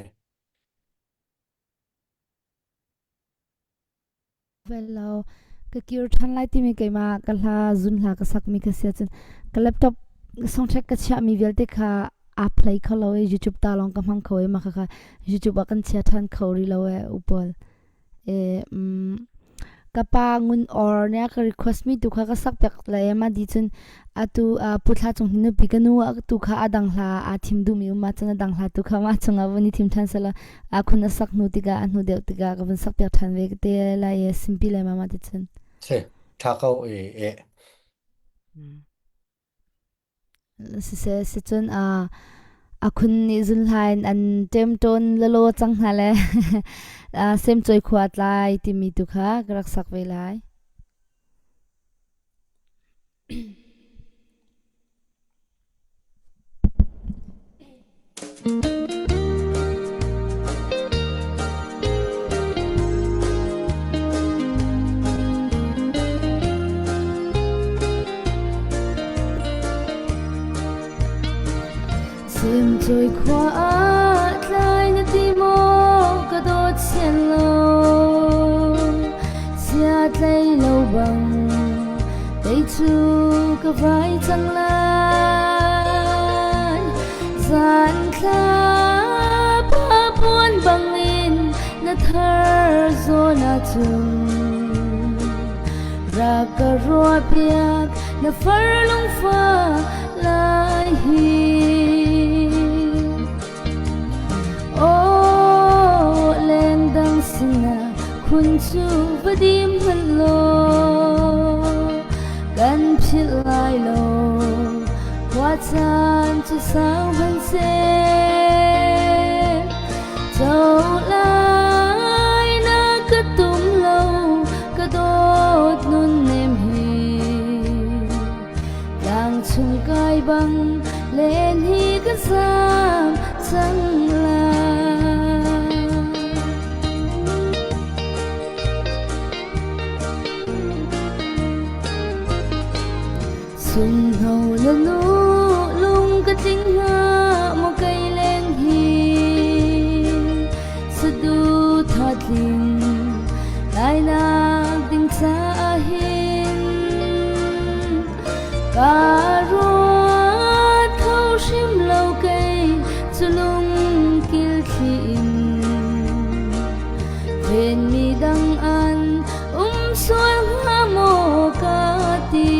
Vel lo ka kir ṭhan lai timi keimah ka hla zun hla ka sakmi ka si ahcun ka laptop songtrack ka chiahmi vialte kha aa play kho lo i YouTube ta lawng ka hmang kho i mah khakha YouTube ah kan chia ṭhan kho rih lo ee u pawl. E, mm, ka pa ngun or nih a ka request mi tu kha ka sak piak lai i mah di cun atu Pu Thla Cung hi nupi ka nu tu kha a dang hla aa thim duhmi um ahcun a dang hla tu kha mah chungah vun i thim ṭhan selaw a khun a sak hnu tikah a hnu deuh tikah ka vun sak piak ṭhan ve te lai i simpi le mama ti cun. Si, ṭha ko i e. Siseh sicun a a khun nih zunhla in an ṭemṭawn lalaw cang hna le semcawi khua tlai timi tu kha ka rak sak ve lai. Semcawi khua ah tlai na ti maw ka dawt sian lo sia tlei lo bang kei cu ka vai cang lai zan thla pa puan bangin na thar zawn ahcun rak ka ruah piak na far lungfa lai hi Aw lengdang sinah khun cu va dim hmanh law kan philh lai lo khua caan cu sau hmanh seh co lai na ka tum lo ka dawt nun nem hi Tlang chung kai bang len hi ka zam cang lai. Sunghno na nu lung ka tling hnga maw kei leng hi sadu tha tling lai nak ding caah hin Ka ruat kho hrim lo kei cu lungkil thli in Venmi dang an um sual hnga maw ka ti.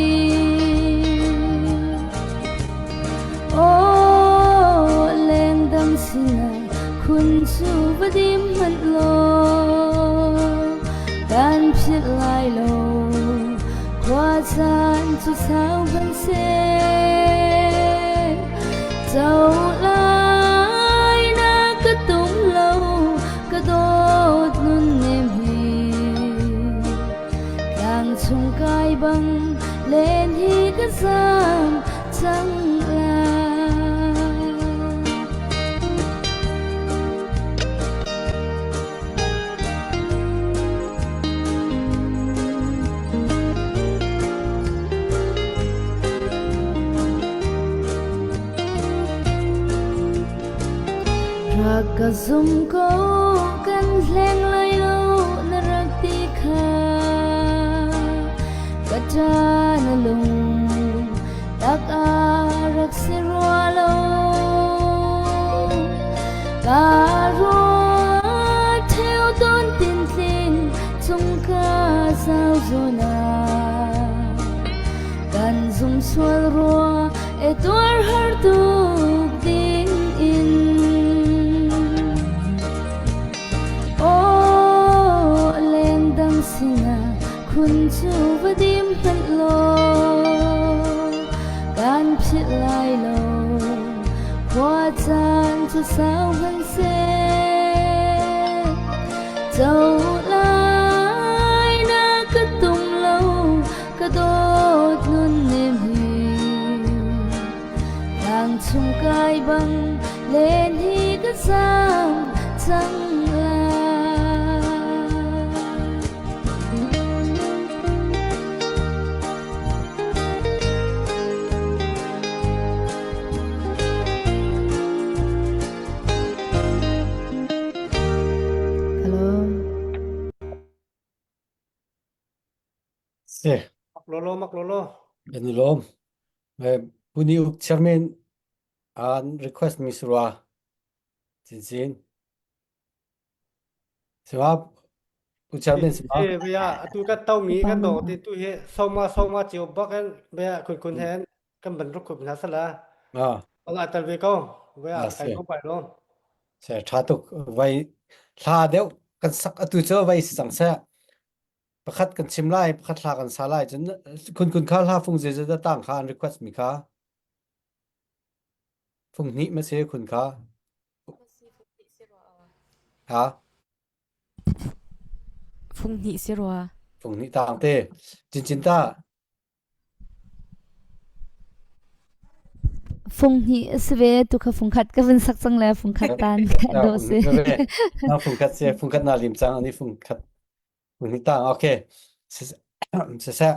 va dim hmanh law kan philh lai lo khua caan cu sau hmanh seh co lai na ka tum lo ka dawt nun nem hi tlang chung kai bang len hi ka zam cang lai. Rak ka zum ko kan hleng lai lo na rak ti kha ka ṭa na lung tak a rak si rua lo ka ruah theo ton tin tling chung ka zau zona kan zum sual rua e tuar har tuk ding in Aw lengdang sinah khun cu va dim hmanh law kan philh lai lo khua caan cu sau hmanh seh co lai na ka tum lo ka dawt nun nem hi Tlang chung kai bang len hi ka zam cang lai. Hello. Si. Mak lolo mak lolo. Kan i lawm. Pu Ni Uk chairman an request mi si rua. Cincin. Siwa Pu chairman si ma. Eh bia atu ka tau mi kan dong ti tu hi soma soma chiu bak in bia khun khun hen kan ban ruk khup na sala. Ah. Ang atal ve ko. Bia Ah, kai si. ko pai lo. Se tha tuk vai hla deuh kan sak atu cu vai si cang seh. Pakhat kan chim lai, pakhat hla kan sa lai. Cun kun kun kha hla fung zeizat dah tang kha an request mi kha. Fung hnih ma si khun kha. Ha? Fung hnih si rua. Fung hnih tang te. Cin cin ta. Fung hnih a si ve tu kha fung khat ka vun sak cang le fung khat tan dawh si. Na fung khat si fung khat na lim cang ani fung khat Tang okay. Siseh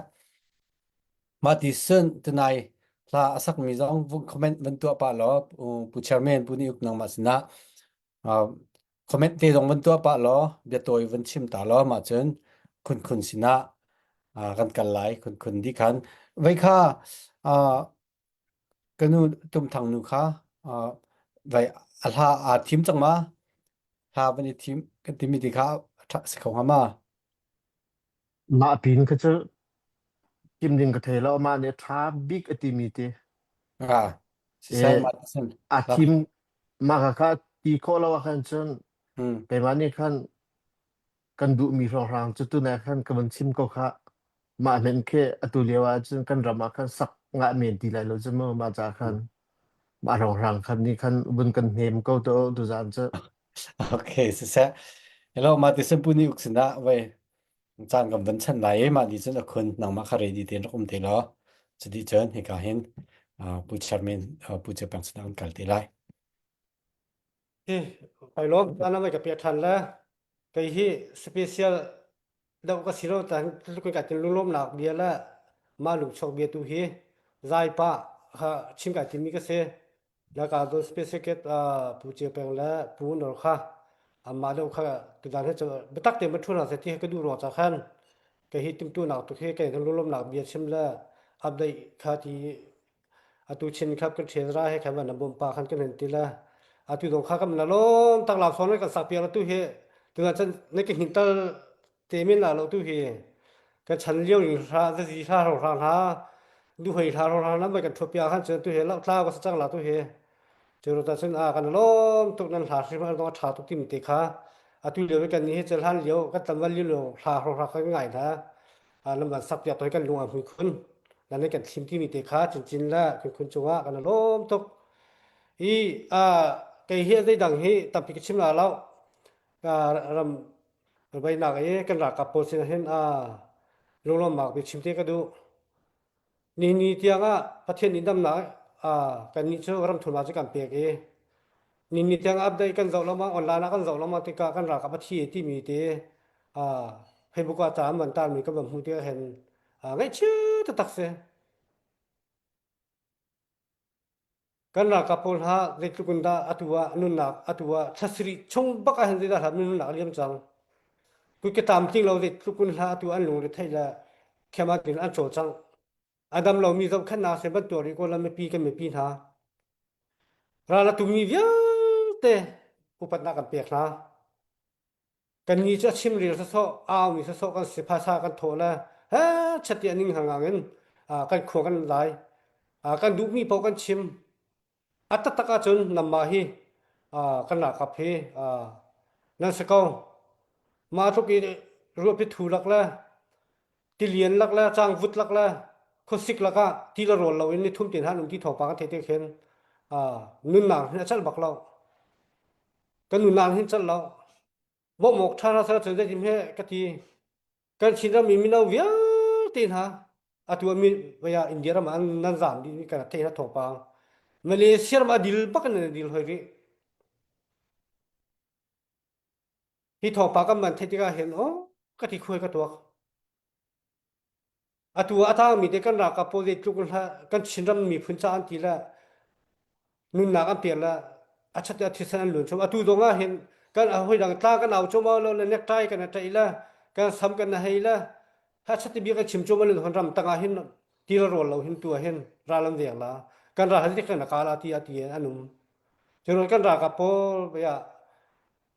mah ti sun tunai hla a sakmi zong vung comment van tuah pah law pu chairman pu ni uk nangmah sinah comment te zong van tuah pah law biatawi van chim ta law mah cun khun khun sinah kan kal lai khun khun di khan vei kha kanu tumthang nu kha vai a hla aa thim cang ma hla van i thim kan timi ti kha a si kho hnga ma? Mah pin kha cu tim ding ka thei lo amah nih a ṭha bik a timi ti. Ah, sisai Eh, mah sin. a thim mah kha kha ti khawh lo ahkhan cun Hmm. keimah nih khan kan duhmi hrawnghrang cu tunah khan ka van chim ko khah. Mah hmen khi atu lio ah cun kan ram ah khan sak ngah men ti lai lo cu mu mah ca khan mah hrawnghrang khan nih khan vun kan hnem ko to tuzaan cu. Okay, siseh. Hello, mah ti sin pu ni uk sinah vai caan kan van chan lai i mah ni cun a khun nangmah kha ready tein rak um te law cuti cun hika hin pu chairman pu Chepang sinah kan kal te lai. Hi, kai lawm ana mai ka pia than le kei hi special deuh ka si lo tan tluk ka tin lunglawmnak bia le mah lungchuak bia tu hi zai pa kha chim kai timi ka si la ka don specific pu che peng le pu nor kha amma deuh kha tudan he biatak te ma thu na se ti ka du ro cha khan ka hi tum tu nak tu khi kai kan lunglawmnak bia chim le update kha ti Atu chin khap kan ṭhial ra he khan van bawm pa khan kan hen ti la. Atu dong kha kam la lom tak lam song kan sak piak tu hi tu chan ne ka hin tal te min la lo tu hi kan chan lio ning hra za zi hra ro hra hna du hoi hra ro hra na mai kan thua pia khan chen tu hi lau tla ka chang la tu hi. Cu ruangah cun a kan lawm tuk nan hla hrim a ṭha tuk timi te kha atu lio i kan nih hi hlan lio kan tlangval lio lio hla hrawkhrang kan ngai hna. Nan van sak piak to hi kan lung a hmui khun. Nan kan thlim timi te kha cincin le khunkhun cungah kan lawm tuk. I kei hi zeidang hi tampi ka chim la lo. Ram vainak i kan ralkap pawl sin hin lunglawmnak bia chim te ka duh. Nihin ni tiangah Pathian nih damnak kannih cu ramthum ah cu kan pek i nihin ni tiang update kan zoh lengmang online ah kan zoh lengmang tikah kan ralkap a thi timi te Facebook ah ca an van tarmi kan van hmuh tikah hin ngaihchia taktak si. Kan ralkap pawl hna zeitluk in dah atu ah nunnak atu ah thla sarih chung bak ah hin zeidah hlah nunnak a liam cang. Kutka tlamtling lo zeitluk in hlah atu an lungre theih le thiam ah an cawlcangh. A dam lomi zohkhenhnak se bantuak rih ko la mipi kan mipi hna. Ral a tumi vialte upatnak kan pek hna. Kannih cu a chimrel sawsawh, a aumi sawsawh kan si, phaisa kan thawh le he chati a ning hangang in kan khua kan lai. Kan duhmi paoh kan chim. A taktak ahcun nanmah hi kan ralkap hi nan si ko. Mah tluk i ruahpi thu lak le tilian lak le cangvut lak le khuasik lakah ti le rawl loin ni thum tin han um ti thawngpang kan theih te khin nunnak hin a celh bak lo. Kan nunnak hin celh lo. Bawmh awk ṭha hna seh cun zeitin he ka ti. Kan Chinram mi mino vialte hna atu ah mi vei ah India ram ah nan zaam dih kan theih hna thawngpang. Malaysia ram a dil bak in an dil hoi rih. Hi thawngpang kan man theih tikah hin oh ka ti khuai ka tuak. Atu ah a tangmi te kan ralkap pawl zeitluk in hlah kan Chinram miphun ca an ti le nunnak an pek le a chat a thisen an luan chom. Atu zong ah hin kan hawi dang tla kan au chom lo le necktie kan ṭaih le kan sam kan hei le ha chat bia kan chim chom le ram tang ah hin ti le rawl lo hin tu ah hin ral an veng la kan ral han kan ka la ti a ti an um. Cun kan ralkap pawl bia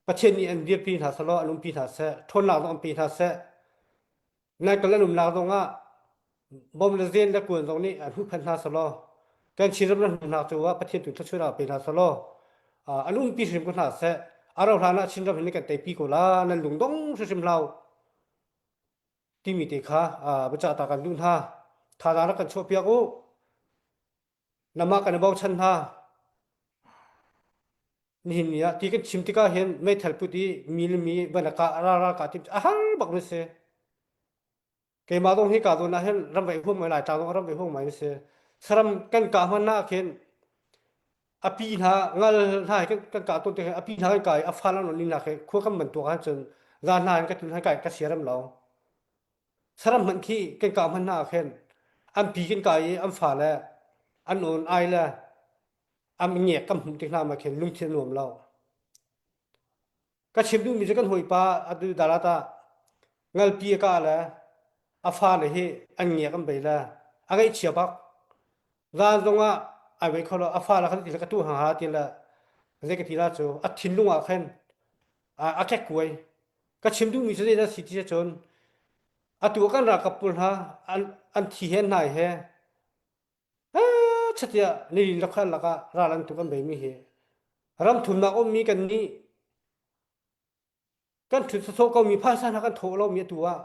Pathian nih an dirpi hna selaw an umpi hna seh ṭhawnnak zong an pe hna seh Nai kal an umnak zongah bom le zen le kuan zong nih an huhphenh hna selaw kan Chinram ram hna cu ah Pathian tu thluachuah pe hna selaw an umpi hrim ko hna seh a rau hlan ah Chinram hin kan teipi ko la nan lungdong hrimhrim hlau timi te kha biacah ta kan duh hna thazaang rak kan chuahpiak u namah kan i bochan hna nihin ni ah ti kan chim tikah hin meithal put i mi le mi van a kah ral ral kah tim a har bak mi si keimah zong hi ka zawn ah hin ram vei huam mai lai tlang zong ram vei huam mai si saram kan kah hman ah khin a pi hna ngal hna hi kan kan kah tawn te a pi hna kan kai a fa lan ning na khi khua kan ban tuak han cun zan hna in ka tun han kai ka siaram lo saram hmanh khi kan kah hman hna ah khin an pi kan kai i an fa le an awn ai le an ngiak kan hmuh tik hna ma khin lungthin a nuam lo ka chim duhmi cu kan hawipa atu dalat ah ngalpi a kah le a fale hi an ngiak an bei le a ngaihchia bak zan zong ah ai wei kho lo a fale khan ti le ka tu hang ha ti le zei ka ti la cu a thinlung ah khin a kekkuai ka chim duhmi cu zeidah si ti cun atu kan ralkap pawl hna an an thi he hnai he chatiah nilin lakha lakah ral an tuk an beimi hi ram thumnak ummi kan nih kan ṭhut sawsawh komi phaisa hna kan thawh lomi atu ah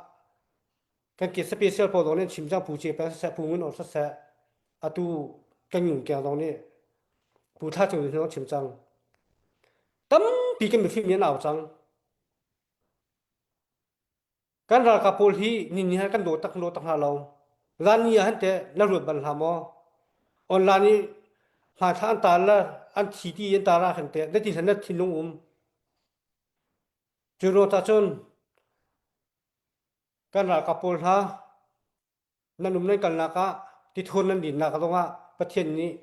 kan ke special pawl zong nih an chim cang pu ce peng siseh pu ngun or siseh atu kan ngun keng zong nih pu thla cung zong chim cang tampi kan mifim nih an au cang Kan ralkap pawl hi nini han kan daw tak daw tak hna lo. Zan ni ah han teh na ruat bal hlah maw? Online i hmaithla an tar le an thi ti an tar ah khan teh na ti hlan na thinlung um. Cu ruang cah cun kan ralkap pawl hna nan um nan kalnak ah tithur nan dinnak zongah Pathian nih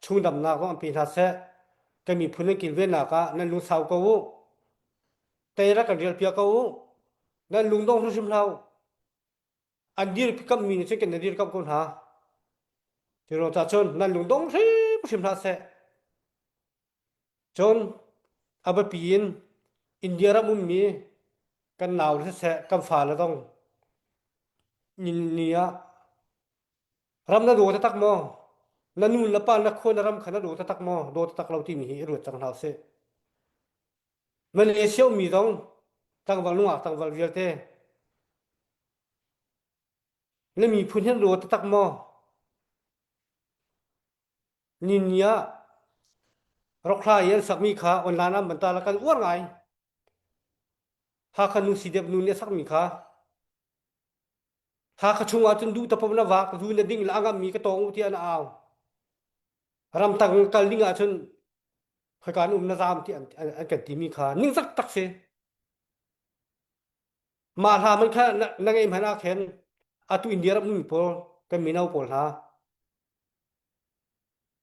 chungdamnak zong an pe hna seh. Kan miphun nan kilvennak ah nan lungsau ko u. Tei rak kan rialpiak ko u. Nan lungdong hrimhrim hlah u. An dirkammi nih cun kan na dirkamh ko hna. Cu ruang cah cun nan lungdong hrimhrim hlah seh. Cun a biapi in India ram ummi kan nau le siseh kan fale zong ni ah ram na daw taktak maw? Na nu na pa na khua na ram kha na daw taktak maw daw taktak lo timi hi i ruat cang hna usih. Malaysia ummi zong tlangval nungak tlangval vialte na miphun hi na daw taktak maw? Ni ah rokhla i an sakmi kha online ah man ta la kan uar ngai. Hakha nu CDF nu nih a sakmi kha Hakha chung ah cun duh tapom na vak zu na ding la a ngammi ka tawng u tiah na au. Ramtang kal ding ah cun khoika an um na zaam ti an, an kan timi kha ningzak tak si. Mah hla man kha na, na ngei hmanh ah khin atu India ram ummi pawl kan mino pawl hna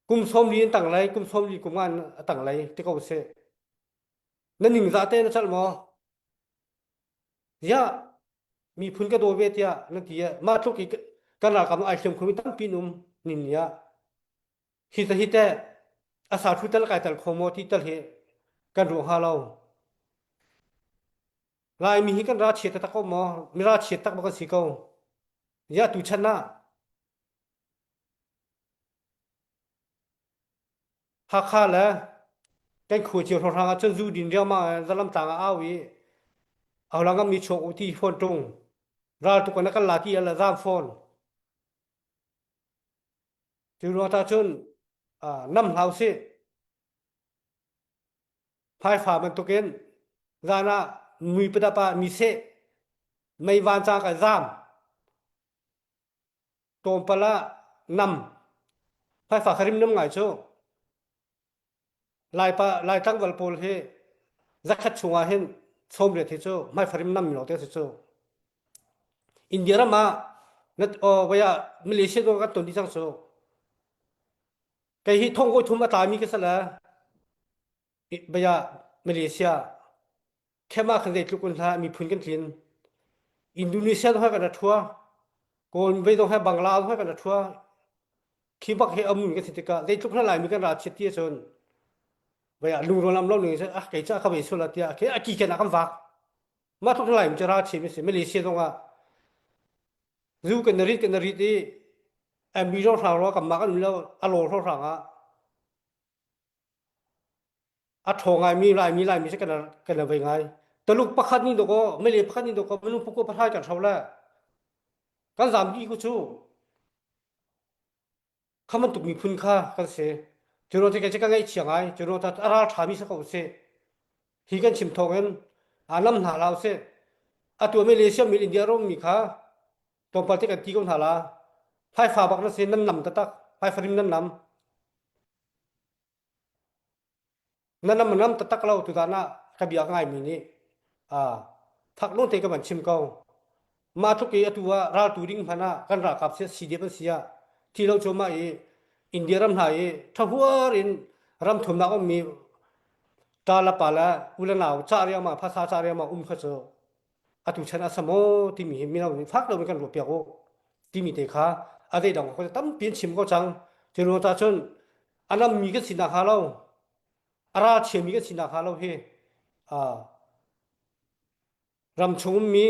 kum sawmli an tang lai kum sawmli kum nga a tang lai ti ko seh na ningzah te na chalh maw Ziah miphun ka daw ve tiah nan ti ah mah tluk i kan ralkap ai hliam khomi tampi an um nin ni ah hi ta hi teh a sa thu tal kai tal kho maw ti tal hi kan ruah hnga lo. Laimi hi kan ra chiat taktak ko maw? Mi ra chiat tak bak kan si ko. Ziah tu chan ah Hakha le kan khua cio hrawnghrang ah cun zu din riangmang in zalam tlang ah au i aholang ngam mi chuak u ti fawn ṭung ral tuk in a kan la ti ala zaam fawn cu ruang ta cun nam hlau sih phaifa bantukin zan ah mui padap ah mi seh mei van ca ka zaam tlawmpal ah nam phaifa kha rim nam ngai cu laipa lai tlangval pawl hi zakhat chungah hin sawmriat hi cu hmaifa rim nam mi lawng te si cu India ram ah na vaya Malaysia zong kan ton dih cang cu kei hi thong voi thum a tlami ka sala baya Malaysia Khema khan zeitluk in hlah miphun kan tlin. Indonesia zong kan ra thua. Kawl vei zong he Bangla zong kan ra thua. Khi bak he amun kan si tikah zeitluk hlah Laimi kan ra chiat ti ahcun vei ah lungrual lam lo ning ah kei ca ka vei sual tiah khi a ki ken ah kan vak. Mah tluk Laimi cu ra chin si Malaysia zong ah zu kan rit kan rit i MB zong hrang ro kan mah kan um lo a law hrang ah a ṭhawng ngaimi Laimi Laimi cu kan kan la vei ngai. Taluk pakhat nih dawkaw Malay pakhat nih dawkaw minung pukua pahrai kan hro le kan zaam dih ku cu kha bantuk miphun kha kan si. Cu ruang cu ka ngaihchia ngai. Cu ruang a ral ṭhami si ko usih. Hi kan chim thawng in aa nam hna hlah usih. Atu Malaysia mi India ram mi kha tlawmpal te kan ti ko hna la. Phaifa bak na si nan nam taktak. Phaifa rim nan nam. Na nam nam taktak lo tuzaan ah ka bia ka ngaimi nih thak lung te ka van chim ko. Mah tluk i atu ah raltu ding hmanh ah kan ralkap si CDF an si ah thi lo cu mah i India ram hna i thahuar in ram thumnak ummi ṭa le pa le u le nau cah riangmang phasa cah riangmang um kha cu atu chan a sa maw timi hi mino nih fak lo in kan ruah piak u timi te kha a zeidang ko tampi an chim ko cang cu ruang ta cun a nammi kan sinak hnga lo a ra chiami kan sinak hnga lo hi ram chung ummi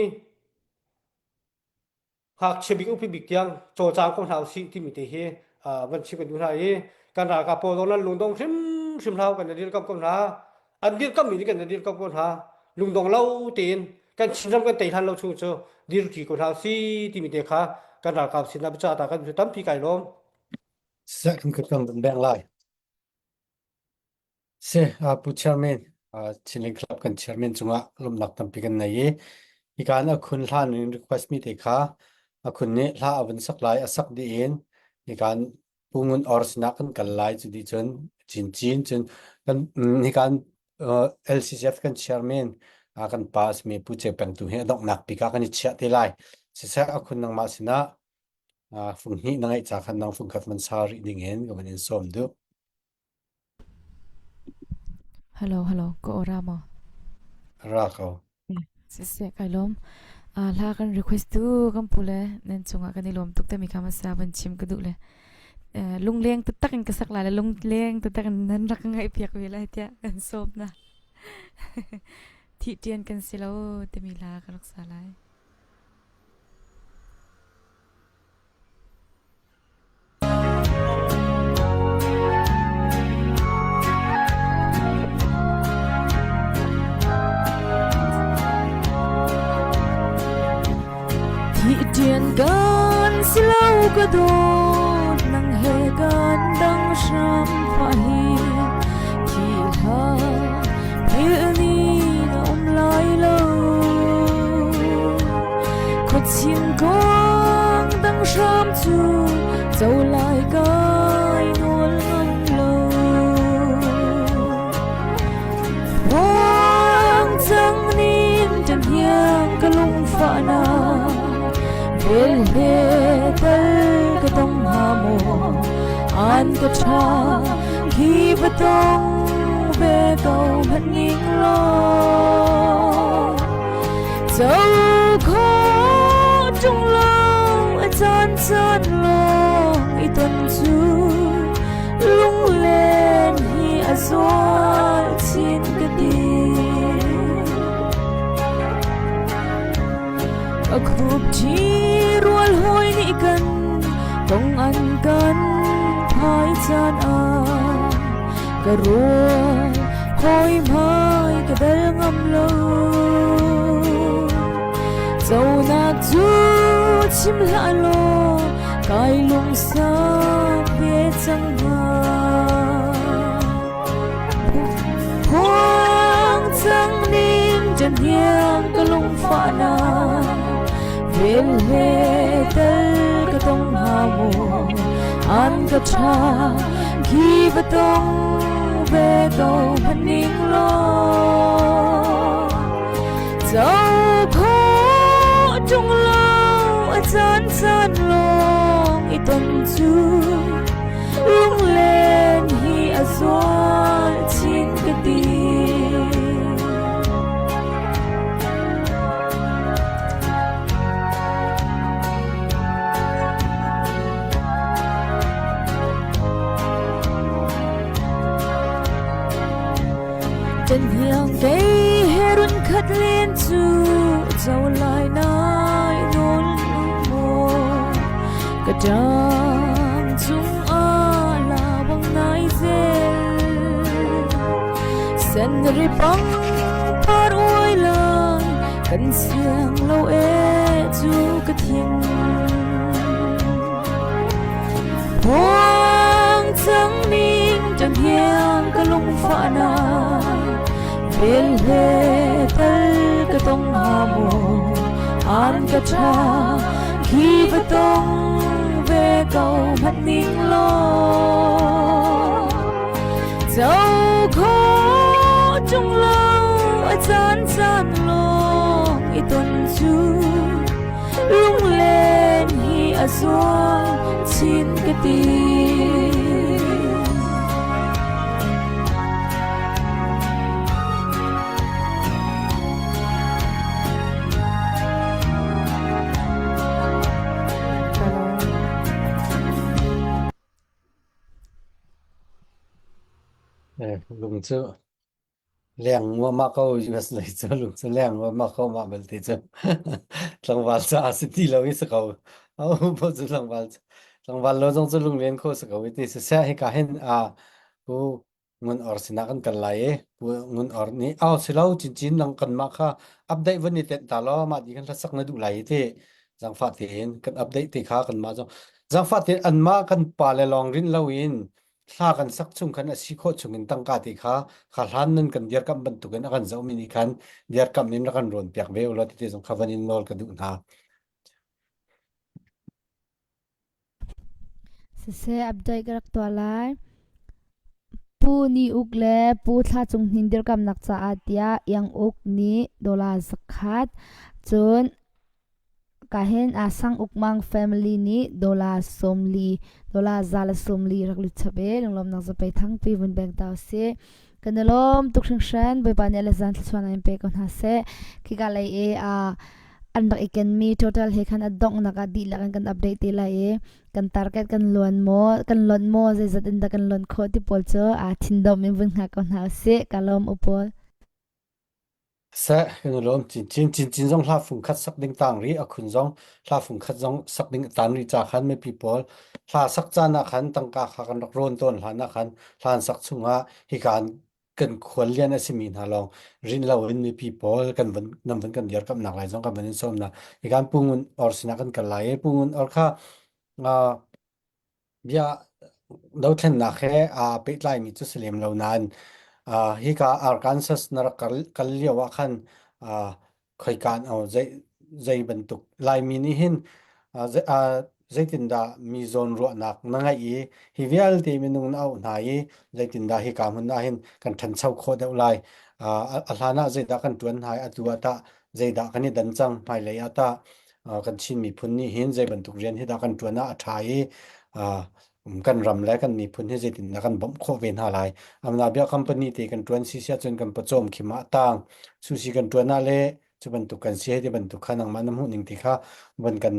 ngakchia bik upi bik tiang cawlcang ko hna usih timi te hi van chim kan duh hna i kan ralkap pawl zong nan lungdong hrimhrim hlah kan dirkamh ko hna an dirkamh mi kan dirkamh ko hna lungdong lo tein kan Chinram kan tei hlan lo chung cu dirṭi ko hna usih timi te kha kan ralkap sinah biaca ta kan tampi kai lawm. Seh kan kan beng lai. Si, uh, Pu Chairman, uh, Chinlink Club kan chairman cungah lawmhnak tampi kan nei i hika in a khun hlan in request mi te kha a khun nih hla a vun sak lai a sak dih in hika in Pu Ngun Or sinah kan kal lai cu dih cun cin cin cun kan mm, hika in uh, LCCF kan chairman uh, kan pa simi Pu Ceu Peng tu hi a donghnak bik ah kan i chiah te lai. Siseh a khun nangmah sinah uh, fung hnih na ngeih ca khan nang fung khat man sa rih ding in ka van in sawm duh. Hello, hello, ka ora maw? Ra ko. Siseh kai lawm. Uh, hla kan request tu kan pu le nan cungah kan i lawm tuk te mi kha masa van chim ka duh le. Uh, lungleng taktak in ka sak lai le lungleng taktak in nan rak ngaih piak ve lai tiah kan sawm na. Thih ṭian kan si lo timi hla ka rak sa lai. ka dawt nang he kan dang hram fa hi thi hlah philh ni na um lai lo khuachim kong dang hram cu co lai kai nawl ngam lo Huang cang nin tan hiang ka lungfahnak vel he tal ka tong hnga maw an ka ṭha khi va tong ve ko hmanh ning law co khawh ṭung lo a caan caan lawng i ton cu lunglen hi a zual chin ka ti. A khup ṭhi rual hawi nih kan tong an kan phai caan ah ka rual hawi hmai ka bel ngam lo. Conak cu chim hlah law kai lungsak ve cang hnga. Huang cang ning ṭan hiang ka lungfahnak vel he tal ka tong hnga maw an ka ṭha khi va tong ve ko hmanh ning law Co khawh ṭung lo a caan caan lawng i ton cu lunglen hi a zual chin ka ti. Kan hiang kei he run khat len cu co lai nai nawl maw ka ṭang cung ah la bang nai zel sen ri pang par uai lai kan siang lo e cu ka thing Huang cang ning ṭan hiang ka lungfahnak vel he tal ka tong hnga maw an ka ṭha khi va tong ve ko hmanh ning law co khawh ṭung lo a caan caan lawng i ton cu lunglen hi a zual chin ka ti. Eh, lung cu Leng nguahmah ko US lei cu lung cu leng nguahmah ko mah belte cu tlangval caah si ti lo i si ko. Au po cu tlangval tlangval lo zong cu lunglen kho si ko i ti siseh hika hin a pu ngun or sinah kan kal lai i pu ngun or nih au si lo cincin nang kanmah kha update van i tenh ta law mah di kan hlasak na duh lai i ti zangfah tein kan update te kha kanmah zong zangfah tein anmah kan pa le lawng rin lo in hla kan sak chung khan a si khawh chung in tangka ti kha kha hlan nan kan dirkamh bantukin a kan zohmi nih khan dirkamh in rak kan rawn piak ve ulaw titi zong kha van in nawl ka duh hna. Siseh update ka rak tuah lai. Pu Ni Uk le Pu Thla Cung Hnin dirkamnak caah tiah Iang Uk nih dollar zakhat cun Kahin aa Sang Uk Mang family nih dollar 40 dollar 140 rak lut chap i lunglawmnak zapei thangpi vun beng ta usih. Kan i lawm tuk hringhran. Bawipa nih a le zan thluachuah in pe ko hna seh. Khika lei i uh, an rak i kenmi total he khan a donghnak ah dihlak in kan update te lai i kan target kan luan maw kan lonh maw zeizat in dah kan lonh khawh ti pawl cu aa thin dom in vun hngak ko hna usih. Ka lawm u pawl. Seh, kan i lawm chinchin. Chinchin zong hla fung khat sak ding tang rih, a khun zong hla fung khat zong sak ding tan rih ca khan mipi pawl hla sak caan ah khan tangka kha kan rak rawn tawn hlan ah khan hlan sak chungah hika kan khual lian a simi hna lawng rin loin mipi pawl kan van nan van kan dirkamnak lai zong kan van in sawm na hikan pungun or sinah kan kal lai i pungun or kha. Uh, bia dothlennak he aa pehtlaimi cu si lem lo nain uh, hika Arkansas na rak kal, kal lio ah khan uh, khoika oh, zei zei bantuk Laimi nih hin uh, zei, uh, zeitindah mi zawn ruahnak na ngeih i hi vialte minung na auh hna i zeitindah hika hmun ah hin kan ṭhancho khawh deuh lai uh, a a hlan ah zeidah kan ṭuan hna i atu ah tah zeidah kan i dan cang hmailei ah tah uh, kan Chin miphun nih hin zei bantuk rian hi dah kan ṭuan ah a ṭha i uh, kan ram le kan miphun hi zeitindah kan bawmh khawh ve hna lai. Amnabia company te kan ṭuan si siah cun kan pawcawm khim ah tang sushi kan ṭuan ah le cu bantuk kan si hei ti bantuk kha nangmah na hmuh ning ti kha van kan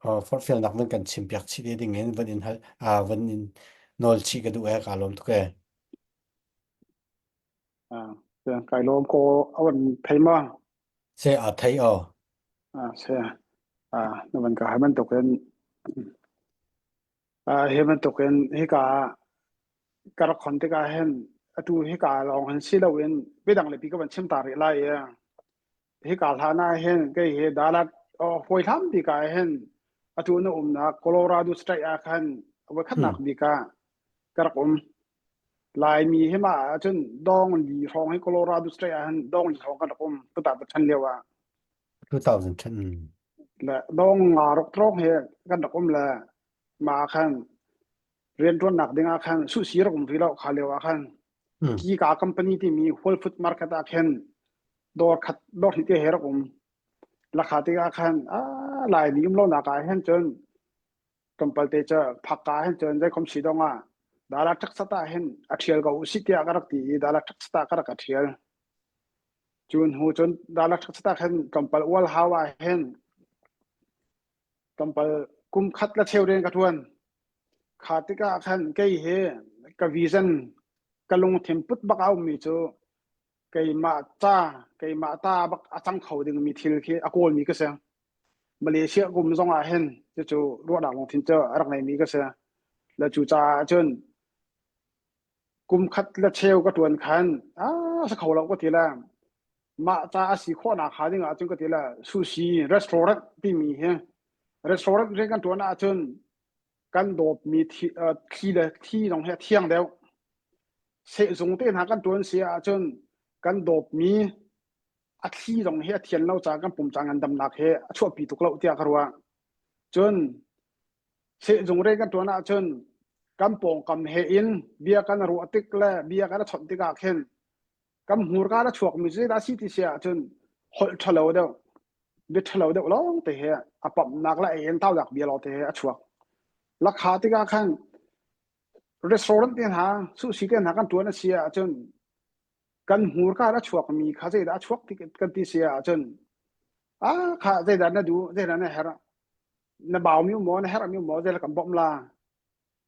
uh, forhfialnak van kan chimpiak chih te ding in van in hal uh, van in nawl chih ka duh e ka lawm tuk e. Ah, kai lawm ko awan thei ma Se a thei o. Ah, se ah na van ka hai bantuk in ah hi bantuk in hika ka rak khon tikah hin atu hika lawng hin si loin bidang le pi ka van chim ta rih lai i hika hlan ah hin kei hi Dalat hawi hlam bik ah hin atu na umnak Colorado State ah khan voi khatnak bik ah ka rak um. Laimi hi mah ahcun dong li hrawng hi Colorado State ah hin dong li hrawng kan rak um 2010 lio ah. 2010. Le dong nga rok trawng hi kan rak um le mah khan rianṭuannak ding ah khan suhsi rak um rih lo kha lio ah khan Kika company timi Whole Food Market ah khin dawr khat dawr hnih te he rak um. Lakha tikah khan ah Laimi um lonak ah hin cun tlawmpal te cu phakka hin cun zeikhom si dong ah dala ṭaksat ah hin a ṭhial ko usih tiah ka rak ti i dala ṭaksat ah ka rak a ṭhial. Cu hnu cun dala ṭaksat ah khin tlawmpal ual hau ah hin tlawmpal kum khat le cheu rian ka ṭuan. Kha tikah khan kei hi ka vision ka lungthin put bak a ummi cu keimah ca keimah ta bak a cang kho dingmi thil khi a kawlmi ka si. Malaysia kum zong ah hin cucu ruahnak lungthin cu a rak ngeimi ka si. Le cu caah cun kum khat le cheu ka ṭuan khan ah sa kho lo ka ti le mah ca a si khawhnak hnga ding ahcun ka ti le sushi restaurant timi hi restaurant rian kan ṭuan ahcun kan dawtmi thli le thi zong hi a thiang deuh. Sehzung te hna kan ṭuan si ahcun kan dawtmi a thli zong hi a thian lo caah kan pum ca ngandamnak hi a chuahpi tuk lo tiah ka ruah. Cun sehzung rian kan ṭuan ahcun kan pawngkam he in bia kan ruah tik le bia kan chawnh tikah khin kan hmurka a chuakmi cu zeidah a si ti si ahcun holh ṭhalo deuh bia ṭhalo deuh lawng te he a pamnak le ei taunak bia lawng te he a chuak. Lakha tikah khan restaurant te hna sushi te hna kan ṭuan a si ahcun kan hmurka a chuakmi kha zeidah a chuak ti kan ti si ahcun ah kha zeidah na duh zeidah na herh na baumi um maw na herhmi um maw zeilah kan bawmh la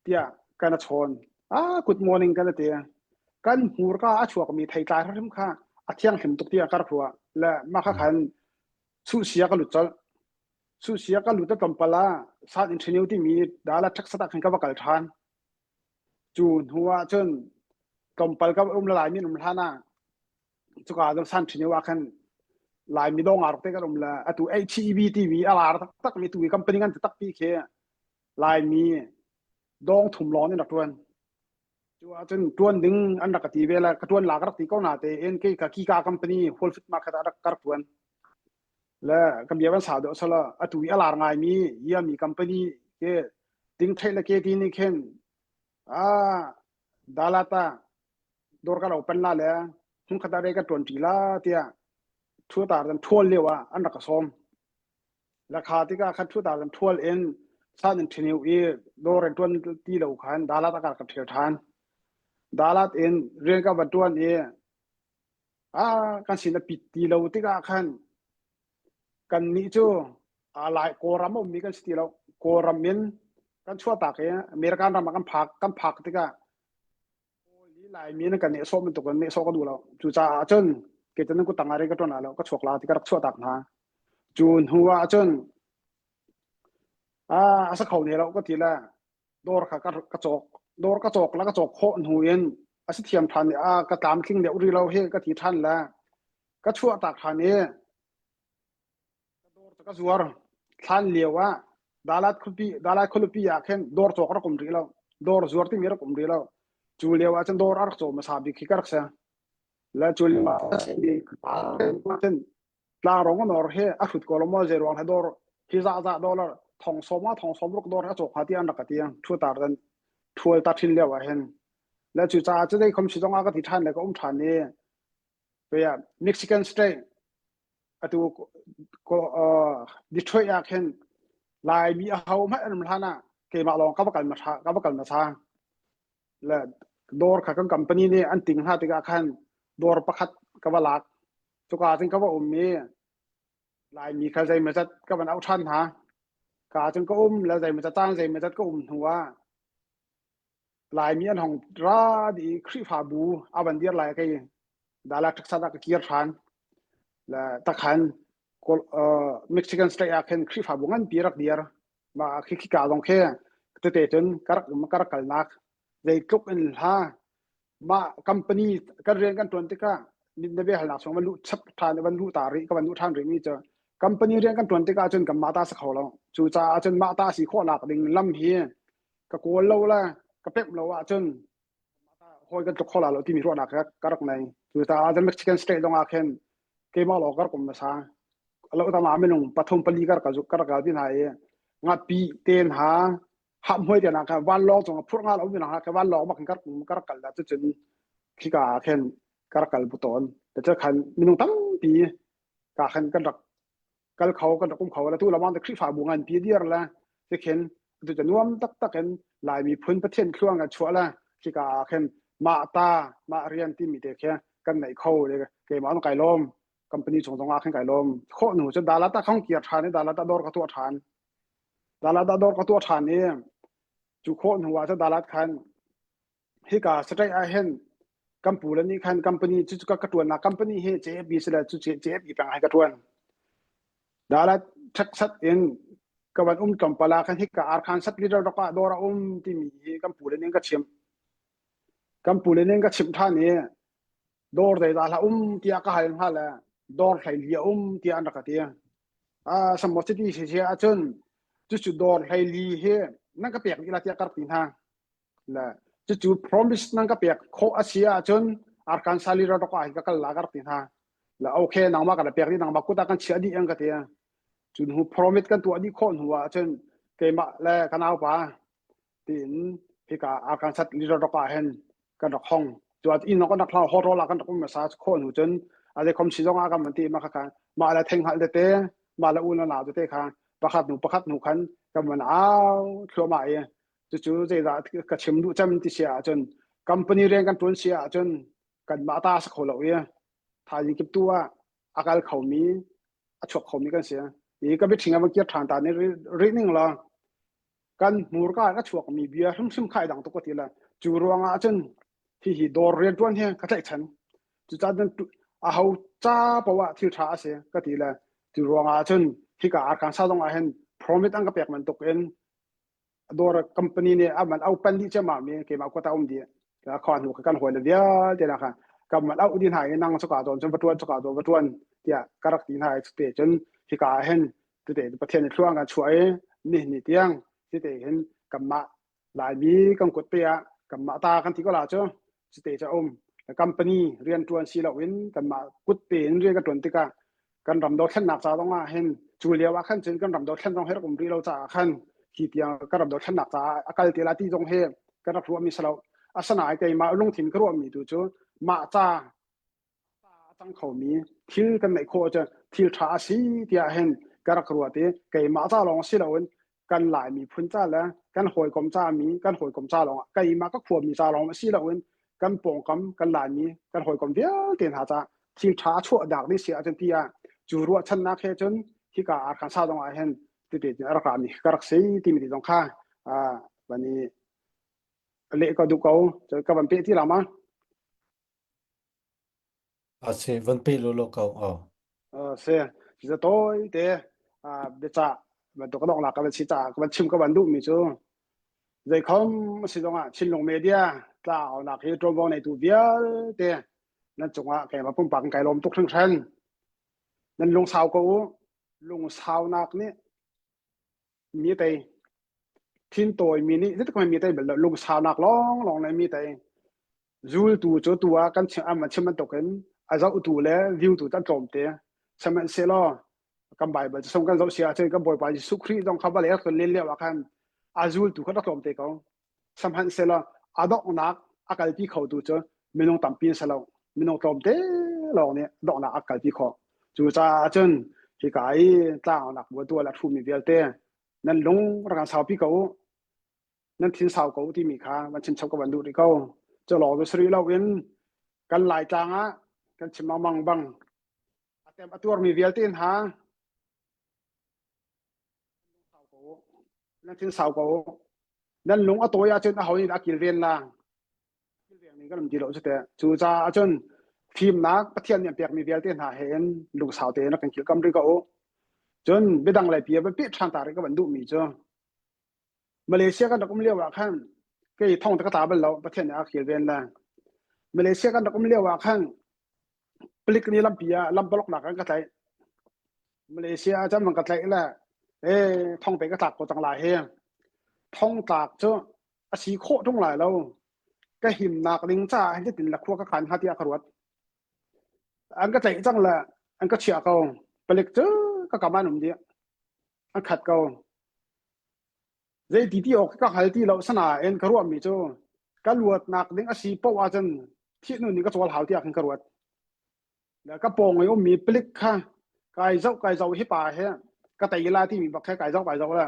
tiah kan a chawn ah good morning kan ti kan hmurka a chuakmi theitlai hrim kha a thianghlim tuk tiah ka rak ruah le mah kha khan suhsia ka lut colh suhsia ka lut tlawmpal ah san interview timi dala ṭhaksat ah khan ka va kal ṭhan Cu hnu ah cun tlawmpal ka um le Laimi an um hlan ah cuka ah san ṭhin ah khan Laimi dawng aa ruk te kan um le atu HEB TV a lar taktak mi tu i company ngan taktak pi khi Laimi dawng thum lawng in rak ṭuan. Cu ahcun ṭuan ding an rak ka ti ve le ka ṭuan la ka rak ti ko na tein kei ka Kika company Whole Food Market ah rak ka rak ṭuan. Le ka bia van sau deuh sala atu i a lar ngaimi Yami company ke ting thei le ke ti nih khin ah dalata dawr ka lo pan la le hmun khat ah re ka ṭuan ṭi la tiah thu tar dan ṭhual lio ah an rak ka sawm. Lakha tikah khan thu tar dan ṭhual in san in ṭhiniu i dawr in ṭuan ti lo khan dalat a ka ṭhial ṭhan. Dalat in rian ka va ṭuan i ah kan sin a pit ti lo tikah khan kannih cu a lai Kawlram a ummi kan si ti lo. Kawlram in kan chuahtak i American ram ah kan phak kan phak tikah Kawl i Laimi in kan nehsawh bantuk in nehsawh ka duh lo. Cucaah cun kei cu nan kut tang ah rian ka ṭuan lai lo, ka chuak la ti ka rak chuahtak hna. Cu hnu ah cun ah a sa kho ne lo ka ti le dawr kha ka, ka cawk. Dawr ka cawk le ka cawk khawh hnu in a si thiam ṭhan i a ka tlamtling deuh rih lo hi ka ti ṭhan le ka chuahtak ṭhan i ka dawr cu ka zuar. Thlan lio ah. Dalat khuapi Dalat khualipi ah khin dawr cawk rak um rih lo. Dawr zuar timi rak um rih lo. Cu lio ah cun dawr a rak caw hmasa bik khi ka rak si. Le cu lio ah cun tlangrong a nawr hi a hrut ko lo maw zei ruang he dawr hi za za dollar thong sawm ah thong sawm ruk dawr a cawk hnga ti an rak ka ti thu tar dan thual ta thin lio ah hin le cu caah cu zei khom si zong ah ka ti than le ka um than i tuya Mexican state atu Detroit ah khin Laimi a ho hmanh an um hlan ah keimah lawng ka va kal ma ka va kal ma sa le dawr kha kan company nih an ting hna tikah khan dawr pakhat ka va lak cuka cun ka va um i Laimi kha zeimawzat ka van auh ṭhan hna ka cun ka um le zeimawzat caan zeimawzat ka um hnu ah Laimi an hong ra dih i Khrihfabu a van dir lai kei Dala Texas ah ka kir ṭhan le takhan Mexican state ah khin Khrihfabu nganpi rak dir mah khi khika zong khi tete cun ka rak um ka rak kalnak zeitluk in hla mah company kan rian kan tuan tikah na bia halnak chung van luh chap than van luh ta rih ka van luh than rih mi cu company rian kan tuan tikah cun kan mah ta sa kho lo cu caah cun mah ta si khawh nak ding lam hi ka kawl lo la ka pemh lo ahcun hawi kan tluk kho la lo timi ruahnak ka ka rak nei cucaah cun Mexican state zong ah khin keimah lawng ka rak um hmasa lo tama minung pathum pali ka rak ka rak kal ti hna i ngapi ten ha hap hmuai te na kha vanlawng cung phur nga lo mi na kha vanlawng bak ka rak ka rak kal da cucun khika ah khin ka rak kal bu tawn te khan minung tampi ka khan kan rak kal kho kan rak um kho la tu lamang te Khrihfabu ngan pi dir la te khin tu te nuam tak tak in Lai miphun Pathian thluang kan chuah la khika ah khin mah ta mah rian ti mi te khi kan nei kho le keimah kai lawm company chung zong ah khin kai lawm khawh nu cu dala ta khong kir than i dala ta dor ka tuah than dala ta dor ka tuah than i cu khawh hnu ah cu dalat khan hika state ah hin kan pu le nih khan company cu ka ka tuannak company hi JFB si le cu JFB peng ah ka tuan dalat Texas in ka van um tlawmpal ah khan hika arkhan sat leader rok ah dawr a um timi hi kan pu le nih ka chim kan pu le nih ka chim than i dawr zeidah hlah um tiah ka hal hnga le dawr hlei li a um tiah an rak ka ti a Samo City si si ahcun cucu dawr hlei li hi nan ka pek dih la tiah ka rak ti hna Le cucu promise nan ka pek khawh a si ahcun Arkansas li rawk ah hin ka kal la ka rak ti hna. Le okay nangmah ka la pek dih nangmah kut ah kan chiah dih an ka ti. Cu hnu promise kan tuah dih khawh hnu ah cun keimah le ka naupa tiin hika Arkansas li rawk ah hin kan rak hong. Cu inn kan rak hlau hotel ah kan rak um hmasa khawh hnu cun a zeikhom si zong ah kan van ti ma kha mah le theinghal tete mah le u le nau tete kha pakhat hnu pakhat hnu khan kan van au thluahmah i Cucu zeidah ka chim duh cem ti si ahcun company rian kan ṭuan si ahcun kanmah ta a si kho lo i thaizing kip tu ah a kal khomi a chuak khomi kan si. I ka biaṭhing a van kir ṭhan ta nih rih ning law kan hmurka in a chuakmi bia hrimhrim kha ai dang tuk ka ti le cu ruangah cun hihi dawr rianṭuan hi ka tlaihchan. Cucaah cun aho ca paoh ah thil ṭha a si ka ti le cu ruangah cun hika Arkansas zong ah hin promise an ka pek bantuk in dawr company nih a man au pan dih ciammam mi keimah kota um dih kha hnu kan hawi le vialte na kha kan man au di hna i nang chuka zawn cun va tuan chuka zawn va tuan tiah ka rak ti hna i te cun hika ah hin tete Pathian nih thluang kan chuah i ni ni tiang tete hin kanmah Laimi kan kut te ah kanmah ta kan ti ko la cu cite ca um company rian tuan si loin kanmah kut tein rian kan tuan tikah kan ram dothlennak ca zong ah hin cu lio ah khan cun kan ram dothlen zong hi rak um rih lo caah khan hi tiang kan ram dothlennak caah a kal te la ti zong hi kan rak ruahmi si lo asinain keimah lungthin ka ruahmi tu cu mah ca a cang khomi thil kan neih khawh cu thil ṭha a si tiah hin ka rak ruat i keimah ca lawng si loin kan Lai miphun ca le kan hawikom ca mi kan hawikom ca lawng keimah ka khuami ca lawng si loin kan pawngkam kan Laimi kan hawikom vialte hna ca thil ṭha a chuah dak ding si ahcun ti ah cu ruahchannak he cun hika Arkansas zong ah hin tete a rak rami ka rak si timi ti zong kha van i leh ka duh ko ka van peh ti la ma A si, van pe lawlaw ko. Oh. Si, za tawi te biacah bantuk ka donglak ka van si caah ka van chim ka van duhmi cu zeikhom a si zongah Chinlung Media tlaunak hi ṭuanvo neitu vialte nan cungah keimah pumpak in kai lawm tuk hringhran. Nan lungsau ko u. Lungsaunak nih. Mi tei thin tawi mi nih zeitik hmanh mi tei bal lo lungsaunak lawnglawng le mi tei zultu cu tu ah kan chim an chim bantukin a zohtu le viewtu an tlawm te sihmanhsehlaw kan Bible cu sung kan zoh si ahcun kan Bawipa Jesuh Khrih zong kha vawlei a tlun len lio ah khan a zultu kha rak tlawm te ko sihmanhsehlaw a donghnak a kalpi khotu cu minung tampi an si lo minung tlawmte lawng nih donghnak a kalpi khawh cucaah cun hika i tlangaunak buatual a ṭhumi vialte nan lung rak kan saupi ko u nan thin sau ko timi kha van chim chap ka van duh rih ko cu lawng cu si rih loin kan laitlang ah kan chim lengmang bang a tem a tuarmi vialte hna nan thin sau ko nan lung a tawi ahcun aho nih a kilven la kilveng ning kan um ti lo cu teh cu caah cun fimnak Pathian nih an pekmi vialte hna he in lungsau tein rak kan kilkam rih ko u cun biadang lei pi van peh ṭhan ta rih ka van duhmi cu Malaysia kan rak um lio ah khan kei thong te ka tla bal lo Pathian nih a kilven la Malaysia kan rak um lio ah khan palik nih lampi ah lam baloknak an ka tlaih Malaysia ah cun man ka tlaih le e thong pe ka tlak ko cang lai hi thong tlak cu a si khawh ṭung lai lo ka himnak ding caah hin tin la khua ka khan hnga tiah ka ruat an ka tlaih cang le an ka chiah ko palik cu ka kam an um dih an khat ko Zeiti ti awk ka hngal ti lo sanain ka ruahmi cu ka luatnak ding a si paoh ahcun thih nun in ka cawl hau tiah khin ka ruat. Le ka pawng i ummi palik kha kai zoh kai zoh hi pa he ka tei la timi bak kha kai zoh kai zoh la.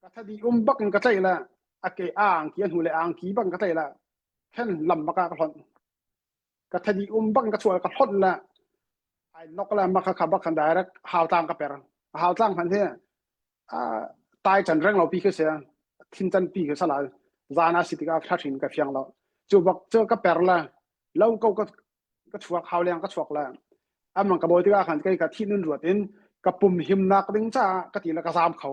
Ka thadi um bak in ka tlaih la a ke a angki a hnu le angki bak in ka tlaih la khen lam bak ah ka hlonh. Ka thadi um bak in ka chuah ka hlonh la ai nok la ma kha kha bak khan direct hau tlang ka per. Hau tlang hman hi tai can reng lo pi khi si thin can pi khi sala zan a si tikah thla hrin ka fiang lo cu bak cu ka per la lo ko ka ka chuak hau leng ka chuak la amang ka bawi tikah khan kai ka thi nun ruat in ka pum himnak ding ca ka ti la ka zam kho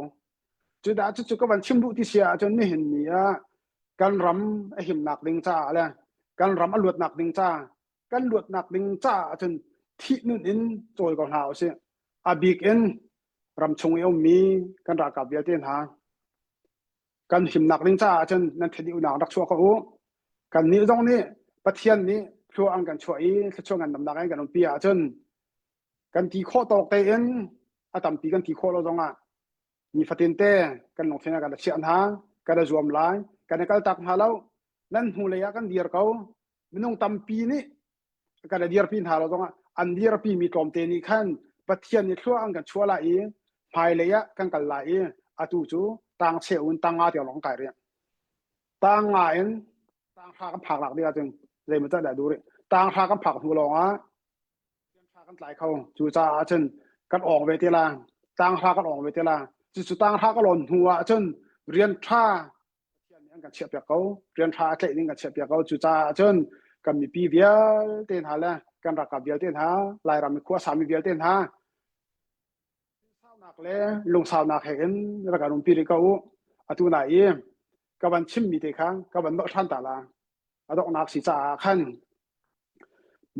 cu dah cu cu ka van chim duh ti sia ahcun nihin ni ah kan ram a himnak ding caah le kan ram a luatnak ding ca kan luatnak ding caah ahcun thih nun in cawl ko hna usih a bik in ramchung i ummi kan ralkap vialte hna kan himnak ding caah cun nan thedi unak rak chuah ko u kan nih zong nih Pathian nih thlua an kan chuah i thluachuah ngandamnak in kan umpi ahcun kan ti khawh tawk tein a tampi kan ti khawh lo zongah nifatin te kan lungthin ah kan chiah hna kan i zuam lai kan i kaltak hna lo nan hnu lei ah kan dir ko minung tampi nih kan i dirpi hna lo zongah an dirpi mi tlawmte nih khan Pathian nih thlua an kan chuah lai i hmailei ah kan kal lai i atu cu tang cheu in tang nga tiang lawng kai rih tang nga in tang hra kan phak lak ding ahcun zeimaw dah dah duh rih tang hra kan phak hnu lawng ah hra kan tlai kho cu caah cun kan awng ve te la tang hra kan awng ve te la cucu tang hra ka lawn hnu ah cun rian tha Pathian nih an kan chiahpiak ko rian ṭha a tlaih ding kan chiahpiak ko cucaah cun kan mipi vialte hna le kan ralkap vialte hna Lairam i khua sami vialte hna saunak le lungsaunak he in rak kan umpi rih ko u atu na i ka van chimmi te kha ka van nolh ṭhan ta la a donghnak si caah khan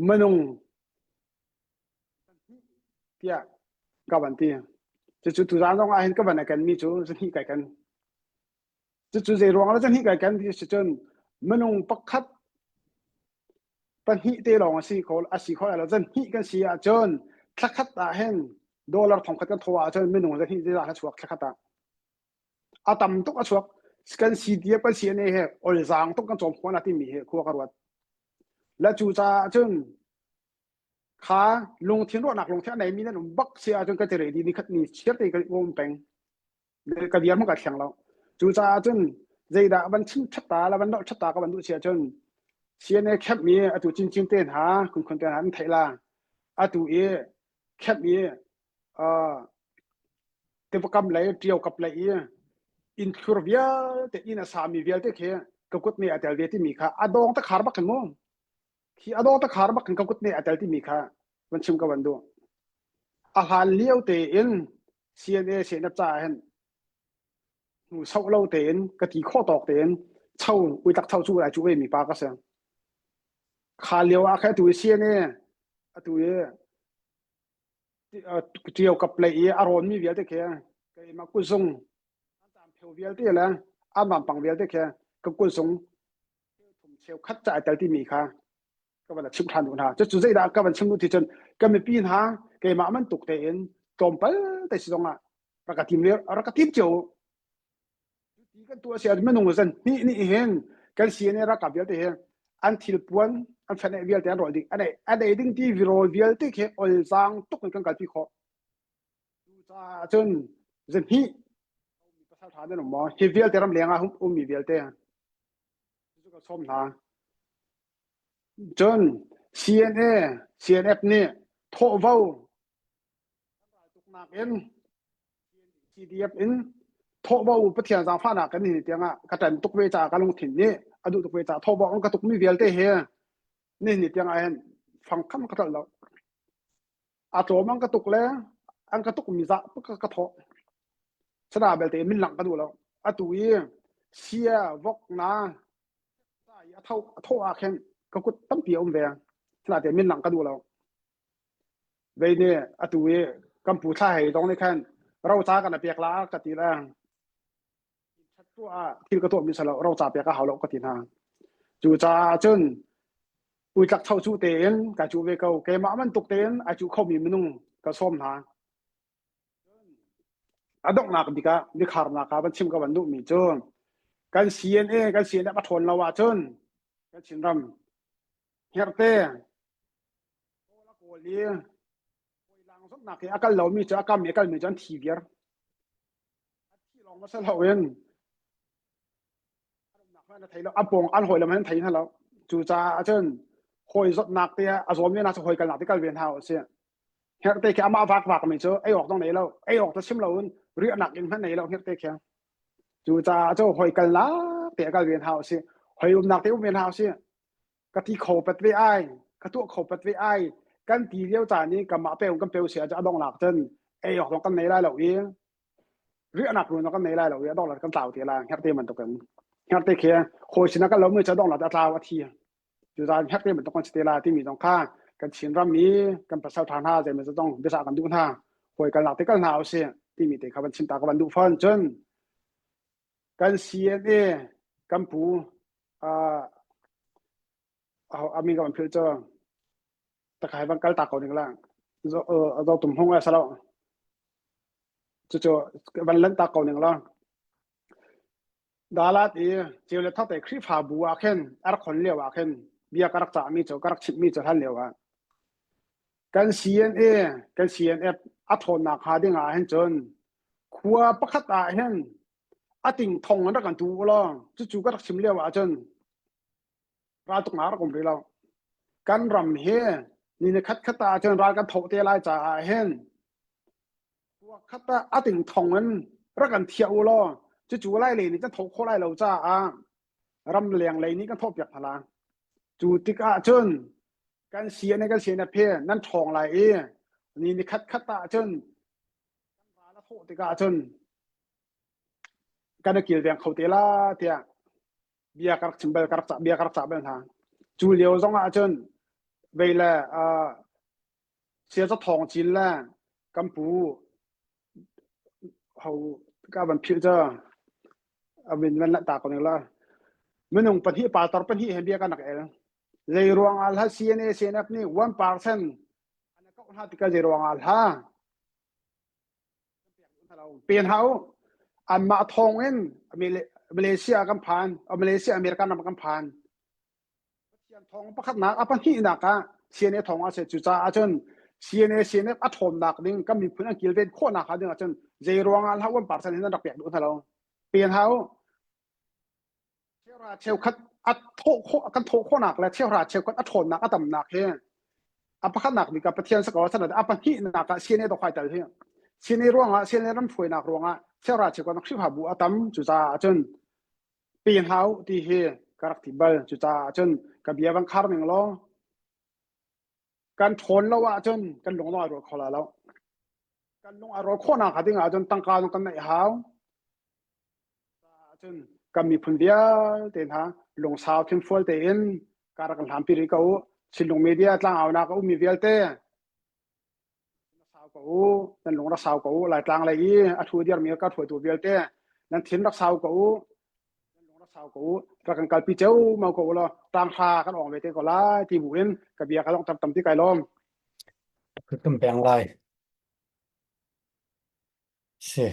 minung tiah ka van ti cucu tuzaan zong ah hin ka van a kenmi cu zahnih kai ken Cucu zei ruang ah zahnih kai ken ti si cun minung pakhat pahnih te lawng a si kho a si kho lai lo zahnih kan si ahcun thlakhat ah hin dollar thongkhat kan thaw ahcun minung zahnih zeizah a chuak thlakhat ah a tam tuk a chuak kan CDF kan CNA he olzaang tuk kan cawm khawh na timi hi khua ka ruat la cu caah cun kha lungthin ruahnak lungthin a neimi nan um bak si ahcun ka ti ready ni khat ni chiar te ka um peng ka dir hmang ka thleng lo cucaah cun zeidah van chim ṭhat la van dolh ṭhat ka van duh si ahcun CNA camp mi atu cincin te hna khunkhun te hna an theih la atu i camp i tivakam lei ṭio kap lei i inn thlur vialte inn a sami vialte khi ka kut nih a tel ve timi kha a dawng ta khar bak hin mu khi a dawng ta khar bak hin ka kut nih a tel timi kha van chim ka van duh a hlan lio tein CNA CNF caah hin hnu soh lo tein ka ti khawh tawk tein cho uitlak cho cu lai cu ve mi pa ka si kha lio ah kha tu i CNA atu i ṭio kap lei i a rawn mi vialte khi keimah kuzung. Pheu vialte le an vampang vialte khi ka kut zung thum cheu khat ca ai tel timi kha ka van chim ṭhan duh hna. Cucu zeidah ka van chim duh ti cun ka mipi hna keimah bantuk tein tlawmpal te si zongah rak ka tim rak ka tim cio ti kan tuah si ah minung zan hnih nih hin kan CNA ralkap vialte hi an thil puan an fenh vialte an rawl ding an ei an ei ding ti rawl vialte khi olzaang tuk in kan kalpi khawh. Cucaah cun zan hnih pasal ṭha nan um maw? Hi vialte ram leng ah ummi vialte cu ka sawm hna. Cun CNA, CNF nih thawhvo raltuknak in CDF in thawhvo Pathian zaangfahnak kan ni tiangah ka ṭan tuk ve caah ka lungthin nih a duh tuk ve caah thawhvo an ka tukmi vialte hi ni ni tiangah hin fangkham ka tlolh lo. A tlawm an ka tuk le an ka tukmi zah ka ka thawh. Sana belte min langh ka duh lo. Atu i sia vok na a tho a thawh ah khin ka kut tampi a um ve. Sana te min langh ka duh lo. Vei nih atu i kan pu thla hei dong nih khan roca kan pek la ka ti le ṭhat tuah ah thil ka tuahmi si lo roca pek a hau lo ka ti hna. Cucaah cun uitlak tho cu tein kai cuh ve ko. Keimah bantuk tein ai cuh khomi minung ka sawm hna. A donghnak bik ah biakharnak ah van chim ka van duhmi cu kan CNA kan CNF a ṭhawn lo ahcun kan Chinram hngerhte kawl a kawl i hawilang zumhnak i a kal lomi cu a kam i a kalmi cu an thi viar. A thi lawng ma si loin na thei lo a pawng an hawi lam an thei hna lo cucaah cun hawi zawtnak te a zawm ve na cu hawi kalnak te kal ve hna u si herh te khi amah vak vak mi cu ei awk dong nei lo ei awk ta sim lo in riahnak in hmanh nei lo herh te khi cucaah cu hawi kalnak te kal ve hna u si hawi umnak te um ve hna u si ka ti kho pat ve ai ka tuah kho pat ve ai kan ti lio caan i kanmah pe kan peu si ah a donglak cun ei awk zong kan nei lai lo i riahnak run kan nei lai lo i a donglak kan tlau te lai hngerhte bantuk in hngerhte khi hawi sinah kan lo mi cu a donglak a tlau a thi cucaah hngerhte bantuk kan si te lai timi zong kha kan Chin ram i kan pasal ṭha hna zeimaw zong biasa kan duh hna hawi kalnak te kal hna usih timi te kha van chim ta ka van duh fawn cun kan CNA kan pu uh, a min ka van philh cu takai van kal ta ko ning la zo tum hung a salo cucu van lan ta ko ning la dalat i ceu le thakte Khrihfabu ah khin a rak khon lio ah khin bia ka rak cah mi cu ka rak chimh mi cu hlan lio ah kan CNA kan CNF a thawnnak hnga ding ah hin cun khua pakhat ah hin a ting thong an rak kan tu law cucu ka rak chim lio ah cun raltuknak rak um rih lo kan ram hi ni ni khat khat ah cun ral kan tho te lai caah hin khua khat ah a ting thong in rak kan thiah u law cucu lai le nih kan tho khawh lai lo caah ram leng lei nih kan thawh piak hna la cu tikah cun kan CNA kan CNF hi nan ṭhawng lai i ni ni khat khat ah cun kan ral a thawh tikah cun kan i kilveng kho te la tiah bia ka rak chim bal ka rak cah bia ka rak cah bal hna cu lio zong ah cun vei le uh, sia za thawng cin le kan pu ho ka van philh ca a min van la ta ko ning la minung pahnih pastor pahnih he bia kan rak el zei ruang ah hla CNA CNF nih 1% an kau hna tikah zei ruang ah hla pen hau anmah thawng in Malaysia kan phan Malaysia America ram kan phan Pathian thawng pakhatnak a pahnihnak ah CNA thawng a si cucaah cun CNA CNF a ṭhawnnak ding kan miphun an kilven khawhnak hnga ding ahcun zei ruangah hlah 1% hin an rak pek duh hna lo pen hau cheuhra cheukhat a thawh khawh kan thawh khawhnak le cheuhra cheukhat a ṭhawnnak a tamnak hi a pakhatnak bik ah Pathian sakaw san a pahnihnak ah CNA dokhai tal hi CNA ruangah CNA ram hruainak ruangah cheuhra cheukhat Khrihfabu a tam cucaah cun pe hau ti hi ka rak ti bal cucaah cun ka bia van khar ning law kan ṭhawn lo ahcun kan lung a rual kho la lo kan lung a rual khawhnak ding ahcun tangka zong kan neih hau cun kan miphun vialte hna lungsau thinfual tein ka rak kan hlampi rih ko u Chinlung media tlangaunak a ummi vialte sau ko u nan lung rak sau ko u Laitlang lei i a thu dirmi ka hruaitu vialte. Nan thin rak sau ko u. Nan lung rak sau ko u. Rak kan kalpi ceu mau ko u law tang hra kan ong ve te ko lai ti bu in ka bia ka long tam tampi kai lawm. Kan peng lai. Si.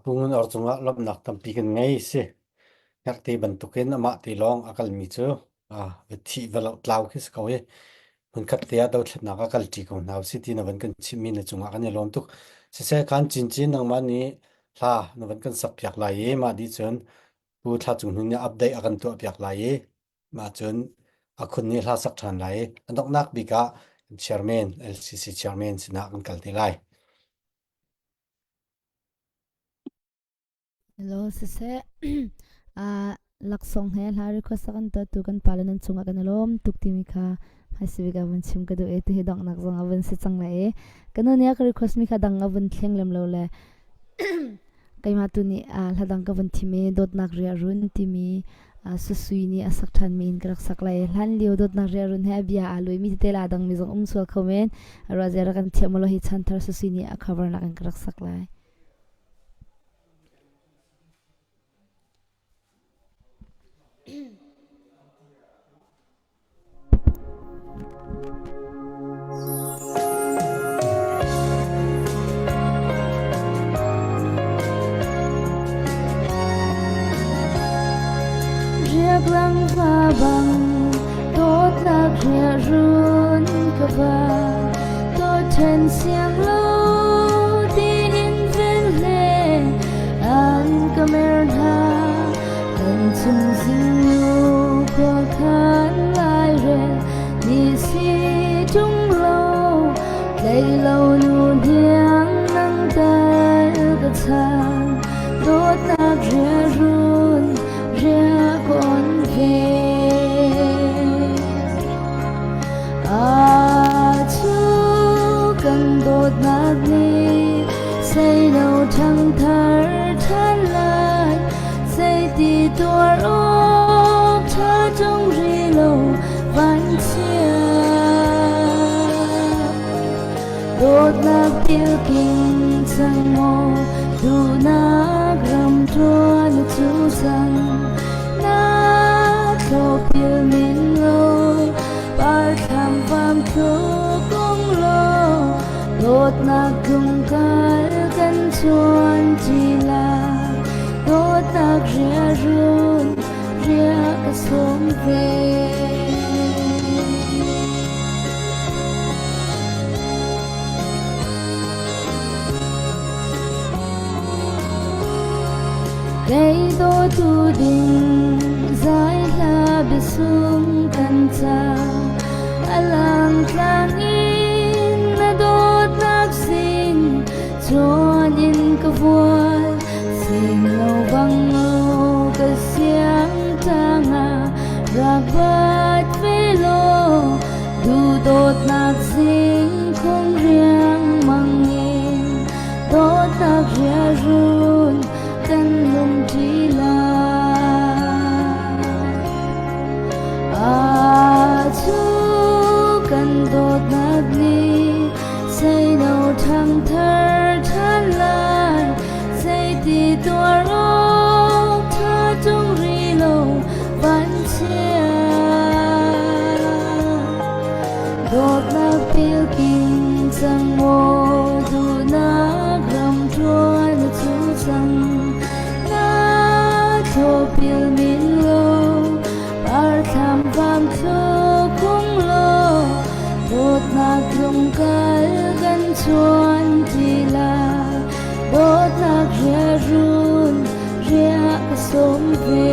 Pu Ngun Awr cungah lawmhnak tampi kan ngei. Si. Hngerhte bantukin amah te lawng a kalmi cu va thih va loh tlau khi si ko i hmunkhat te ah dothlatnak ah kalṭi ko hna usih ti na van kan chimhmi na cungah kan i lawm tuk. Siseh kan cincin nangmah nih hla na van kan sakpiak lai i mah dih cun Pu Thla Cung Hnun nih update a kan tuahpiak lai i mah cun a khun nih hla sak ṭhan lai i a donghnak bik ah chairman LCC chairman sinah kan kal te lai. Hello, siseh. uh, laksawng he hla request kan tuah tu kan pale nan cungah kan i lawm tuk timi kha hmaisabik ah vun chim ka duh e tu hi donghnak zong a vun si cang lai e kanu nih a ka request mi kha dang a vun thleng lem lo le keimah tu nih hla dang ka vun thim i dawtnak riah run timi susui nih a sak ṭhan mi in ka rak sak lai hlan lio dawtnak riah run he a bia aa lui mi tete la dang mi zong um sual kho men ruah zia rak kan thiam lo hi chanthar susui nih a cover nak in ka rak sak lai. Riaklang va bang dawtnak riahrun ka va dawt ṭhen siang lo tiin velhle an ka mer hna kan chung zingnu khua khan lairel ni si ṭung lo tlei lo nu hniang nang tal ka chan dawtnak riahrun riak on ve A cu kan dawtnak nih seino ṭhangthar ṭhan lai zeiti tuar awk ṭha ṭung rih lo vanchia. Dawtnak pilking cang maw duhnak ram ṭuan cu cang na thlopil min lo parthlam vam thluk um law dawtnak tlungkal kan chuan ṭi la dawtnak riahrun riah ka sawm ve. Kei dawtu ding zai hla biasung kan ca a lang tlang in na dawtnak sin chuan in ka vual sing lo bang lo ka siang tangah rak bat ve law Duhdawtnak zing khung riangmang in dawtnak riahrun kan lungṭi lai. A cu kan dawtnak nih seino ṭhangthar ṭhan lai zeiti tuar awk ṭha ṭung rih lo vanchia. Dawtnak pilking cang maw duhnak ram ṭuan a cu cang na thlopil min lo parthlam vam thluk kung law dawtnak lungkal kan chuan ti la dawtnak riahrun riah ka sawm ve.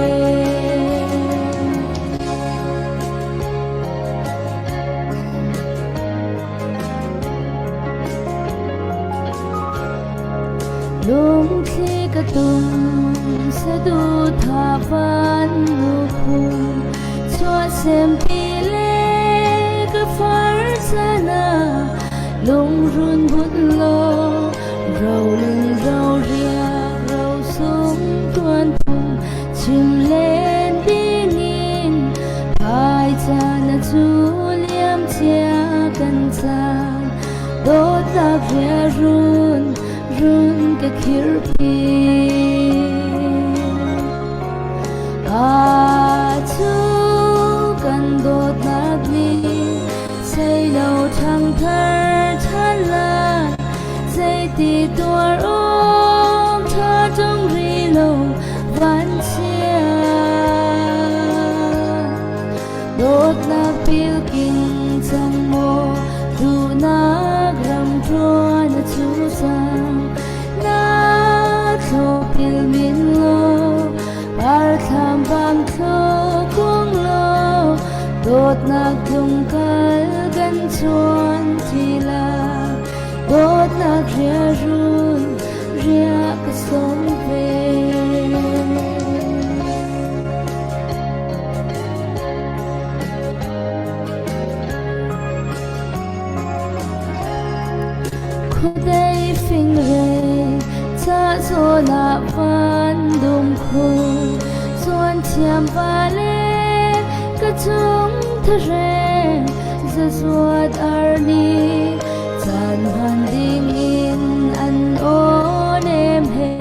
Lungthli ka tum saduhthah van lukhum chuahsempi le ka far chan ah lungrun bunh law roling roriak rosung tuan phung chim len dingin phai caan a cu liam cia kan caan dawtnak riahrun run ka khirpi. Atu kan dawtnak nih seino ṭhangthar ṭhan lai zeiti tuar awk ṭha ṭung rih lo vanchia. Dawtnak pilking cang maw duhnak ram ṭuan a cu cang na thlawpil min law parthlam bang thlo kung law dawtnak tlungkal kan chuan ti la dawtnak riarun riah ka sawm ve. Khuadei fingrei ca zawn ah van dum khun zuan thiam vale ka chung thare zazuat arni caan hman ding in an aw nem he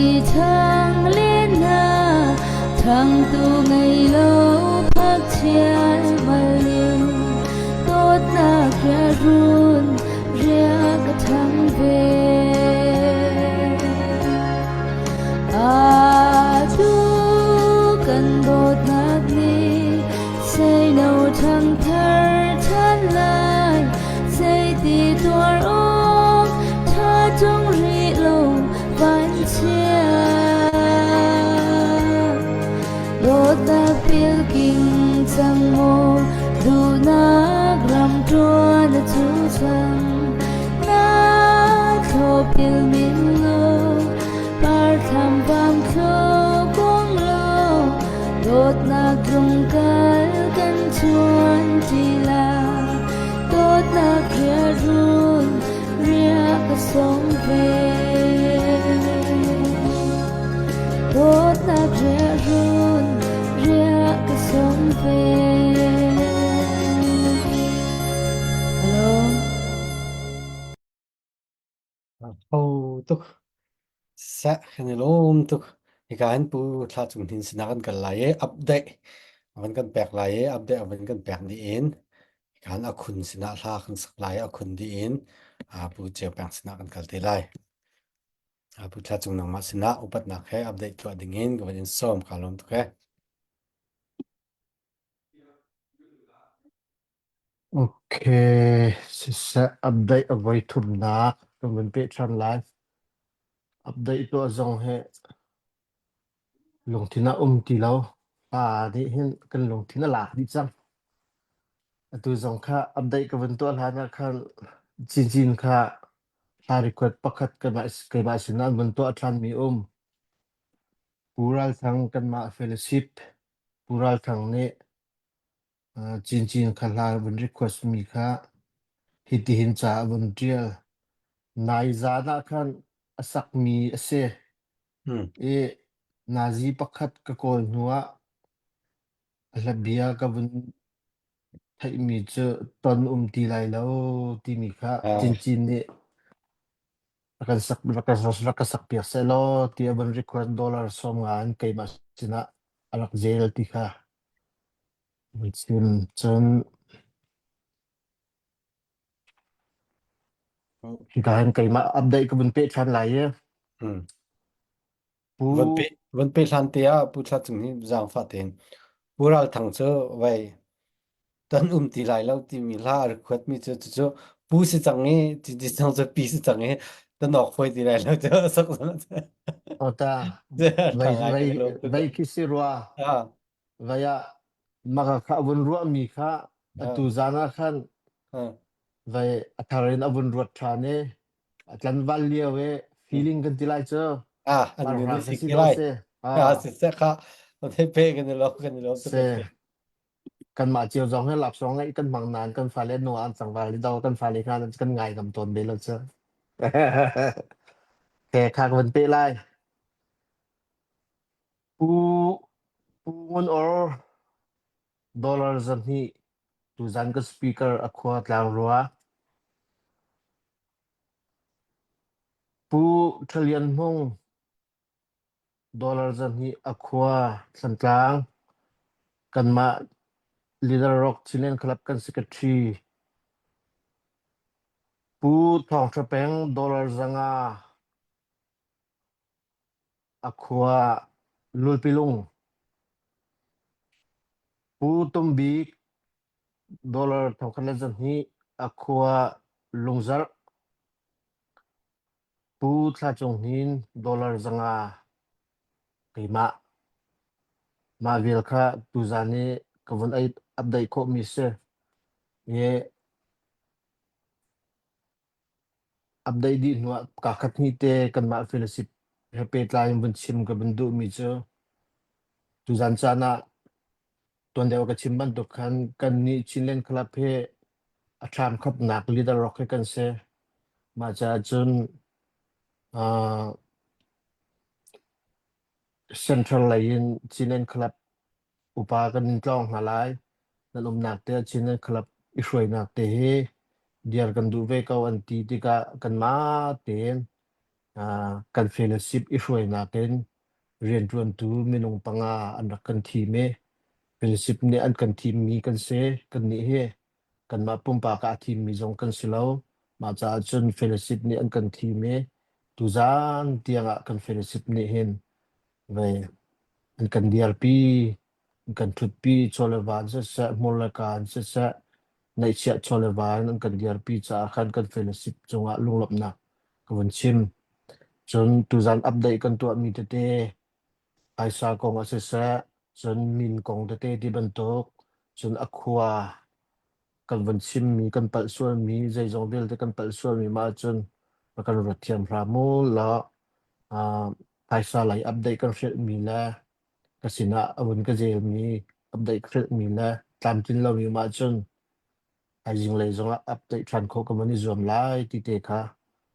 i thang len hna thangtu ngei lo phakchial malin dawtnak riarun ria ka thang ve. Atu kan dawtnak nih seino ṭhangthar ṭhan lai zeiti tuar awk ṭha ṭung rih lo vanchia. Dawtnak pilking cang maw duhnak ram ṭuan a cu cang na thlawpil min lo parthlam vang thlo kung lo dawtnak tlungkal kan chuan ti la dawtnak riarun riah ka sawm ve. Dawtnak riahrun riah ka sawm ve. Hello. Ho tuk seh kan i lawm tuk. Hika hin Pu Thla Cung Hnin sinah kan kal lai i update a van kan pek lai i update a van kan pek dih in hika hin a khun sinah hla kan sak lai i a khun dih in Pu Ceu Peng sinah kan kal te lai. Pu Thla Cung nangmah sinah upatnak he update tuah ding in ka van in sawm ka lawm tuk e. Okay, siseh update a voi thumnak kan vun peh ṭhan lai. Update tuah zong hi lungthin ah um ti lo. Pa nih hin kan lungthin a lak dih cang. Atu zong kha update ka vun tuah hlan ah khan cincin kha hla record pakhat keimah keimah sinah an vun tuah ṭhanmi um. Pu Ral Thang kanmah fellowship Pu Ral Thang nih Cincin kha hla vun request mi kha hitihin ca a vun ṭial. Nai zan ah khan a sakmi a si i nazi pakhat ka kawl hnuah a hlabia ka vun theihmi cu ton um ti lai lo timi kha Cincin nih rak kan sak rak ka rak ka sakpiak sehlaw ti a vun request dollar 50 in keimah sinah a rak zel ti kha vun chim. Cun hika hin keimah update ka vun peh ṭhan lai i Pu Van pe van pe hlan te ah Pu Thla Cung hi zaangfah tein Pu Ral Thang cu vei tan um ti lai lo timi hla a record mi cu cucu pu si cang i ci cang cu pi si cang i tan awk fawi ti lai lo cu sak Ota tha vai ngai vai kan i lawm tuk. vai khi si rua Ah, vai ah maka kha vun ruah mi kha ah, atu zan ah khan ah. vai a thar in a vun ruat ṭhan i a tlanval lio i feeling kan ti lai cu Ah, an nu parhrang nih ka si si ki dawh lai. si Ah, ah si se kha the pe kan i lawm kan i lawm tuk. si kanmah cio zong hi lapsawng ngeih kan hmang nain kan fale nu an cangval i do kan fale kha kan ngai ngam tawn ve lo cu ke kha ka van pe lai Pu Pu Ngun Or dollar 200 tuzan ka speaker a khua tlang rua Pu Ṭha Lian Hmung. Dollar 200 a khua Thlantlang. Kanmah Little Rock Chinland Club kan secretary Pu Thawng Ṭha Peng dollar 500 a khua Lulpilung. Pu Tum Bik dollar 1200 a khua Lungzarh. Pu Thla Cung Hnin dollar 500 keimah. Mah vial kha tuzan i ka vun ei update khawhmi si. I update dih hnuah kaa khat hnih te kanmah fellowship he pehtlai in vun chim ka vun duhmi cu tuzan caan ah tuan deuh ka chim bantuk khan kannih Chinland Club hi a thlam khapnak leader rock hi kan si. Mah caah cun uh, Central lei in Chinland Club upa kan in tlawng hna lai. Nan umnak te Chinland Club i hruainak te hi diar kan duh ve ko an ti tikah kanmah tein uh, kan fellowship i hruainak in rianṭuantu minung panga an rak kan thim i fellowship nih an kan thimmi kan si. Kannih hi kanmah pumpak ah a thimmi zong kan si lo. Mah caah cun fellowship nih an kan thim i tuzaan tiangah kan fellowship nih hin vei an kan dirpi, an kan ṭhutpi, chaw le van siseh, hmur le kaan siseh, ngaihchiah chaw le van an kan dirpi caah khan kan fellowship cungah lunglawmhnak ka vun chim. Cun tuzaan update kan tuahmi tete phaisa kong ah siseh, cun min kong tete ti bantuk, cun a khua kan vun chimmi, kan palh sualmi, zeizong vialte kan palh sualmi mah ahcun rak kan ruat thiam hram u law uh, phaisa lei update kan hrilhmi le ka sinah a vun ka zelmi update ka hrilhmi le tlamtlin lomi um ahcun thaizing lei zongah update ṭhan khawh ka van i zuam lai ti te kha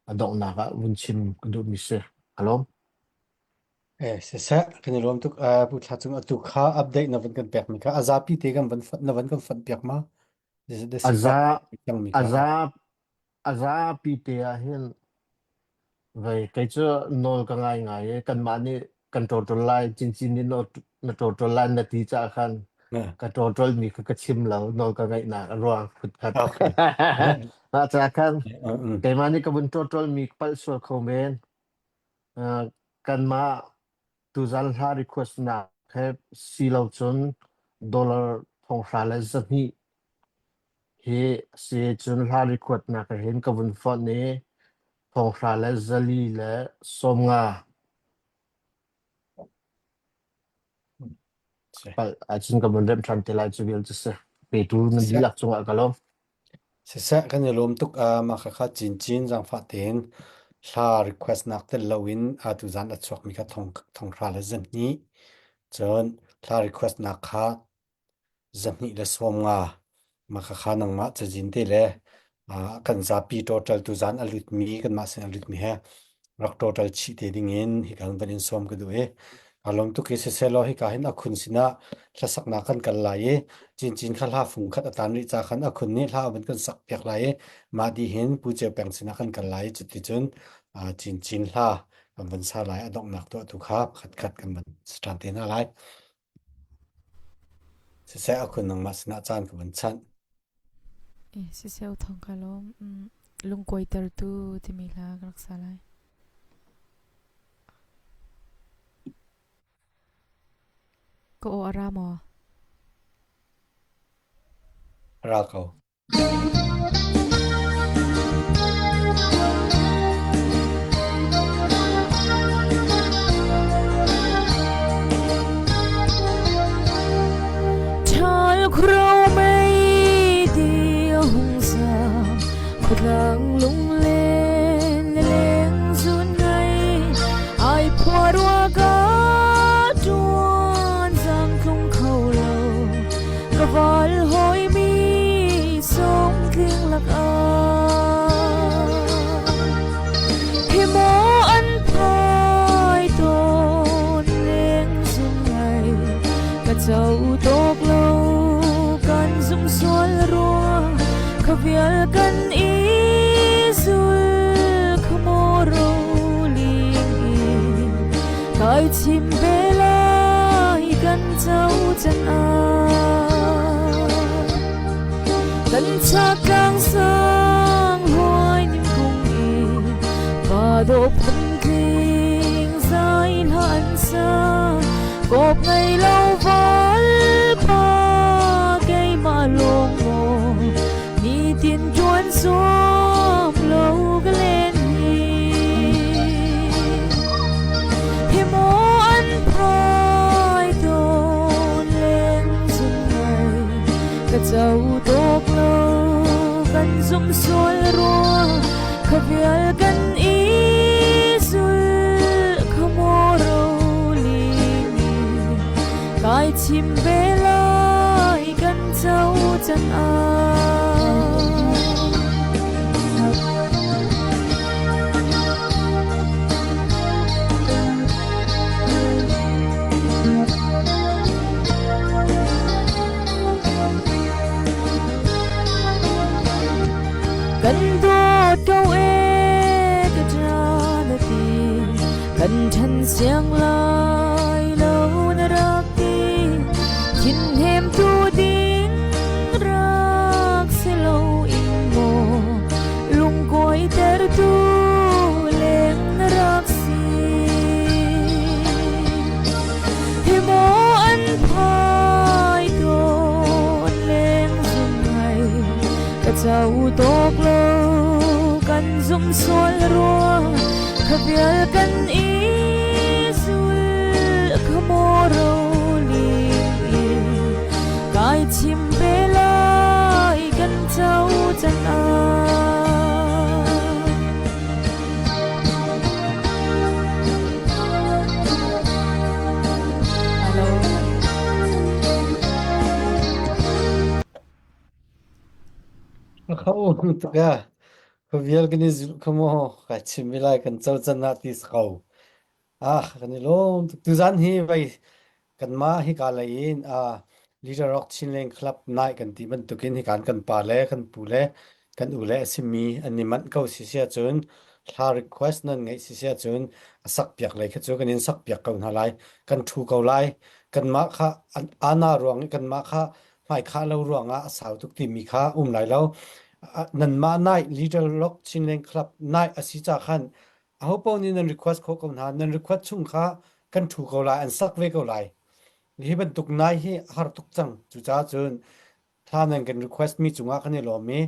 a donghnak ah vun chim ka duhmi si. Alawm. Eh, siseh, kan i lawm tuk. Uh, Pu Thla Cung atu kha update na van kan pek mi kha a zapi te kan van na van kan fanh piak ma? Da A si kha za cang mi a kha. za a zapi te ah hin Vei kei cu nawl ka ngai ngai i kanmah nih kan ṭawṭol lai, cincin nih na ṭawṭol lai na ti caah khan Na. ka ṭawṭolmi kha ka chim lo, nawl ka ngaihnak a ruang phutkhat. Okay. Mah caah khan Mm. keimah nih ka vun ṭawṭolmi ka palh sual kho men. Uh, kanmah tuzan hla request nak he si lo cun dollar 500 le 200 hi si cun hla record nak hin ka vun fonh i 400 le 400 le 50 palh ahcun ka vun remh ṭhan te lai cu vial cu si. Petu nan dihlak cungah ka lawm. Siseh kan i lawm tuk mah khakha cincin zaangfah tein hla request nak tel loin atu zan a chuakmi kha thong 100 le 200 cun hla request nak kha 250 mah khakha nangmah cazin te le kan zapi total tuzan a lutmi kanmah sin a lutmi he rak total chih te ding in hika van in sawm ka duh i aa lawm tuk i siselaw hika hin a khun sinah hlasaknak kan kal lai i cincin kha hla fung khat a tan rih ca khan a khun nih hla van kan sak piak lai i mah dih hin Pu Ceu Peng sinah kan kal lai i cuticun cincin hla kan van sa lai a donghnak tuah tu kha khat khat kan van sa ṭhan te hna lai. Siseh a khun nangmah sinah caan ka van chanh. Eh, siseh u thong ka lawm. Mm, lungkuaitertu timi hla ka rak sa lai. Ka aw a ra maw? Ra ko. Khutlang lunglen leng zun ngai ai phua rua ka tuan zang tlung kho lo Ka val hawimi sungtling lakah Hi maw an phai tawn leng zum ngai Ka co tawk lo kan zum sual rua Ka vial kan i zul kha maw roling in. Kai chim ve lai kan co can ah. Kan chakang sang huai nim kung i va do phun tling zai hlan sa kop ngei lo val pa keimah lawng maw nitin ṭuan zuam lo ka len hi. Hi maw an phai tawn leng zum ngai ka co tawk lo kan zum sual rua kha vial kan i zul kha maw ro ling kai chim ve lai kan co can ah. Kan dawt ko e ka ṭa na ti kan ṭhan siang lai lo na rak ti thinhem tu ding rak si lo in maw lungkuai tertu leng na rak si hi maw an phai tawn leng zum ngai ka co tawk lo kan zum sual rua kha vial kan i zul kha maw ro ling in kai chim ve lai kan co can ah. Hello. Kho tuk ah khuavial kan i zulh kha maw kai chim i lai kan co can ah ti si ko. Ah kan i lawm tuk. Tuzan hi vei kanmah hika lei in ah Leader Rock Chinland Club nai kan ti bantukin hikan kan pa le kan pu le kan u le a simi an i manh ko si si ahcun hla request nan ngeih si si ahcun a sak piak lei kha cu kan in sak piak ko hna lai. Kan ṭhu ko lai. Kanmah kha ana ruang i kanmah kha hmaikhah lo ruangah a sau tuk timi kha um lai lo. Nanmah nai Little Rock Chinland Club nai a si ca khan aho paoh nih nan request khawh ko hna. Nan request chung kha kan ṭhu ko lai, an sak ve ko lai. Hi bantuk nai hi a har tuk cang. Cucaah cun thla nan kan request mi cungah kan i lawm i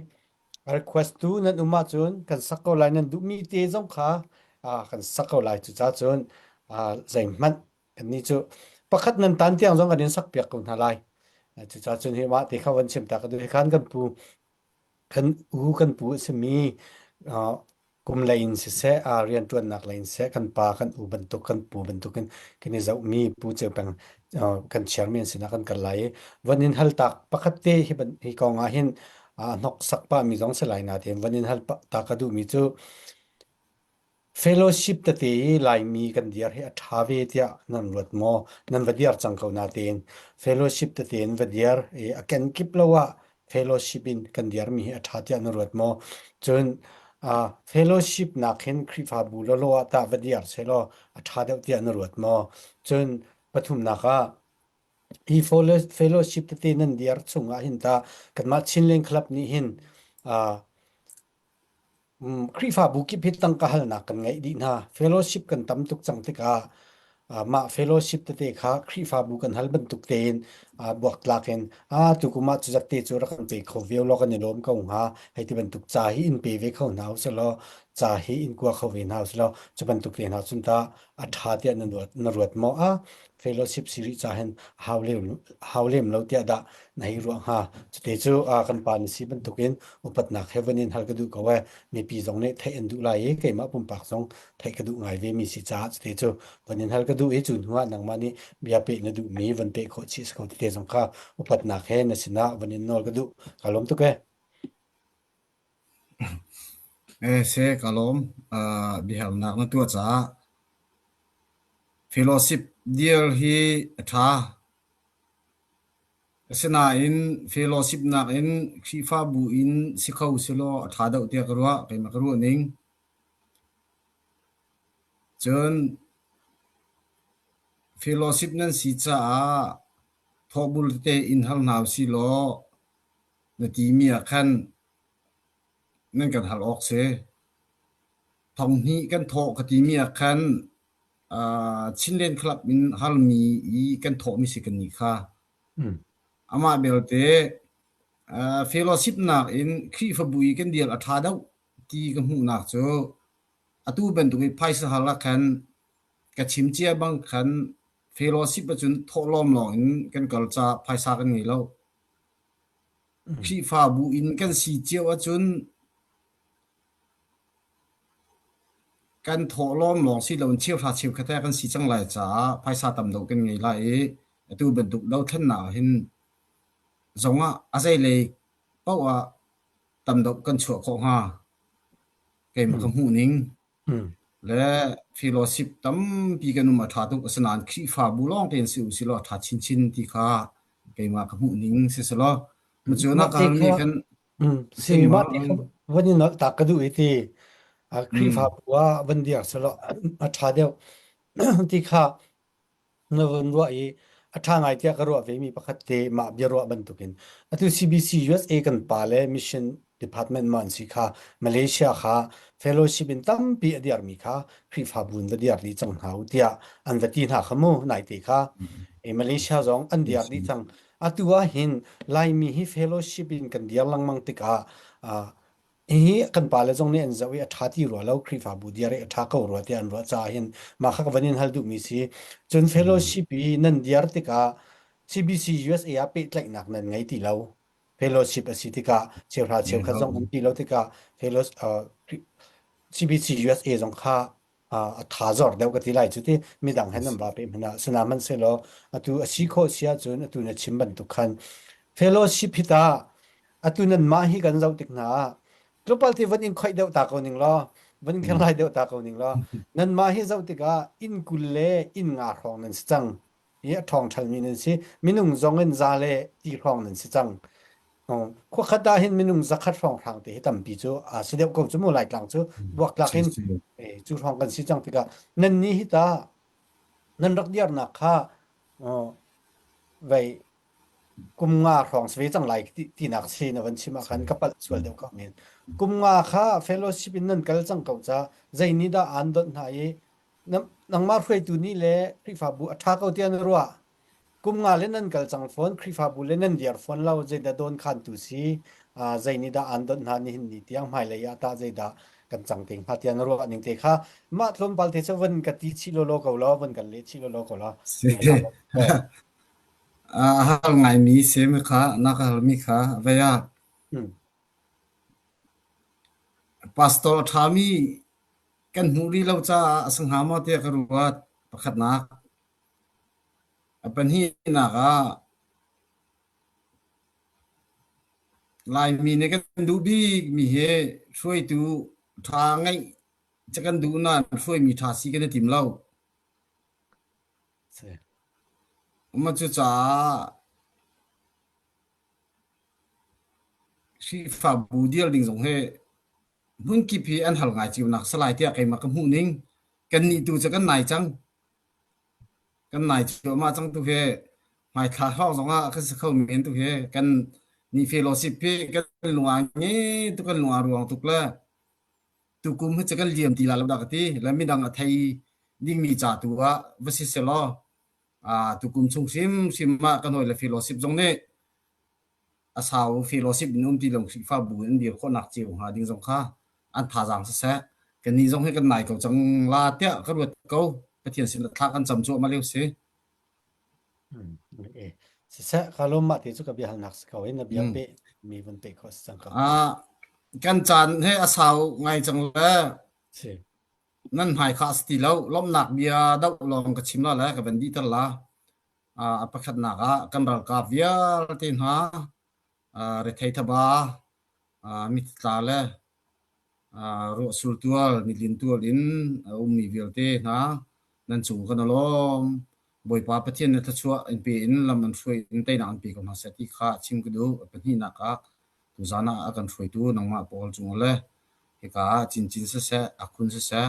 a request tu nan um ahcun kan sak ko lai. Nan duhmi te zong kha kan sak ko lai. Cucaah cun zeihmanh Kannih cu pakhat nan tan tiang zong kan in sakpiak ko hna lai. Cucaah cun hi mah te kha van chim ta ka duh. Hi khan kan pu kan u kan pu a simi kum lei in siseh rianṭuannak lei in siseh kan pa kan u bantuk kan pu bantukin kan i zohmi Pu Ceu Peng kan chairman sinah kan kal lai i van in hal tak pakhat te hi hi kong ah hin hnoksak pahmi zong si lai nain van in hal ta ka duhmi cu Fellowship tete i Laimi kan dir hi a ṭha ve tiah nan ruat maw? Nan va dir cang ko natein fellowship tete in va dir i a kenkip lo ah fellowship in kan dirmi hi a ṭha tiah na ruat maw? Cun uh, fellowship nak hin Khrihfabu lawlaw ah tah va dir sehlaw a ṭha deuh tiah na ruat maw? Cun pathumnak ah hi fellowship tete nan dir chung ah hin tah kanmah Chinland Club nih hin uh, Khrihfabu kip hi tangka halnak kan ngeih dih hna. Fellowship kan tam tuk cang tikah mah fellowship tete kha Khrihfabu kan hal bantuk tein buaktlak in ah tukum ah cuzat te cu rak kan pe kho ve law kan i lawm ko hnga hei ti bantuk ca hi in pe ve kho hna usih law ca hi in kua kho ve hna usih law cu bantuk te hna cun tah a ṭha tiah na ruat, na ruat maw? Ah, fellowship si rih ca hin hau lem, hau lem lo tiah dah na hei ruah hnga. Cute cu ah, kan pa na si bantukin upatnak he van in hal ka duh ko ee. Mipi zong nih theih an duh lai i keimah pumpak zong theih ka duh ngai ve mi si caah cute cu van in hal ka duh i cu hnu ah nangmah nih bia peh na duhmi van peh khawh chih si ko tete zong kha upatnak he na sinah van in nawl ka duh. Ka lawm tuk ee. Eh, seh, ka lawm. Uh, biahalnak na tuah caah. Fellowship deal hi a ṭha. Asinain fellowship nakin Khrihfabu in si kho selaw a ṭha deuh tiah ka ruah, keimah ka ruah ning. Cun. Fellowship nan si caah thawhbul tete in hal hna usih law na timi ah khan nan kan hal awk si. Thonghnih kan thawh ka timi ah khan uh, Chinland Club in halmi i kan thawhmi si kan nih kha. Mm. Amah belte uh, fellowship nak in Khrihfabu i kan dial a ṭha deuh ti ka hmuhnak cu atu bantuk i phaisa hal ah khan ka chim cia bang khan fellowship ahcun thawhlawm lawng in kan kal ca phaisa kan ngei lo. Mm. Khrihfabu in kan si cio ahcun kan thawhlawm lawng si loin cheuhra cheukhat he kan si cang lai caah phaisa tam deuh kan ngei lai i atu bantuk dothlennak ah hin zong ah a zeilei paoh ah tam deuh kan chuah khawh hnga. Keimah ka Mm. hmuh ning Mm. le fellowship tampi kan um a ṭha tuk asinain Khrihfabu lawng tein si usih law a ṭha chinchin ti kha keimah ka hmuh ning si selaw cu na Mah ka te halmi kha khan mm, si si mah ma te kha van in nolh ta ka duh i ti a mm Khrihfabu ah van dir selaw a ṭha deuh ti kha na vun ruah i a ṭha ngai tiah ka ruah vemi pakhat te mah biaruah bantukin atu CBC USA kan pa le mission department ma an si kha Malaysia kha fellowship in tampi a diarmi kha Khrihfabu in va diar dih cang hna u tiah an va ti hna kha mu naite kha e Malaysia zong an diar dih cang atu ah hin Laimi hi fellowship in kan diar lengmang tikah ah Hihi kan pale zong nih an zoh i a ṭha ti rua lo, Khrihfabu diar i a ṭha ko rua tiah an ruah caah hin mah kha ka van in hal duhmi si. Cun fellowship i nan diar tikah CBC USA ah pehtlaihnak nan ngei ti lo. Fellowship a si tikah cheuhra cheukhat zong um ti lo tikah fellowship, uh, CBC USA zong kha a tha zor deuh ka ti lai cu ti midang he nan va pe hmanh ah sina hmanhsehlaw atu a si khawh si ahcun atu na chim bantuk khan fellowship hi ta atu nan mah hi kan zoh tik hna ah tlawmpal te van in khoih deuh ta ko ning law van in kherhlai deuh ta ko ning law nan mah hi zoh tikah inn 20 le inn nga hrawng nan si cang hi a ṭhawng ṭhalmi nan si minung zong in za le ti hrawng nan si cang Khuakhat ah hin minung zakhat hrawnghrang te hi tampi cu aa si deuh ko cu mu Laitlang cu buaktlak in cu hrawng kan si cang tikah nan nih hi ta nan rak diarnak kha vei kum nga hrawng si ve cang lai tinak si na van chim ah khan ka palh sual deuh ko men kum nga kha fellowship in nan kal cang ko ca zei nih dah aan donh hna i nangmah hruaitu nih le Khrihfabu a ṭha ko tiah na ruah Kum nga le nan kal cang fawn, Khrihfabu le nan diar fawn lo, zeidah dawnkhantu si, uh, zei nih dah aan donh hna nihin ni tiang hmailei ah tah zeidah kan cang te hnga tiah na ruah ning te kha mah tlawmpal te cu van ka ti chih lawlaw ko law, van kan leh chih lawlaw ko law. Si. A hal ngaimi si mi kha na ka halmi kha vei ah Hmm. pastor a ṭhami kan hmuh rih lo caah a si hnga maw tiah ka ruat. Pakhatnak. A pahnihnak ah Laimi nih kan duh bikmi hi hruaitu ṭha ngeih cu kan duh nain hruaimi ṭha si kan i tim lo. Si. Mah cucaah Khrihfabu dir ding zong hi hmunkip hi an hal ngai cio nak si lai tiah keimah ka hmuh ning. Kannih tu cu kan nai cang. Kan nai cuahmah cang tu hi hmaithla hrawng zongah kan si kho men tu hi kan ni fellowship hi kan lung aa nge tuk kan lung aa ruang tuk le tukum hi cu kan liam ti la lo dah ka ti le midang a thei dingmi ca tu ah va si selaw ah tukum chung hrimhrim ah kan hawi le fellowship zong nih a sau fellowship in um ti lo Khrihfabu in dir khawhnak cio hnga ding zong kha an thazaang siseh kannih zong hi kan nai ko cang la tiah ka ruat ko Pathian sin thla kan cam cuahmah lio si Hmm, okay. Siseh ka lawm mah te cu ka bia halnak si ko i na bia Mm. pe mi vun pe kho si cang ko. Ah, kan caan he a sau ngai cang le Si. nan hmai kha a si ti lo lawmhnak bia doh lawng ka chim la le ka van dih ter la Ah, a pakhatnak ah kan ralkap vialte hna ah, rethei thaba ah, mitla le ah, ruahsul tual nitlin tual in a ummi vialte hna nan cung kan i lawm. Bawipa Pathian na thluachuah in pe in lam an hruai in teinak an pe ko hna seh ti kha chim ka duh. A pahnihnak ah tuzaan ah a kan hruaitu nangmah pawl cung le hika ah cincin siseh, akhun siseh,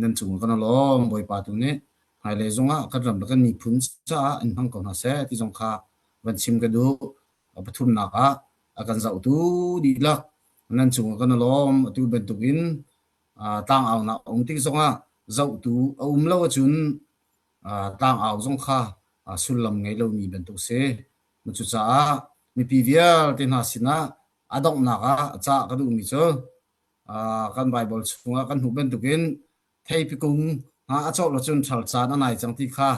nan cung kan i lawm. Bawipa tu nih. Hmailei zongah kan ram le kan miphun caah in hmang ko hna seh ti zong kha van chim ka duh. A pathumnak ah a kan zohtu dihlak nan cungah kan i lawm. Atu bantukin tlangaunak a um tik zongah zohtu a um lo ahcun tlangau zong kha sullam ngei lomi bantuk si. Cucaah mipi vialte hna sinah a donghnak ah cah ka duhmi cu kan Baibal chungah kan hmuh bantukin theipi kung hna a cawh lo cun ṭhal caan a nai cang ti kha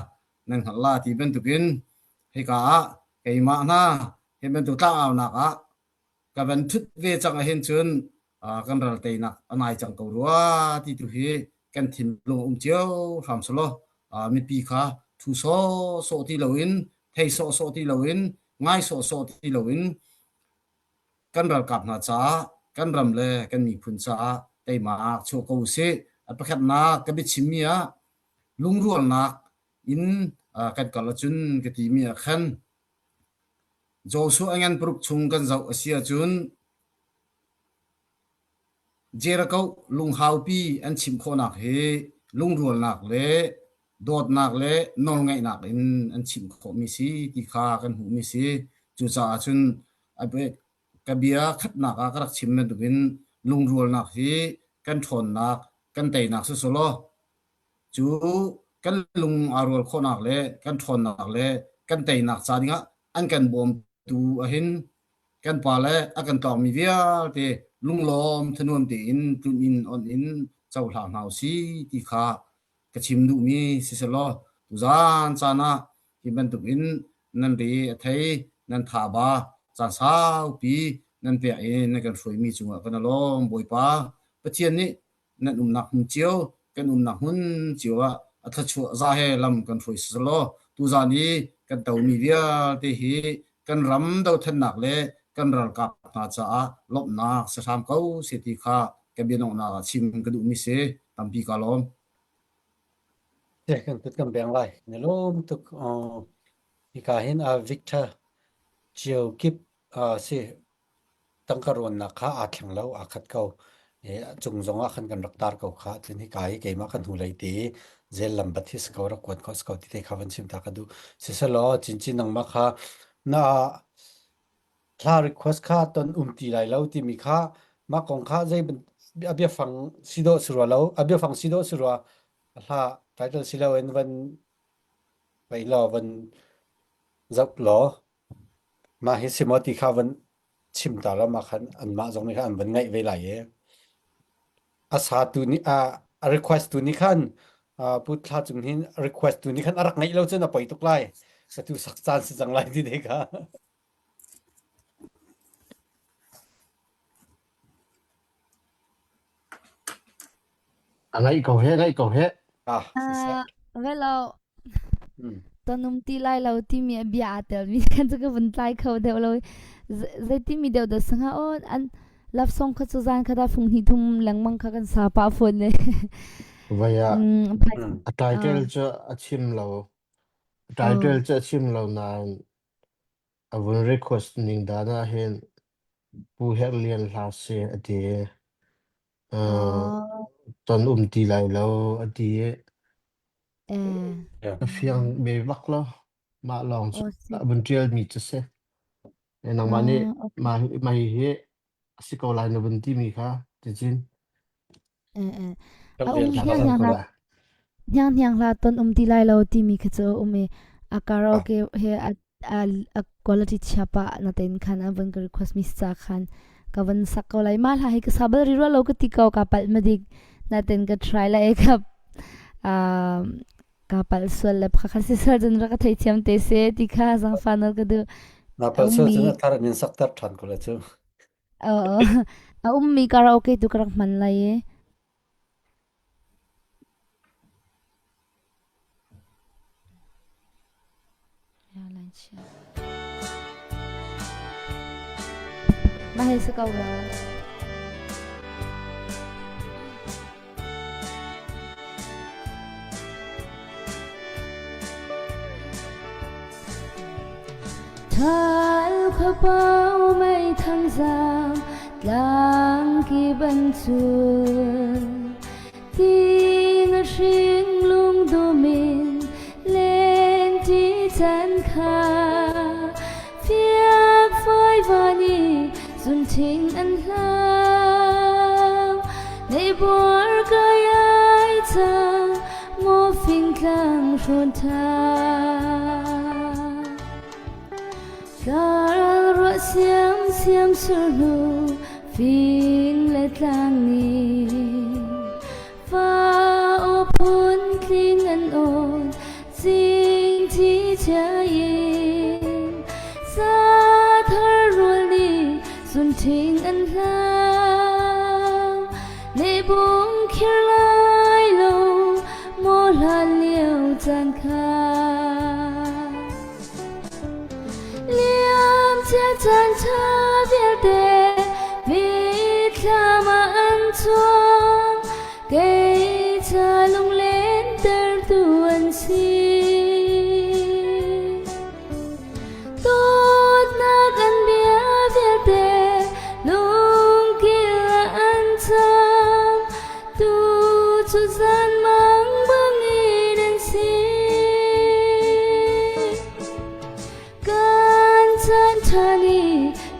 nan hngalh la ti bantukin hika ah keimah hna hi bantuk tlangaunak ah ka van ṭhut ve cang ahhin cun kan ral teinak a nai cang ko rua ti tu hi kan thinlung a um cio hram selaw mipi kha thu sawhsawh ti loin thei sawhsawh ti loin ngai sawhsawh ti loin kan ralkap hna caah kan ram le kan miphun caah teimak chuah ko usih. A pakhatnak ka biachimmi ah lungrualnak in kan kal ahcun ka timi ah khan Joshua ngan paruk chung kan zoh a si ahcun Jericho lunghaupi an chimh khawhnak hi lungrualnak le dawtnak le nawlngaihnak in an chimh khawhmi si ti kha kan hmuhmi si. Cucaah cun ka bia khatnak ah ka rak chim bantukin lungrualnak hi kan ṭhawnnak, kan teinak si selaw cu kan lung aa rual khawhnak le kan ṭhawnnak le kan teinak ca dingah an kan bawmtu ahhin kan pa le a kan tlawngmi vialte lunglawm thanuam tein tlun in on in cohlang hna usih ti kha ka chim duhmi si selaw tuzaan caan ah hi bantuk in nan re a thei nan tha ba caan saupi nan pek i nan kan hruaimi cungah kan i lawm Bawipa Pathian nih nan umnak hmun cio kan umnak hmun cio ah a thluachuah za he lam kan hruai selaw tuzaan i kan tomi vialte hi kan ram dothlennak le kan ralkap hna caah lawmhnak si hram ko seh ti kha ka biadonghnak ah chim ka duhmi si tampi ka lawm. Kan kut kan beng lai. Na lawm tuk. Hika hin Victor Cio Kip si tangka rawnnak kha aa thleng lo, aa khat ko. I a cung zong ah khan kan rak tar ko kha. Cun hika hi keimah kan hnulei te i zel lam bat hi si ko, rak kuan khawh si ko ti te kha van chim ta ka duh. Siselaw, cincin nangmah kha na thla request kha ton um ti lai lo timi kha mah kong kha zei a biafang si dawh si rua lo, a biafang si dawh si rua, a hla title si lo in van vei law van zoh law Mah hi si maw ti kha van chim ta law mah khan anmah zong nih khan an van ngaih ve lai i a satu nih a a request tu nih khan Pu Thla Cung hin request tu nih khan a rak ngaih lo cun a poi tuk lai. Atu sak caan si cang lai ti te kha. A ngaih ko he, ngaih ko he. Ah, siseh. Uh, velo Hmm. tonum ti lai lo timi a bia aa telmi kan cu ka vun tlai kho deuh lo zei timi deuh dah sanga aw an love song kha cu zan kha da fung hnih thum lengmang kha kan sa pah fawn ne Vai ah mm phai Hmm. a title ah cu a chim lo. A oh title cu a chim lo nain a vun request ning dan ah hin Pu Herh Lian hla si a ti. Uh, oh ton um ti lai lo a ti. eh Yeah. Ka fiang ve bak lo. Mah lawng cu oh si a vun ṭialmi cu si. Eh, Nangmah nih ah okay mah mah hihi a si ko lai na vun timi kha ticin eh eh Kan a rian um ka hna hniang hal hniang ko hla lai. hniang hniang hla ton um ti lai lo timi kha cu a um i a karaoke he a a a quality chia pah na tein khan a van ka request mi ca khan ka van sak ko lai ma hla hi ka sa bal ri rua lo ka ti ko ka palh ma dik na ten ka try la e ka um ka palh sual le kha kha si sal cun rak ka thei thiam te se ti kha zangfa nal ka du Na a pal um sual mi cun a thar in sak ter ṭhan ko la cu. a um mi karaoke tu ka rak hman lai e Mah hi si ko rua. Thal khuapau mei thangzang tlang ki ban cul Ting a hring lungdum in. Zunthing an hlam Nei buar kai ai cang Maw fingtlang hrawn tha Tlaral ruah siam siam surhnu Fing le tlang nih Fa aw phun tling an awn Zing thi chia in Sa thar rual nih zun thing an hlam Nei bung khir lai lo maw hlan lio caan kha Liam cia caan ṭha vialte mitthlam ah an chuang Kei ca lunglen tertu an si. Dawtnak an bia vialte lungkil ah an cang. Tu cu zan mang bangin an si. Kan caan ṭha ni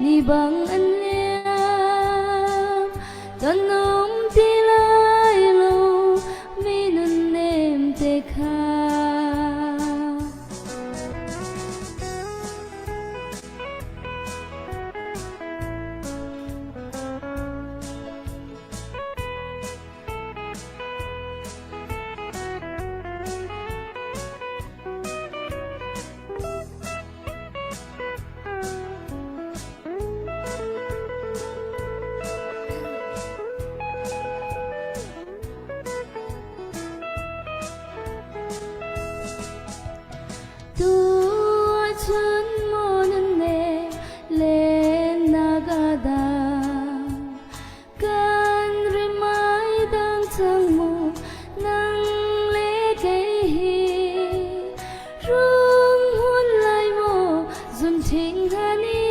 ni bang an liam. Kan um ti lai lo mi nunnem te kha. Tu ahcun maw nan ne len nak a dang Kan rimai dang cang mu nang le kei hi rung hun lai maw zun thing hani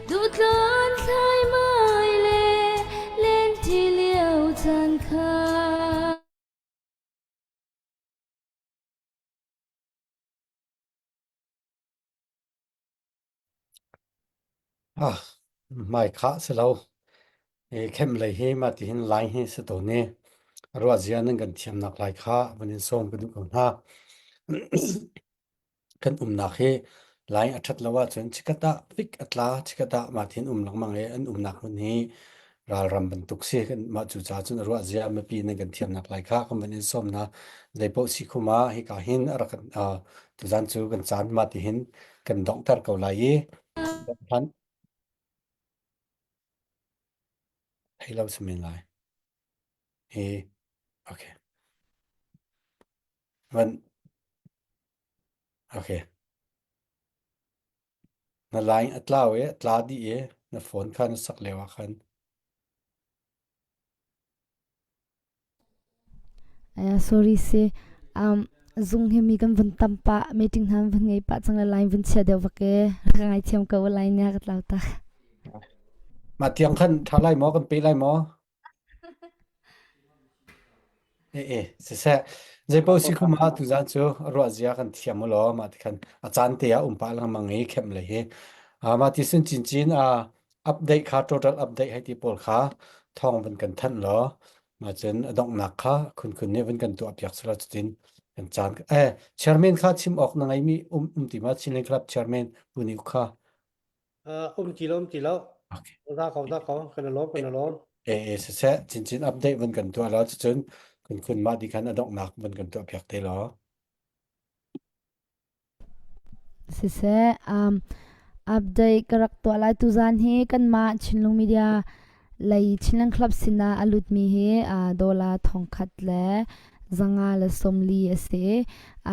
duhtlawn thlai mai le len ti lio caan kha. Ah, hmai khah si lo. I khem lei hi mah ti hin lai hi si tawn i ruah zia nan kan thiamnak lai kha van in sawm ka duh ko hna. Kan umnak hi lai a ṭhat lo ahcun chikkhat ah fik a tla, chikkhat ah mah ti hin um lengmang i an umnak hmun hi ralram bantuk si. Kan mah cu caah cun a ruah zia mipi nan kan thiamnak lai kha kan van in sawm hna. Zeipaoh si khum ah hika hin a rak uh, tuzan cu kan caan mah ti hin kan donghter ko lai i hlan thei lo si men lai. Hi okay. Van okay. Na line a tlau i a tla dih i na phone kha na sak lio ah khan. Aya sorry si. Um, zung hi mi kan vun tam pah meeting hna vun ngei pah cang le line vun chia deuh vak e. Ka ngaithiam ko line nia ka tlau tak. Mah tiang khan ṭha lai maw kan pe lai maw? E e siseh zeipaoh si khum ah tuzan cu ruah zia kan thiam u law mah ti khan a caan te ah um pah lengmang i khem lei hi ah mah ti sun chinchin a update kha total update hei ti pawl kha thawng van kan thanh law mah cun a donghnak kha khun khun nih van kan tuah piak sela cutin kan caan eh chairman kha chim awk na ngeimi um um ti ma Chinland Club chairman pu ni kha Uh, um ti lo um ti lo. Okay. Da ko da ko kan lawm kan lawm. E e siseh chinchin update van kan tuah law cucun kun kun mah di khan a donghnak van kan tuah piak te law. Siseh um, update ka rak tuah lai tuzan hi kanmah Chinlung Media lei Chinland Club sinah a lutmi hi uh, dollar thongkhat le zanga le sawmli a si.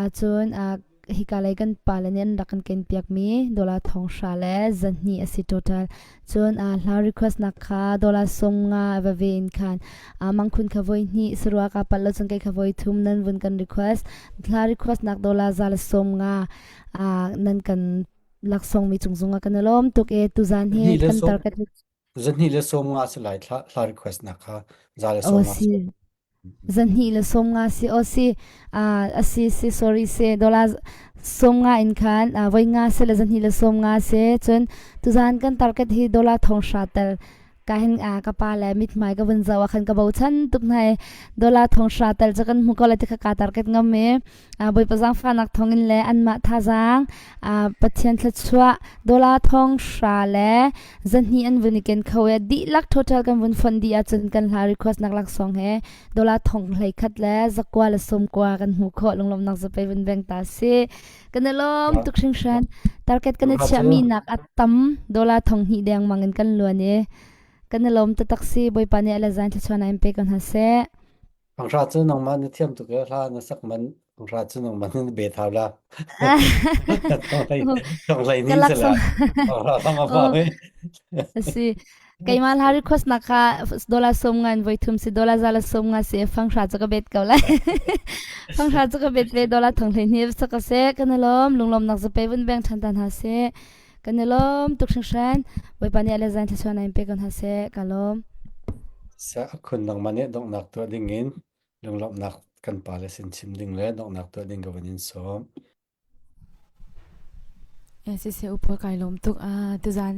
Ahcun uh, hika lei kan pale nih an rak kan ken piakmi dollar thong hra le zahnih a si total. Cun uh, hla request nak kha dollar sawm nga va ve in khan uh, mangkhun kha voi hnih sarua ka pal lo cun kei kha voi thum nan vun kan request hla request nak dollar za le sawm nga uh, nan kan laksawng mi cung zung ah kan i lawm tuk e tuzan hi Zahnih le kan sawm target zahnih le sawm nga si lai thla, hla request nak kha za le oh sawm nga si. Zahnih le 50 si aw si a si si sorry si dollar 50 in khan voi nga si le zahnih le 50 si cun tuzan kan target hi dollar thong hra tel ka hin ka pa le mithmai ka vun zoh ah khan ka bochan tuk hna i dollar thong hra tel cu kan hmu ko lai ti kha ka target ngam i Bawipa zaangfahnak thawngin le anmah thazaang Pathian thluachuah dollar thong hra le zahnih an vun i ken kho i dihlak total kan vun fonh dih ahcun kan hla request nak laksawng he dollar thong hlei khat le zakua le sawmkua kan hmuh khawh lunglawmhnak zapei vun beng ta si kan i lawm tuk hringhran target kan i chiahmi nak a tam dollar thong hnih dengmang in kan luan i kan i lawm taktak si Bawipa nih a le zain thluachuah na in pe ko hna seh. Panghra cu nangmah na thiam tuk i hla na sak man panghra cu nangmah na bet hau la. Thonglei Ka ni se la. laksawng. Panghra thong a fa Oh, ve. si. Keimah hla request nak kha dollar som ngan voi thum si dollar za la som nga si fanghra cu ka bet ko lai. Fanghra cu ka bet ve dollar thong hlei ni sa ka se kan i lawm lunglawm nak zape vun beng than tan ha se. Kan i lawm tuk hringhran. Bawipa nih a le zan thluachuah na in pe ko hna seh. Ka lawm. Sa a khun nangmah nih donghnak tuah ding in lunglawmhnak kan pale sin chim ding le donghnak tuah ding ka van in sawm. Siseh upa kai lawm tuk. Ah, tuzan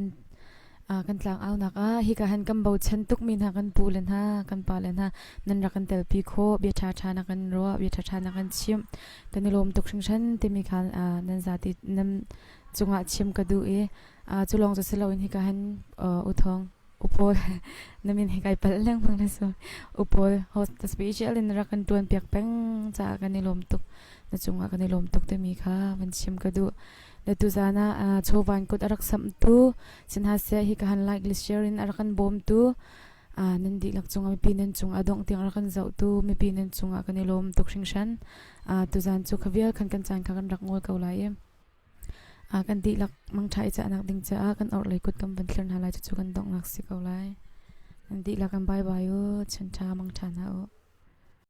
ah, kan tlang aunak ah hika han kan bochan tuk mi hna kan pu le hna kan pa le hna nan rak kan telpi khawh bia ṭha ṭha na kan ruah bia ṭha ṭha na kan chimh kan i lawm tuk hringhran timi kha ah, nan zati nan cungah chim ka duh i cu lawng cu si loin hika hin U Thawng U Paul na min hi kai palh lengmang na so U Paul host special in rak kan tuan piak peng caah kan i lawm tuk na cungah kan i lawm tuk timi kha van chim ka duh le tuzan ah chawvan kut a rak samhtu sinhaseh hi ka han like le share in a rak kan bawmtu nan dihlak cungah mipi nan cungah dongh tiang rak kan zohtu mipi nan cungah kan i lawm tuk hringhran tuzan cu kha vial khan kan caan kha kan rak ngol ko lai i Kan dihlak mangṭha i cahnak ding caah kan orhlei kut kan van thlir hna lai. Cucu kan donghnak si ko lai. Nan dihlak in bye bye u. Chunṭha mangṭha hna u.